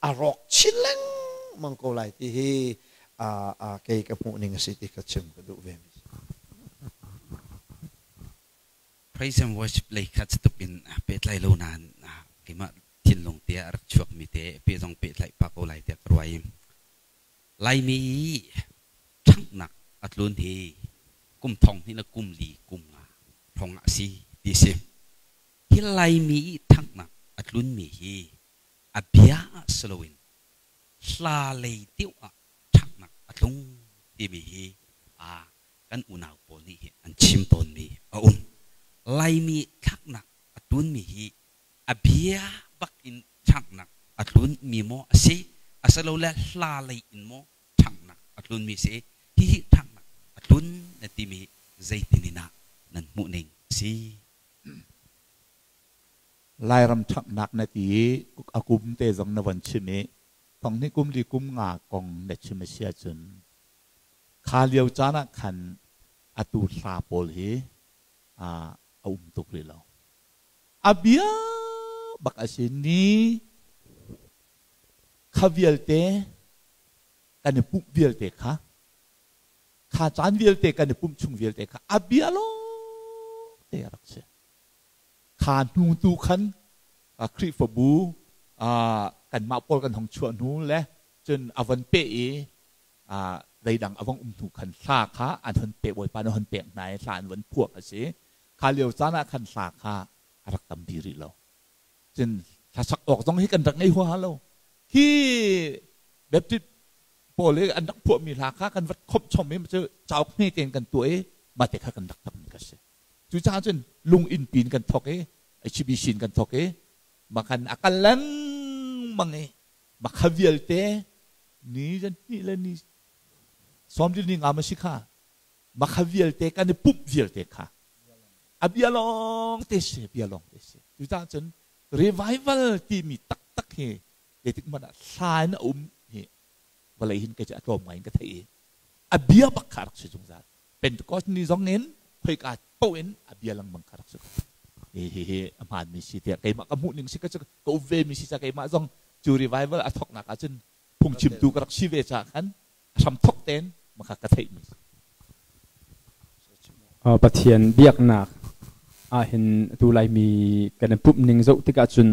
a rawk chin lengmang ko lai ti hi kei ka hmuh ning a si ti ka chim ka duh ve mi. Praise and worship lei kha cutuk in pehtlai lo nain keimah thinlung te ah rak chuak mi te pe zong pehtlaih pah ko lai tiah ka ruai. Laimi i ṭhanghnak a tlun hi kum thong hnih le kum li kum nga hrawng ah a si ti a si. Hi Laimi i ṭhanghnak a tlunmi hi a bia ah si loin hla lei deuh ah ṭhanghnak a tlung timi hi kan unau pawl nih hi an chim tawnmi a um. Laimi thlaknak a tlunmi hi a bia bak in ṭhanghnak a tlunmi maw a si asilole hla lei in maw ṭhanghnak a tlunmi a si? Hihi ṭhanghnak a tlun na timi zeitin in ah nan hmuhning a si? Lairam ṭhanghnak na ti i a kum te zong na von chim i thong hnih kum li kum nga kong na chim a si ahcun kha lio caan ah khan atu hla pawl hi a um tuk rih lo. A bia bak a si ni kha vialte kan i pumh vialte kha kha caan vialte kan i pumh chung vialte kha a bia lawng te a rak si. Kha hnu tu khan Khrihfabu kanmah pawl kan hong chuah hnu le cun a von peh i zeidang a vong um hnu khan hla kha an hon peh Bawipa nih a hon pek hna i hla an von phuah a si. Kha lio caan ah khan hla kha a rak tam dih rih lo. Cun hlasak awk zong hi kan rak ngei huaha lo. Hi Baptist pawl i an rak phuahmi hla kha kan vat khomh chom i cu cauk hme tein kan tuah i mah te kha kan rak tammi kha si. Cucaah cun lung inn pin kan thawk i HBC in kan thawk i makhan a kal lengmang i makha vialte ni zan hnih le ni sawmdil ni nga ma si kha makha vialte kan i pumh vialte kha a bia lawng te si bia lawng te si cucaah cun revival timi taktak hi zeitik hmanh ah hla in a um hi vawlei hin kei cu a tlawm ngai in ka theih i a bia bak kha a rak si zungzal Pentecost ni zong in khoika paoh in a bia lengmang kha rak si ko. Hi hi hi a hmaanmi si tiah keimah ka hmuh ning si ka ka um ve mi si ca keimah zong cu revival a thawknak ah cun phungchimtu ka rak si ve caah khan a hram thawk tein maka ka theih mi. Pathian biaknak ahhin atu Laimi kan i pumh ning zoh tikah cun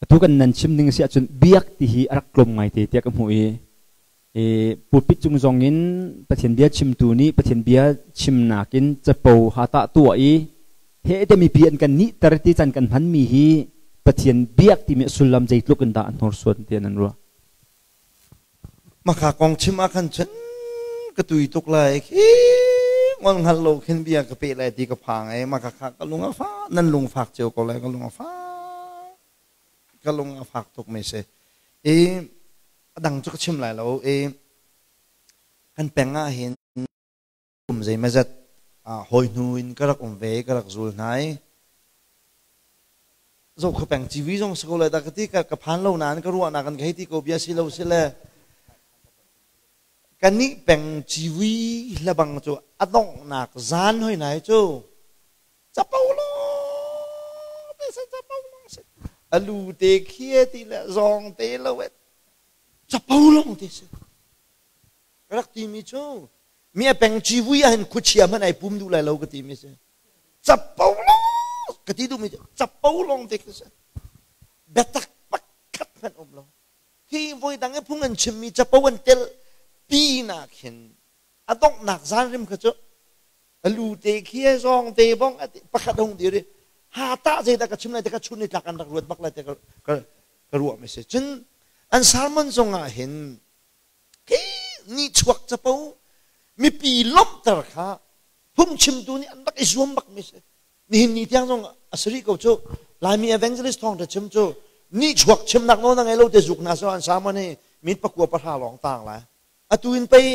atu kan nan chim ning si ahcun biak ti hi a rak tlawm ngaite tiah ka hmuh i pulpit cung zong in Pathian bia chimtu nih Pathian bia chimnak in capo ha tah tuah i he te mipi an kan nihter ti can kan hmanmi hi Pathian biak timi sullam zeitluk in dah an hnorsuan ti an ruah. Maka kong chim ah khan cun ka tui tuk lai khi ngol hngal lo khin bia ka pe lai ti ka phang ai maka kha ka lung a fa nan lung fak cio ko lai ka lung a fa ka lung a fak tuk mi si i a dang cu ka chim lai lo i kan peng ah hin kum zeimazat hawi hnu in ka rak um ve ka rak zul hna i zo kho peng civi zong si ko lai da ka ti ka ka phan lo nain ka ruahnak an ka hei ti ko bia si lo si le kan nih peng civi hlabang cu a donghnak zan hoi nai cu capo lo te se capo long se alu te khie ti le zong te lo et capo long te se rak ti mi cu mi a peng civui ah hin khuachia hmanh ai pum duh lai lo ka ti mi si capo long ka ti duh mi cu capo long te khi si biatak pakhat hmanh um lo hi voi dang i phung an chim mi capo an tel pi nak hin a donghnak zan rim kha cu alu te khi zawng te bong pakhat hung dir i ha ta zeidah ka chim lai te ka chun ni tlak an rak ruat bak lai te ka ruah mi si cun an sermon zong ah hin Hi nihchuak capo mipi lawmhter kha phungchimtu nih an rak i zuam bak mi si. Nihin ni tiang zong a si rih ko cu. Laimi evangelist thawngṭha chim cu nihchuak chimnak nawl na ngei lo te zuk hna so an sermon hi min pakua pahra lawng tang lai. Atu in pei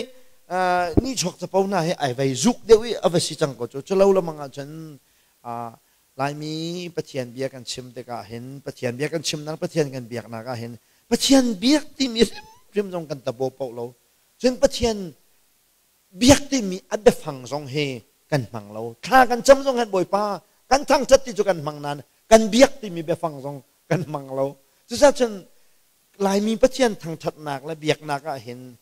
nihchuak capo hna hi ai vei zuk deuh i a va si cang ko cu. Cu lo lamang ahcun Laimi Pathian bia kan chim tikah hin Pathian bia kan chimnak Pathian kan biaknak ah hin Pathian biak timi hrimhrim zong kan tabo paoh lo. Cun Pathian biak timi a biafang zong hi kan hmang lo. Thla kan cam zong hin Bawipa kan thangṭhat ti cu kan hmang nain kan biak timi biafang zong kan hmang lo. Cucaah cun Laimi Pathian thangṭhatnak le biaknak ah hin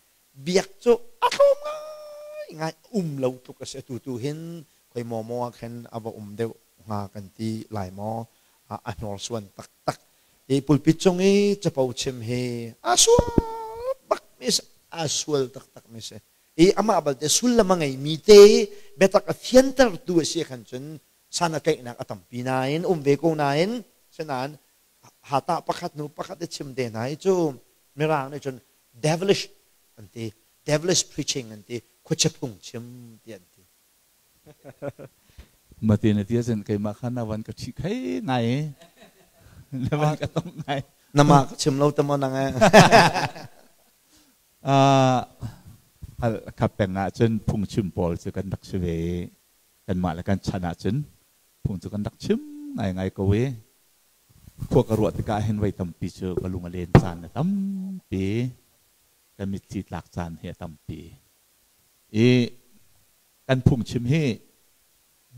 biak cu a tlawm ngaingai um lo tluk a si. Atu tu hin khoi maw maw ah khin a va um deuh hnga kan ti lai maw, a hnorsuan taktak. Hi pulpit cung i capo chim hi a sual bak mi si, a sual taktak mi si. I amah balte sullam a ngeimi te biatak a fiantertu a si khan cun san a tlaihnak a tampi nain um ve ko nain, sinain hata pakhat hnu pakhat i chim te hna hi cu Mirang nih cun devilish an ti, devilish preaching an ti, khuachia phung chim ti an ti. Mate na tia cun keimah kha na van ka ṭhi khei ngai na van ka tong ngai. Na mah ka chim lo te maw nang e? Kha peng ah cun phungchim pawl cu kan rak si ve i kanmah le kan chan ah cun phung cu kan rak chim ngaingai ko i khua ka ruah tikah hin voi tampi cu ka lung a len caan a tampi, ka mitthli tlak caan hi a tampi. I kan phungchim hi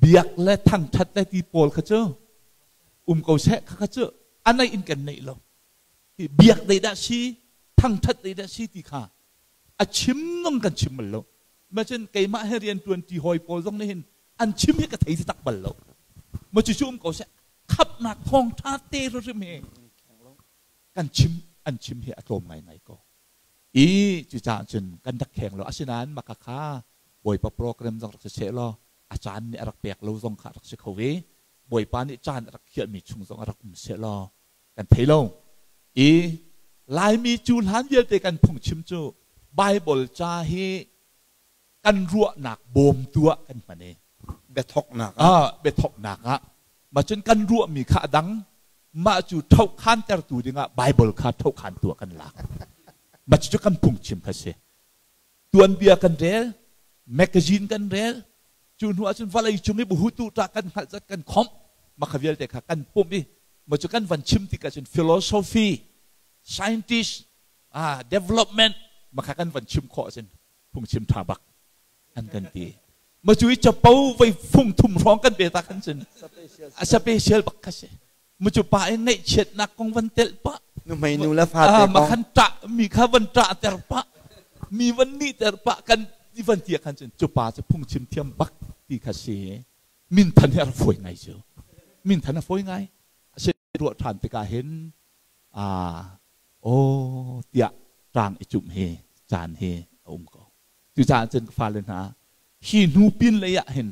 biak le thangṭhat le ti pawl kha cu um ko seh, kha kha cu a neih in kan neih lo. Hi biak dei dah si, thangṭhat dei dah si ti kha a chim nong kan chim bal lo. Ma cun keimah he rian ṭuan ṭi hawi pawl zong nih hin an chim hi ka thei tak bal lo. Ma cu cu um ko seh, khamhnak thawngṭha te hrim hi kan chim an chim hi a tlawm ngaingai ko. I cucaah cun kan rak kheng lo. Asinain maka kha Bawipa program zong rak si seh law a caan nih a rak pek lo zong kha rak si kho ve. Bawipa nih caan a rak khiahmi chung zong a rak um seh law kan thei lo. I Laimi cu hlan vialte kan phungchim cu Bible ca hi kan ruahnak bawmtu ah kan hman i biathoknak ah, biathoknak ah mah cun kan ruahmi kha a dang, mah cu thohkhantertu dingah Bible kha thohkhantu ah kan lak. Mah cucu kan phungchim kha si. Tuanbia kan rel, magazine kan rel, cu hnu ahcun vawlei cung i buhutu ṭah kan hngalh zat kan khomh, mah kha vialte kha kan pumh i mah cu kan van chim tikah cun philosophy, scientist, development mah kha kan van chim khawh ahcun phungchim ṭha bak an kan ti. Ma cu i capo voi fung thum hrawng kan pe ta khan cun a special bak kha si. Ma cu pa in ngaihchiatnak kong van telh pah, nuhmei nu le fate kong ma khan ṭah mi kha van ṭah ter pah, mi van nih ter pah kan ti van tia khan cun cu pa cu phungchim thiam bak ti kha si. Minthan hi a rak fawi ngai cu, minthan a fawi ngai. A si ruah ṭhan tikah hin aw tiah ṭang i cumh hi caan hi a um ko. Cucaah cun ka fale hna, hi hnu pin lei ah hin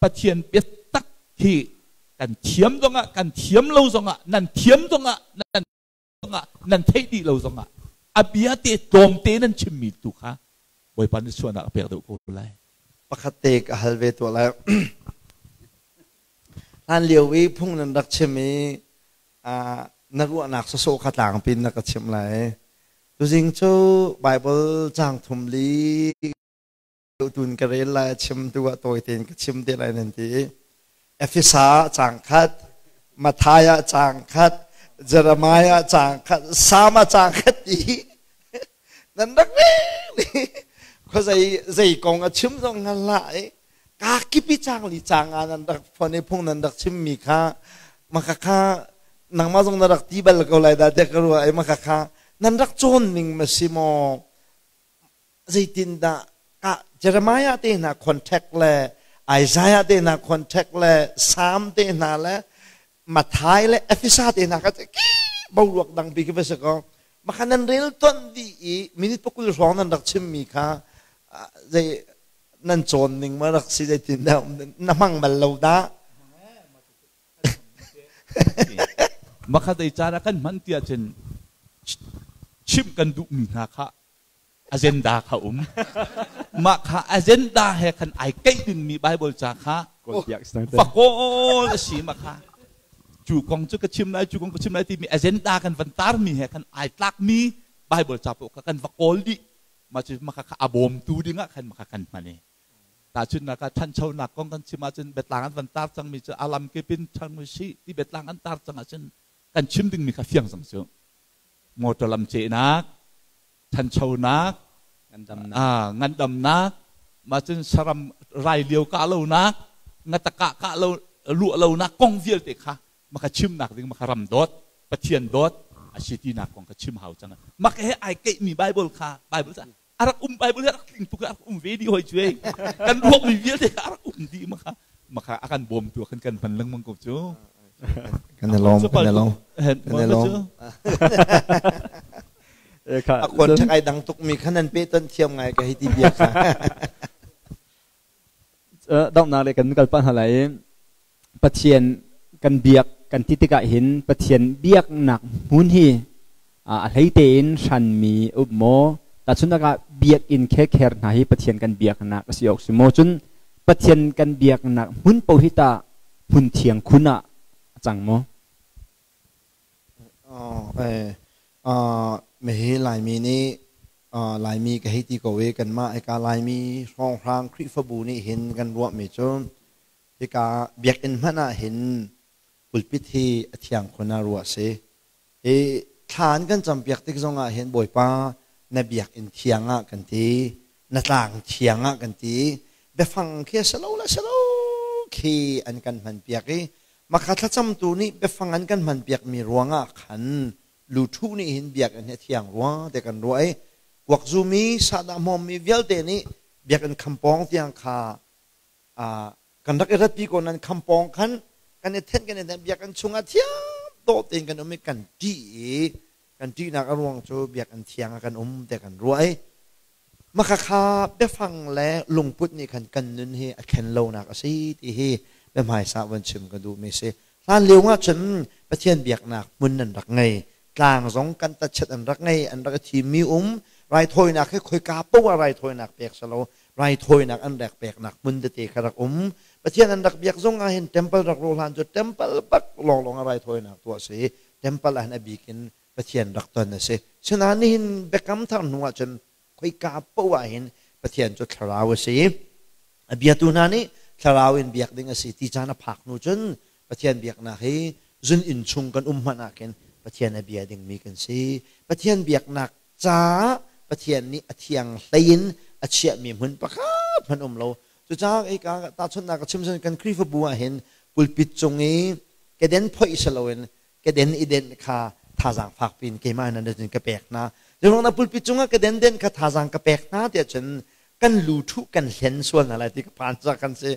Pathian biatak hi kan thiam zongah, kan thiam lo zongah, nan thiam zongah, nan zongah, nan theih dih lo zongah, a bia te tlawmte nan chimmi tu kha Bawipa nih suahnak a pek deuh ko lai. Pakhat te ka hal ve tuah lai. Hlan lio i phung nan rak chim i na ruahnak sawsawh kha tlangpi in na ka chimh lai. Tuzing cu Bible caang thum li tun ka rel lai, chim tu ah tawi tein ka chim te lai nan ti. Efesa caang khat, Matthai ah caang khat, Jeremiah caang khat, Salm ah caang khat ti nan rak rel. Khua zei zei kong a chim zong ngan hlah i ka kipi caang li caang ah nan rak phone i phung nan rak chimmi kha maka kha nangmah zong na rak ti bal ko lai dah tiah ka ruah i maka kha nan rak cawn ning ma si maw, zeitindah ka Jeremiah te hna contact le Isaiah te hna contact le Psalm te hna le Matthai le Efesa te hna kha boruak dang pi khi va si ko. Maka nan rel ton di i minute pakul hrawng nan rak chimmi kha zei nan cawn ning ma rak si, zeitin dah na hmang bal lo dah? Makha dei caan ah kan hman tiah cun chimh kan duhmi hna kha agenda kha um. Mah kha agenda he khan ai keih dingmi Bible ca kha fakawl a si. Mah kha cu kong cu ka chim lai, cu kong ka chim lai timi agenda kan van tarmi he khan ai tlakmi Bible ca paoh kha kan va kawl dih. Mah cu mah kha a bawmtu dingah khan mah kha kan hman i. Tahchunhnak ah ṭhanchonak kong kan chim ahcun biatlang an van tar cangmi cu a lamkip in ṭhang usih ti biatlang an tar cang ahcun kan chim dingmi kha fiang cang cu. Motor lam cehnak, ṭhanchonak, ngandamnak, mah cun saram rai lio kah lonak, ngatakah kah lo luah lonak kong vialte kha maka chimnak ding maka ram dawt, Pathian dawt a si tinak kong kha chim hau cang. Maka he ai keihmi Bible kha Bible ca a rak um Bible hi a rak tling tuk a rak um ve dih hoi cu ei kan ruakmi vialte kha a rak um dih maka maka a kan bawmtu khan kan hman lengmang ko cu. Kan i lawm, kan i lawm, kan i lawm. A contact ai dang tuk mi khan nan pe ton thiam ngai ka hi ti bia kha. Donghnak le kan kal pah hna lai. Pathian kan biak kan ti tikah hin Pathian biaknak hmun hi a hlei tein hranmi um maw? Tahchunhnak ah biakinn khekher hna hi Pathian kan biaknak a si awk si maw? Cun Pathian kan biaknak hmun paoh hi tah hmun thiang khun ah a cang maw? Mihi Laimi nih Laimi ka hei ti ko i kanmah hika Laimi hrawnghrang Khrihfabu nih hin kan ruahmi cu hika biakinn hmanh ah hin pulpit hi a thiang khun ah ruah a si. Hi thla an kan campiak tik zong ah hin Bawipa na biakinn thiang ah kan ti, na tlang thiang ah kan ti. Biafang khi a si lo le si lo khi an kan hmanpiak i Makha thlacamtu nih biafang an kan hmanpiakmi ruangah khan luthu nih hin biakinn hi a thiang rua ti kan ruah i kuak zumi sahdah hmawmmi vialte nih biakinn khampawng tiang kha kan rak i ratpi ko nan khampawng khan kan i thenh kan i thenh biakinn chungah thiang dawh tein kan um i kan ṭih i kan ṭihnak a ruang cu biakinn thiang ah kan um ti kan ruah i Maka kha biafang le lungput nih khan kan nun hi a thlen lonak a si ti hi biahmaisa von chim ka duhmi si. Hlan lio ah cun Pathian biaknak hmun an rak ngei. Tlang zong kan tachet an rak ngei, an rak i thimmi um. Raithawinak hi khoika poah raithawinak pek si lo, raithawinak an rak peknak hmun tete kha rak um. Pathian an rak biak zong ah hin temple rak rawh hlan cu temple bak lawnglawng ah raithawinak tuah si. Temple ah hin a bik in Pathian rak ton a si. Sinain nihin biakam thar hnu ah cun khoika poah ah hin Pathian cu thlarau a si. A biatu hna nih thlarau in biak ding a si ti caan a phak hnu cun Pathian biaknak hi zun inn chung kan um hmanh ah khin Pathian a bia dingmi kan si. Pathian biaknak caah Pathian nih a thiang hlei in a chiahmi hmun pakhat hmanh um lo. Cucaah hika tahchunhnak ka chim kan Khrihfabu ah hin pulpit cung i keden phoih si loin keden i denh kha thazaang fak piin keimah in cun ka pek hna. Zeirong na pulpit cungah keden denh kha thazaang ka pek hna tiah cun kan lu thuh kan hlen sual hna lai ti ka phan ca kan si.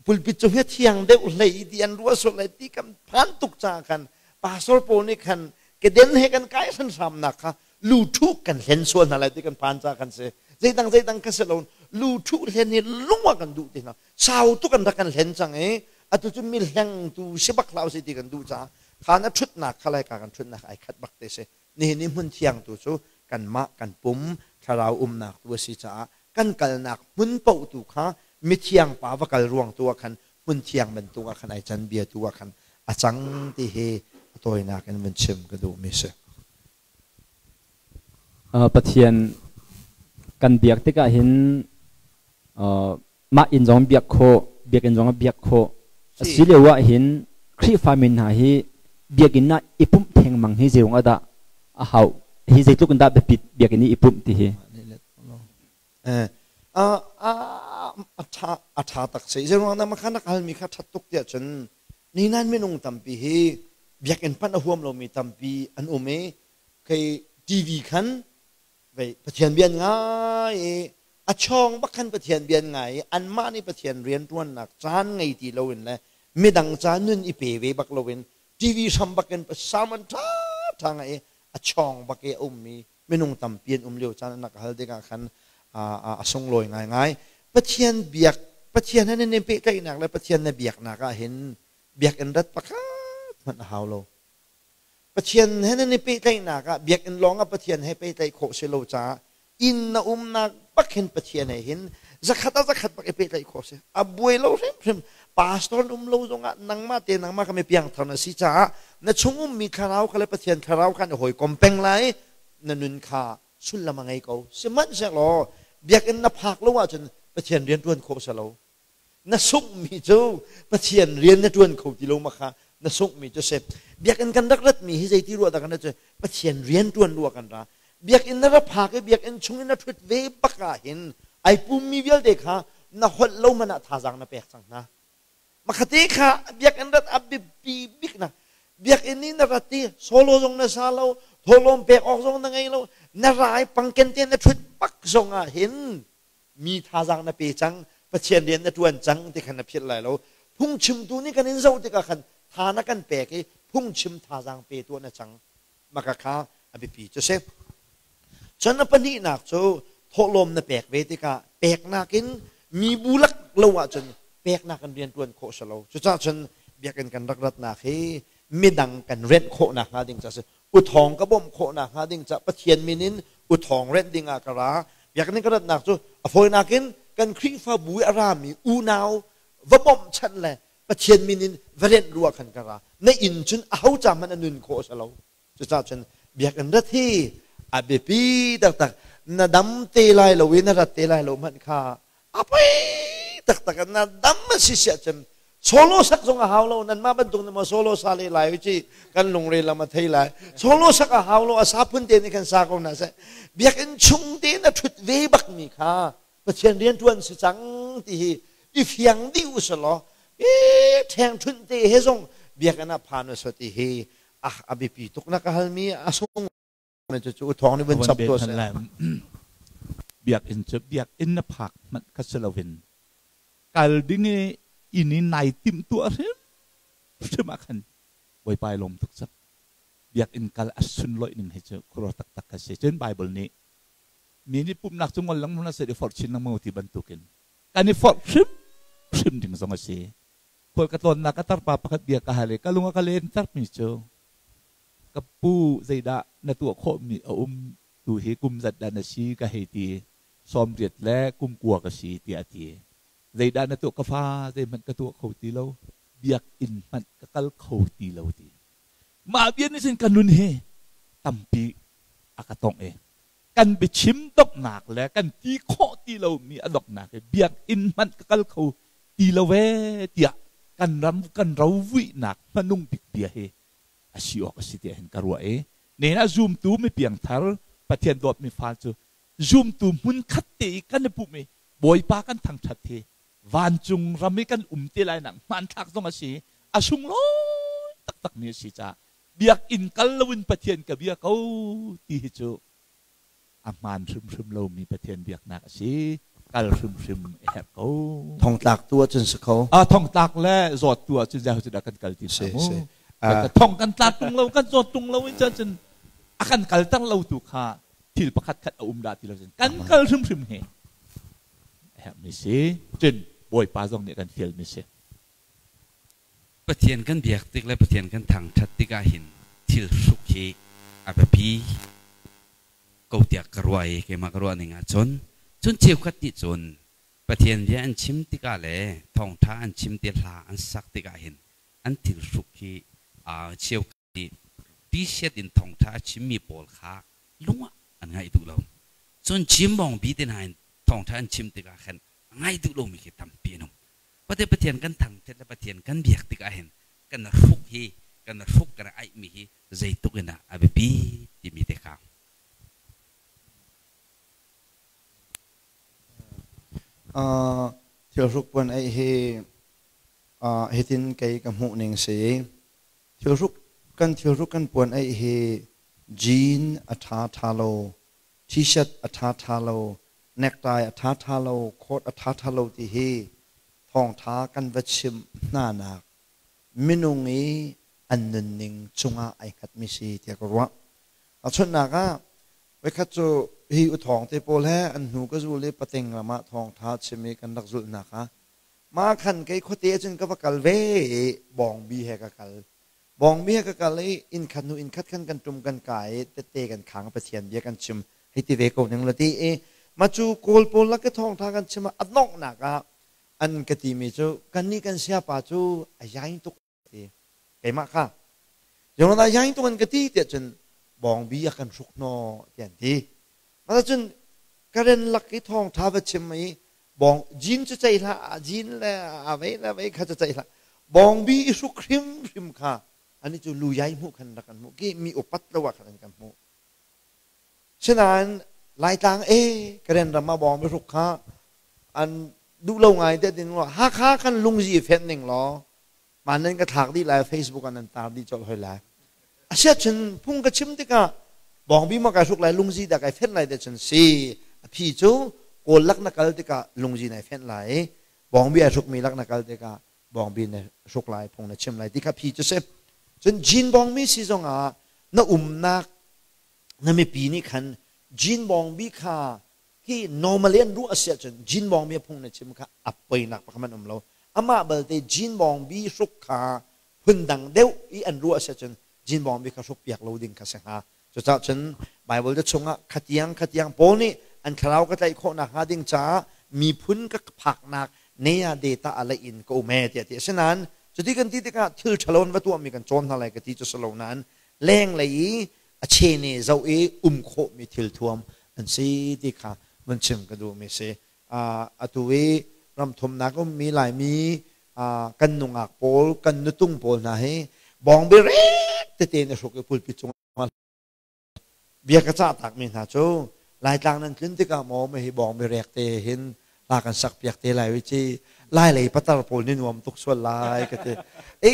Pulpit cung hi thiang deuh hlei ti an ruah sual lai ti kan phan tuk caah khan pastor pawl nih khan keden he kan kai hranhram nak kha lu thuh kan hlen sual hna lai ti kan phan ca kan si. Zeidang zeidang ka si lo lu thuh hlen hi lung ah kan duh ti hna. Sau tuk an rak kan hlen cang i atu cu mi hlengtu si bak hlah usih ti kan duh caah kha na ṭhutnak kha lai ka kan ṭhutnak ai khat bak te si. Nihin i hmun thiang tu cu kanmah kan pum thlarau umnak tu a si caah kan kalnak hmun paoh tu kha mithiang pa va kal ruang tu ah khan hmun thiang bantuk ah khan ai can bia tu ah khan a cang ti hi a tawinak in vun chim ka duhmi si. Pathian kan biak tikah hin mah inn zong biak khawh, biakinn zong biak khawh a si lio ah hin Khrihfa mi hna hi biakinn ah i pumh thengmang hi zeiruang ah dah a hau? Hi zeitluk in dah biapit biakinn i i pumh ti hi? A ṭha tak si. Zeiruang dah makha na halmi kha ṭhat tuk tiah cun ni nan minung tampi hi biakinn panh a huam lomi tampi an um i kei TV khan vei Pathian bia an ngai i a chawng bak khan Pathian bia an ngai i anmah nih Pathian rianṭuannak caan ngei ti loin le midang ca nun i pe ve bak loin TV hram bak in sermon ṭha ṭha ngai i a chawng bak i a ummi minung tampi an um lio caan an rak hal tikah khan a sunglawi ngaingai. Pathian biak Pathian he nan i pehtlaihnak le Pathian na biaknak ah hin biakinn rat pakhat hmanh a hau lo. Pathian he nan i pehtlaihnak ah biakinn lawng ah Pathian he pehtlaih khawh si lo caah inn na umnak bak hin Pathian he hin zakhat ah zakhat bak i pehtlaih khawh si. A buai lo hrimhrim. Pastor um lo zongah nangmah te nangmah kha mi piangthar na si caah na chung ummi thlarau kha le Pathian thlarau kha na hawikom peng lai na nun kha sullam a ngei ko. Sihmanhsehlaw biakinn na phak lo ahcun Pathian rian ṭuan khawh si lo. Na sunghmi cu Pathian rian na ṭuan kho ti lo ma kha na sunghmi cu si. Biakinn kan rak ratmi hi zeiti ruah dah kan rat cu Pathian rian ṭuan ruah kan ra. Biakinn na ra phak i biakinn chung in na ṭhut ve bak ah hin ai pummi vialte kha na holh lo hmanh ah thazaang na pek cang hna. Makhate kha biakinn rat a biapi bik na biakinn i na rat i solo zong na sa lo, thawhlawm pek awk zong na ngei lo, na rai pangken te na ṭhut bak zong ah hin mi thazaang na pe cang, Pathian rian na ṭuan cang ti khan na philh lai lo. Phungchimtu nih kan in zoh tikah khan tha na kan pek i phungchim thazaang pe tuah na cang. Maka kha a biapi cu si. Cun a pahnihnak cu thawhlawm na pek ve tikah peknak in mibu lak lo ahcun peknak in rian ṭuan khawh si lo. Cucaah cun biakinn kan rak ratnak hi midang kan renh khawhnak hnga ding caah si. Uthawng ka bawmh khawhnak hnga ding caah Pathian min in uthawng renh ding ah ka ra. Biakinn ka ratnak cu a fawinak in kan Khrihfabu i a rami unau va bawmhchanh le Pathian min in va renh ruah khan ka ra. Na inn cun aho ca hmanh a nun khawh a si lo. Cucaah cun biakinn rat hi a biapi taktak. Na dam te lai lo i na rat te lai lo hmanh kha a poi taktak. Na dam a si siah cun solo sak zong a hau lo. Nanmah bantuk nih maw solo sa le lai ci kan lungre lam a thei lai. Solo sak a hau lo, a sa phun te nih kan sa ko hna seh. Biakinn chung te na ṭhut ve bak mi kha Pathian rianṭuan si cang ti hi i fiang dih u selaw i ṭhengṭhunh te he zong biakinn ah phan u ti hi a biapi tuk na ka halmi a sung cu thawng nih vun chap tuah seh. Biakinn cu biakinn na phak hmanh kha si loin kal ding i inn i nai timh tuah hrimhrim ah khan Bawipa i lawm tuk cang. Biakinn kal a sunlawih ning hi cu khuaruah taktak kha si. Cun Bible nih mi nih pumhnak cu ngol lengmang na set i forh chin lengmang ti bantukin kan i forh hrimhrim ding zong a si. Khual ka tlawnnak ka tarpa pakhat bia ka hal i ka lung a ka len termi cu ka pu zeidah na tuah khawhmi a um tu hi kum zat dah na si ka hei ti 80 le kum 9 ka si tiah a ti. Zeidah na tuah ka fa zeihmanh ka tuah kho ti lo biakinn hmanh ka kal kho ti lo ti. Mah bia nih cun ka nun hi tampi a ka tongh i kan biachim donghnak le kan ti khawh ti lomi a donghnak hi biakinn hmanh ka kal kho ti lo ee tiah kan ram kan rovuihnak hmanung bik bia hi a si awk a si tiah hin ka ruah i nen ah zumtu mi piangthar Pathian dawtmi fa cu zumtu hmun khat te i kan i pumh i Bawipa kan thangṭhat hi vancung ram i kan um te lai nak hmanthlak zong a si a sunglawi taktak mi a si caah biakinn kal loin Pathian ka bia ko ti hi cu a hmaan hrimhrim lomi Pathian biaknak a si. Kal hrimhrim a herh ko. Thongtlak tu ahcun si kho. A thongtlak le zawt tu ahcun zei cu dah kan kal ti Si, si. Thong kan tlak tung lo, kan zawt tung lo in cun a kan kalter lo tu kha thil pakhat khat a um dah ti lo cun kan kal hrimhrim hi a herhmi si. Cun Bawipa zong nih kan fialmi si. Pathian kan biak tik le Pathian kan thangṭhat tikah hin thil hruk hi a biapi ko tiah ka ruah i keimah ka ruah ning ahcun cun cheukhat nih cun Pathian bia an chim tikah le thawngṭha an chim ti hla an sak tikah hin an thil hruk hi cheukhat nih t-shirt in thawngṭha a chimmi pawl kha lung ah an ngaih duh lo. Cun chimbawng bi te hna in thawngṭha an chim tikah khan a ngai duh lomi khi tampi an um. Pate Pathian kan thangṭhat le Pathian kan biak tikah hin kan hruk hi kan hruk kan aihmi hi zeitluk in dah a biapi timi te kha. Thil hruk puan aih hi hitin kei ka hmuh ning si. Thilhruk kan thilhruk kan puan aih hi jean a ṭha ṭha lo, t-shirt a ṭha ṭha lo, necktie a ṭha ṭha lo, coat a ṭha ṭha lo ti hi thawngṭha kan va chimh hnanak minung i an nunning cungah ai hngatmi si tiah ka ruah. Tahchunhnak ah, voikhat cu hi uthawng te pawl he an hnu ka zul i pateng ram ah thawngṭha chim i kan rak zulhnak ah Mah khan kei khuate ahcun ka va kal ve i bawngbi he ka kal. Bawngbi he ka kal i inn khat hnu inn khat khan kan ṭum kan kai i tette kan khang Pathian bia kan chim hei ti ve ko ning la ti i mah cu Kawl pawl lak i thawngṭha kan chim ah a donghnak ah an ka timi cu kannih kan siapa cu a yaing tuk ti keimah kha Jonathan yaing tuk an ka ti tiah cun bawngbi a kan hruk hnaw tiah an ti. Mah cun Karen lak i thawngṭha va chim i Bong jean cu cei hlah, jean le a vei le vei kha cu cei hlah. Bawngbi i hruk hrimhrim kha ani cu luyai hmuh khan rak kan hmuh ki mi upat lo ah khan an kan hmuh. Sinain Laitlang e Karen ram ah bawngbi hruk kha an duh lo ngai te ding lo Hakha kan lungzi fenh ning law man nan ka thlak dih lai Facebook ah nan tar dih colh hoi lai. Asiah cun phung ka chim tikah bawngbi ma kai hruk lai lungzi dah kai fenh lai te cun si a phi cu kawl lak na kal tikah lungzi nai fenh lai i bawngbi ai hrukmi lak na kal tikah bawngbi na hruk lai phung na chim lai ti kha phi cu si. Cun jean bawngmi si zongah na umnak na mipi nih khan jean bawngbi kha hi normally an ruah a si ahcun jean bawngbi a phung na chim kha a poinak pakhat um lo. Amah balte jean bawngbi hruk kha phundang deuh i an ruah a si ahcun jean bawngbi kha hruk piak lo ding kha si hnga. Cucaah cun Bible te chungah khatiang khatiang Paul nih an thlarau ka tlaih khawh nakhnga ding caah miphun ka phaknak nea data a leih in ka um ee tiah ti. Asinain cuti kan ti tikah thil ṭhalo an va tuahmi kan cawn hna lai ka ti cu si lo nain lenglei i a chene zoh i um khawhmi thil thuam an si ti kha vun chim ka duhmi si. Atu i ramthumnak ummi Laimi kan nungak pawl, kan nutung pawl hna hi bawngbi rek tete in a hruk i pulpi cung bia ka cah takmi hna cu Laitlang nan tlun tikah maw hi bawngbi rek te hin la kan sak piak te lai ci lai lei patar pawl ni nuam tuk sual lai ka ti. E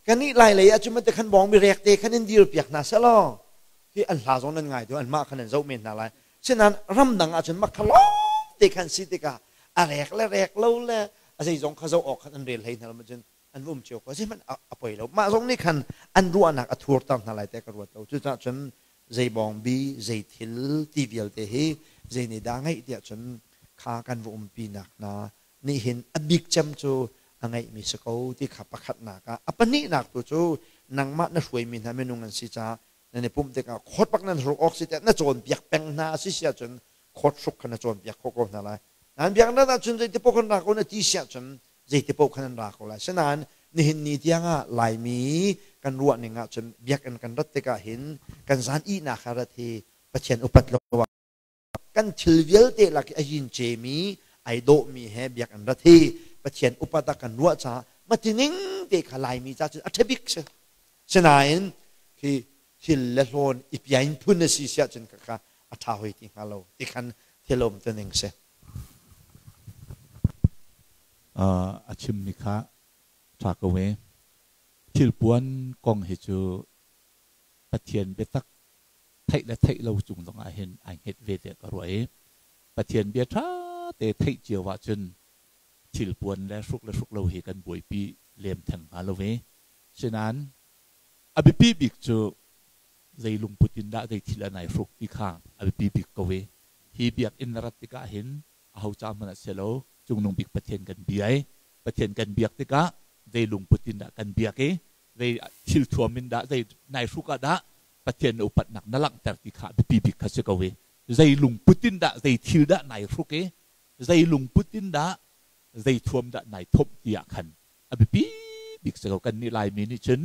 kan nih lai lei ah cun te khan bawngbi rek te khan in dir piak hna selaw hi an hla zong nan ngai tu an mah khan an zoh men hna lai. Sinain ramdang ah cun makha lawng te khan si tikah a rek le rek lo le a zeizong kha zoh awk khan an rel hlei hna lo cun an um cio ko zeihmanh a poi lo. Mah zong nih khan an ruahnak a thurter hna lai te ka ruat lo. Cucaah cun zei bawngbi zei thil ti vialte hi zei nih dah ngeih tiah cun kha kan va umpi nak hna nih hin a bik cem cu a ngeihmi si ko ti kha pakhatnak ah. A pahnihnak tu cu nangmah na hruaimi hna minung an si caah nan i pumh tikah khawt bak nan hruk awk si tiah na cawnpiak peng hna a si si ahcun khawt hruk kha na cawnpiak khawh ko hna lai. Nan biaknak ahcun zeiti paoh kan ra ko na ti si ahcun zeiti paoh khan an ra ko lai. Sinain nihin ni tiangah Laimi kan ruah ning ahcun biakinn kan rat tikah hin kan zan ihnak ah rat hi Pathian upat lo ah kan thil vialte lak i a yin cemi ai dawhmi he biakinn rat hi Pathian upat ah kan ruah caah matining te kha Laimi ca cun a ṭha bik si. Sinain khi thil le hlawn i piain phun a si siah cun kha a ṭha hoi ti hnga lo ti khan thil um te ning si. A chimmi kha ṭha ko e. Thilpuan kong hi cu Pathian biatak theih le theih lo cung zongah hin ai hnget ve tiah ka ruah i Pathian bia ṭha te theih cio ahcun thilpuan le hruk le hruk lo hi kan buaipi lem theng hnga lo i sinain a biapi bik cu zei lungput in dah zei thil an ai hruk ti kha a biapi bik ko i hi biakinn na rat tikah hin aho ca hmanh ah si lo Cungnung Bik Pathian kan bia i Pathian kan biak tikah zei lungput in dah kan biak i zei thil thuam in dah zei nai hruk ah dah Pathian na upatnak na langhter ti kha biapi bik kha si ko i zei lungput in dah zei thil dah nai hruk i zei lungput in dah zei thuam dah nai thomh ti ah khan a biapi bik si ko. Kan nih Laimi nih cun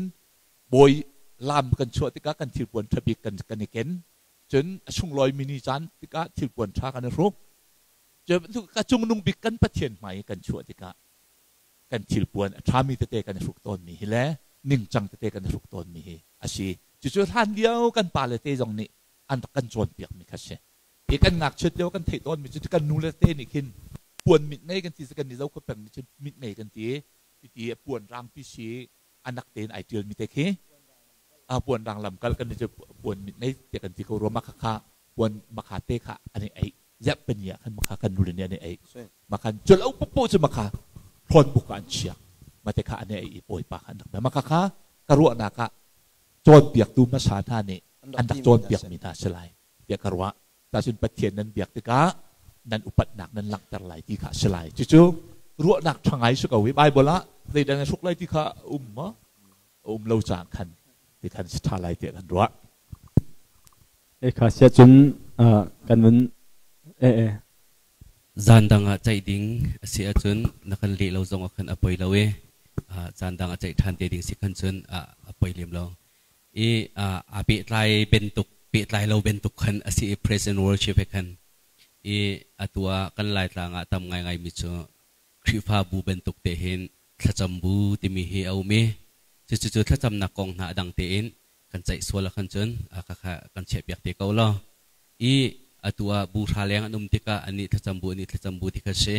bawi lam kan chuah tikah kan thilpuan ṭha bik kan i ken, cun a sunglawi mi ni caan tikah thilpuan ṭha kan i hruk. Ka cungnung bik kan Pathian hmai i kan chuah tikah kan thilpuan a ṭhami tete kan i hruk tawnmi hi le ningcang tete kan i hruk tawnmi hi a si. Cucu hlan lio kan pale te zong nih an rak kan cawnpiakmi kha si. Hi kan ngakchiat lio kan theih tawnmi cu kan nule te nih khin puan mit ngei kan ti kan ni zo kho peng nih cun mit ngei kan ti ti puan rangpi si anak tein ai ṭialmi te khi a puan rang lamkal kan ni cu puan mit ngei te kan ti ko rua makha kha puan makha te kha an i ei zep pani ah khan makha kan nule nih an i ei makhan cul au popo cu makha hlawn buk ah an chia mate kha an i ei i bawipa kha an rak bia makha kha ka ruahnak ah cawnpiaktu hmasa hna nih an rak cawnpiakmi hna si lai tiah ka ruah. Tacun Pathian nan biak tikah nan upatnak nan langhter lai ti kha a si lai. Cucu ruahnak ṭha ngai si ko i Baibal ah zeidah na hruk lai ti kha a um maw? A um lo caah khan ti khan si ṭha lai tiah kan ruah. E kha sia cun kan vun e e. Zan dang ah ceih ding a si ahcun na kan leh lo zong ah khan a poi lo i caan dang ah ceih ṭhan te ding si khan cun a poi lem lo. I aa pehtlai bentuk pehtlai lo bentuk khan a si i praise and worship he khan. I atu ah kan Laitlang ah tam ngaingai mi cu Khrihfabu bantuk te hin thlacam bu timi hi a um i cucu thlacamnak kong hna a dang tein kan ceih sual ahkhan cun khakha kan chiahpiak te ko law. I atu ah bu hra leng an um tikah anih thlacam bu anih thlacam bu ti kha si.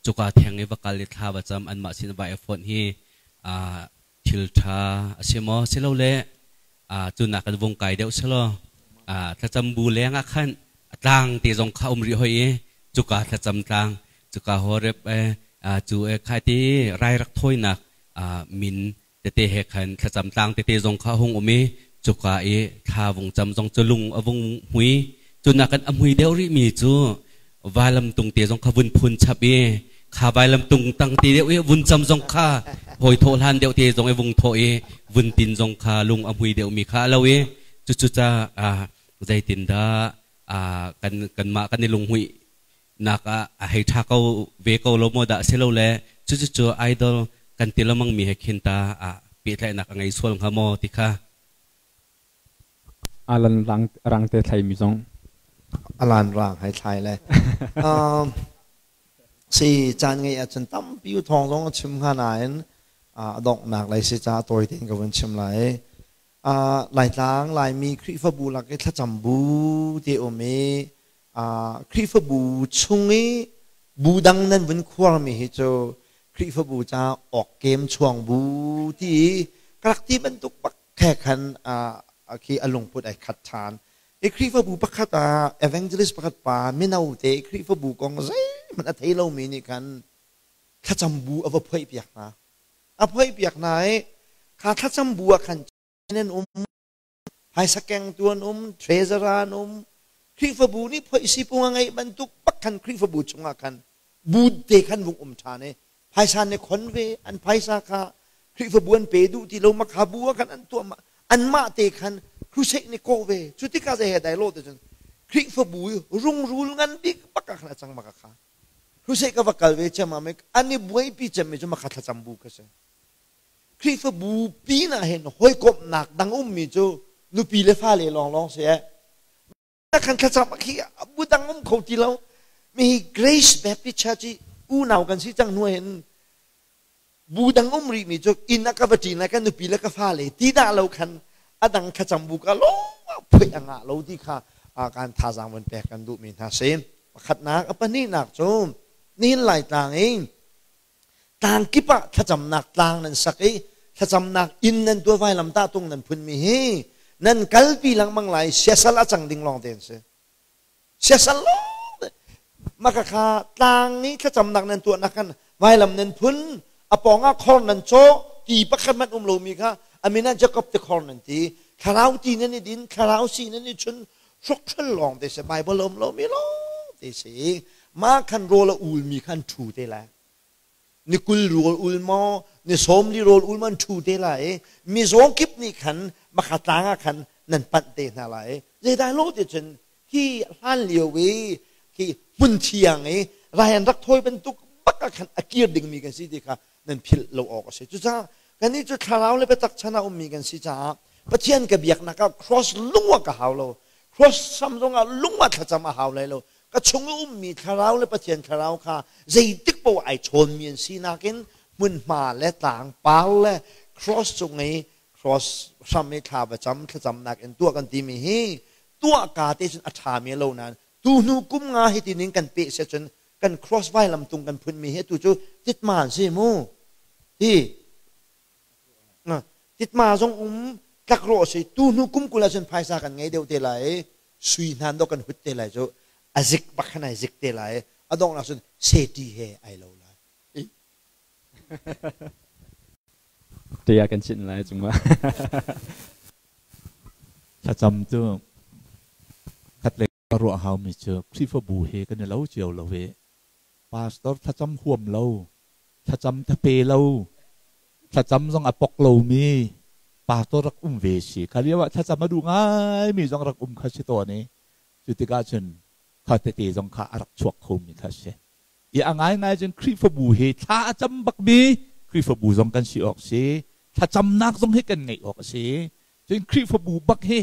Cuka theng i va kal i thla va cam anmah sin va i fonh hi thil ṭha a si maw? Silole cu nak in vung kai deuh selaw thlacam bu leng ah khan a tlang te zong kha um rih hoi i cuka thlacam tlang cuka Horeb cu kha ti rai rak thawinak min tete he khan thlacam tlang tete zong kha hung um i cuka i thla vung cam zong cu lung a vung hmui. Cu nakin a hmui deuh rihmi cu vailamtung te zong kha vun phun chap i kha vailamtung tang te deuh i vun cam zong kha hawi thawh hlan deuh te zong i vung thawh i vun tin zong kha lung a hmui deuhmi kha a lo i cucu ca zeitindah kan kanmah kan i lunghmuih nak ah a hei ṭha ko ve ko lo maw dah silole cucu idol kan ti lengmang mi he khin ta pehtlaihnak a ngei sual hnga maw ti kha. Alan rang rang te thlai mi zong. Alan rang hai thlai le. Si caan ngei ahcun tampi u thawng zong a chim hnga nain a donghnak lei si ca tawi tein ka vun chim lai. Laitlang Laimi Khrihfabu lak i thlacam bu ti um i Khrihfabu chung i bu dang nan vun khuarmi hi cu Khrihfabu ca awkkem chuang bu ti i ka rak ti bantuk bak khe khan khi a lungput ai khat ṭhan. I Khrihfabu pakhat ah evangelist pakhat pa mino te Khrihfabu kong zeihmanh a thei lomi nih khan thlacam bu a va phoih piak hna. A phoih piak hna i kha thlacam bu ah khan an um, phaisa kengtu an um, treasurer an um. Khrihfabu nih phoih sipung a ngeih bantuk bak khan Khrihfabu chungah khan bu te khan vung um ṭhan i phaisa ne khon ve an phaisa kha Khrihfabu an pe duh ti lo makha bu ah khan an tuah anmah te khan crusade nih kawh ve. Cu tikah zei he dai lo te cun Khrihfabu i rungrul ngan bik bak ah khan a cang maka kha crusade ka va kal ve cem ah an i buaipi cem mi cu makha thlacam bu kha si. Khrihfabu pin ah hin hawikomhnak dang ummi cu nupi le fale lawnglawng si eh. Khan thlacam khi bu dang um kho ti lo mi hi Grace Baptist Church i unau kan si cang hnu hin bu dang um rih mi cu inn ah ka va ṭin lai, ka nupi le ka fale ti dah lo khan a dang thlacam bu ka lo phoih a ngah lo ti kha kan thazaang van pek kan duh mi hna si. Pakhatnak. A pahnihnak cu nihin Laitlang i tlang kip ah thlacamnak tlang nan sak i thlacamnak inn nan tuah, vailam tahtung nan phunmi hi nan kalpi lengmang lai, siasal a cang ding lawng te an si, siasal lawng te. Maka kha tlang i thlacamnak nan tuahnak khan vailam nan phun, a pawng ah khor nan cawh, ti pakhat hmanh um lomi kha a min ah Jacob ti khor nan ti, thlarau ti nan i din, thlarau si nan i chun, hrokhrol lawng te si, Bible um lomi lawng te si. Mah khan rawl a ulmi khan ṭhu te lai, ni 20 rawl ul maw, ni 40 rawl ul maw, an ṭhu te lai i mizaw kip nih khan makha tlang ah khan nan panh te hna lai. Zeidah lo ti cun hi hlan lio i khi hmun thiang i rai an rak thawi bantuk bak ah khan a kir dingmi kan si ti kha nan philh lo awk a si. Cucaah kannih cu thlarau le biatak chan ah ummi kan si caah Pathian ka biaknak ah cross lung ah ka hau lo, cross sam zongah lung ah thlacam a hau lai lo. Ka chung i ummi thlarau le Pathian thlarau kha zeitik paoh ai chawnmi an si nakin hmunhma le tlang par le cross cung i cross hram i thla va cam thlacamnak in tuah kan timi hi tuah ka te cun a ṭhami a lo nain tu hnu kum nga hi ti ning kan peh se cun kan cross vailam tung kan phunmi hi tu cu titma an si mu hi titma zong um tlakrawh si. Tu hnu kum 20 ahcun phaisa kan ngei deuh te lai, sui hnan dok kan hut te lai, cu a zik bak khan ai zik te lai, a donghnak cun seti he ai lo lai. Tia kan chinh lai cungah. Thlacam cu khat le ruah haumi cu Khrihfabu he kan i lo cio lo i pastor thlacam huam lo, thlacam thape lo, thlacam zong a pok lomi pastor rak um ve si. Kha lio ah thlacam a duh ngaimi zong rak um kha si tawn i cu tikah cun kha tete zong kha a rak chuak khomi kha si. I a ngaingai cun Khrihfabu hi thla a cam bakmi Khrihfabu zong kan si awk si. Thlacamnak zong hi kan ngeih awk a si. Cun Khrihfabu bak hi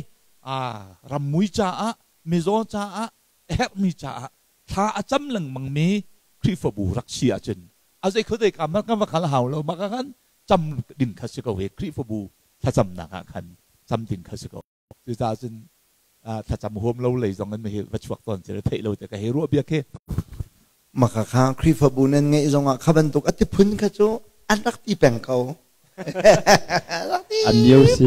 rammui caah, mizaw caah, a herhmi caah Thla a cam lengmangmi Khrihfabu rak si ahcun a zei khuadei ka man kan va kal hau lo mah khan cam ding kha si ko hi Khrihfabu thlacamnak ah khan cam ding kha si ko. Cucaah cun thlacam huam lo lei zong in hi va chuak tawn si theih lo te ka hei ruah bia khi. Maka kha Khrihfabu nan ngeih zongah kha bantuk a ti phun kha cu an rak ti peng ko. An nio si.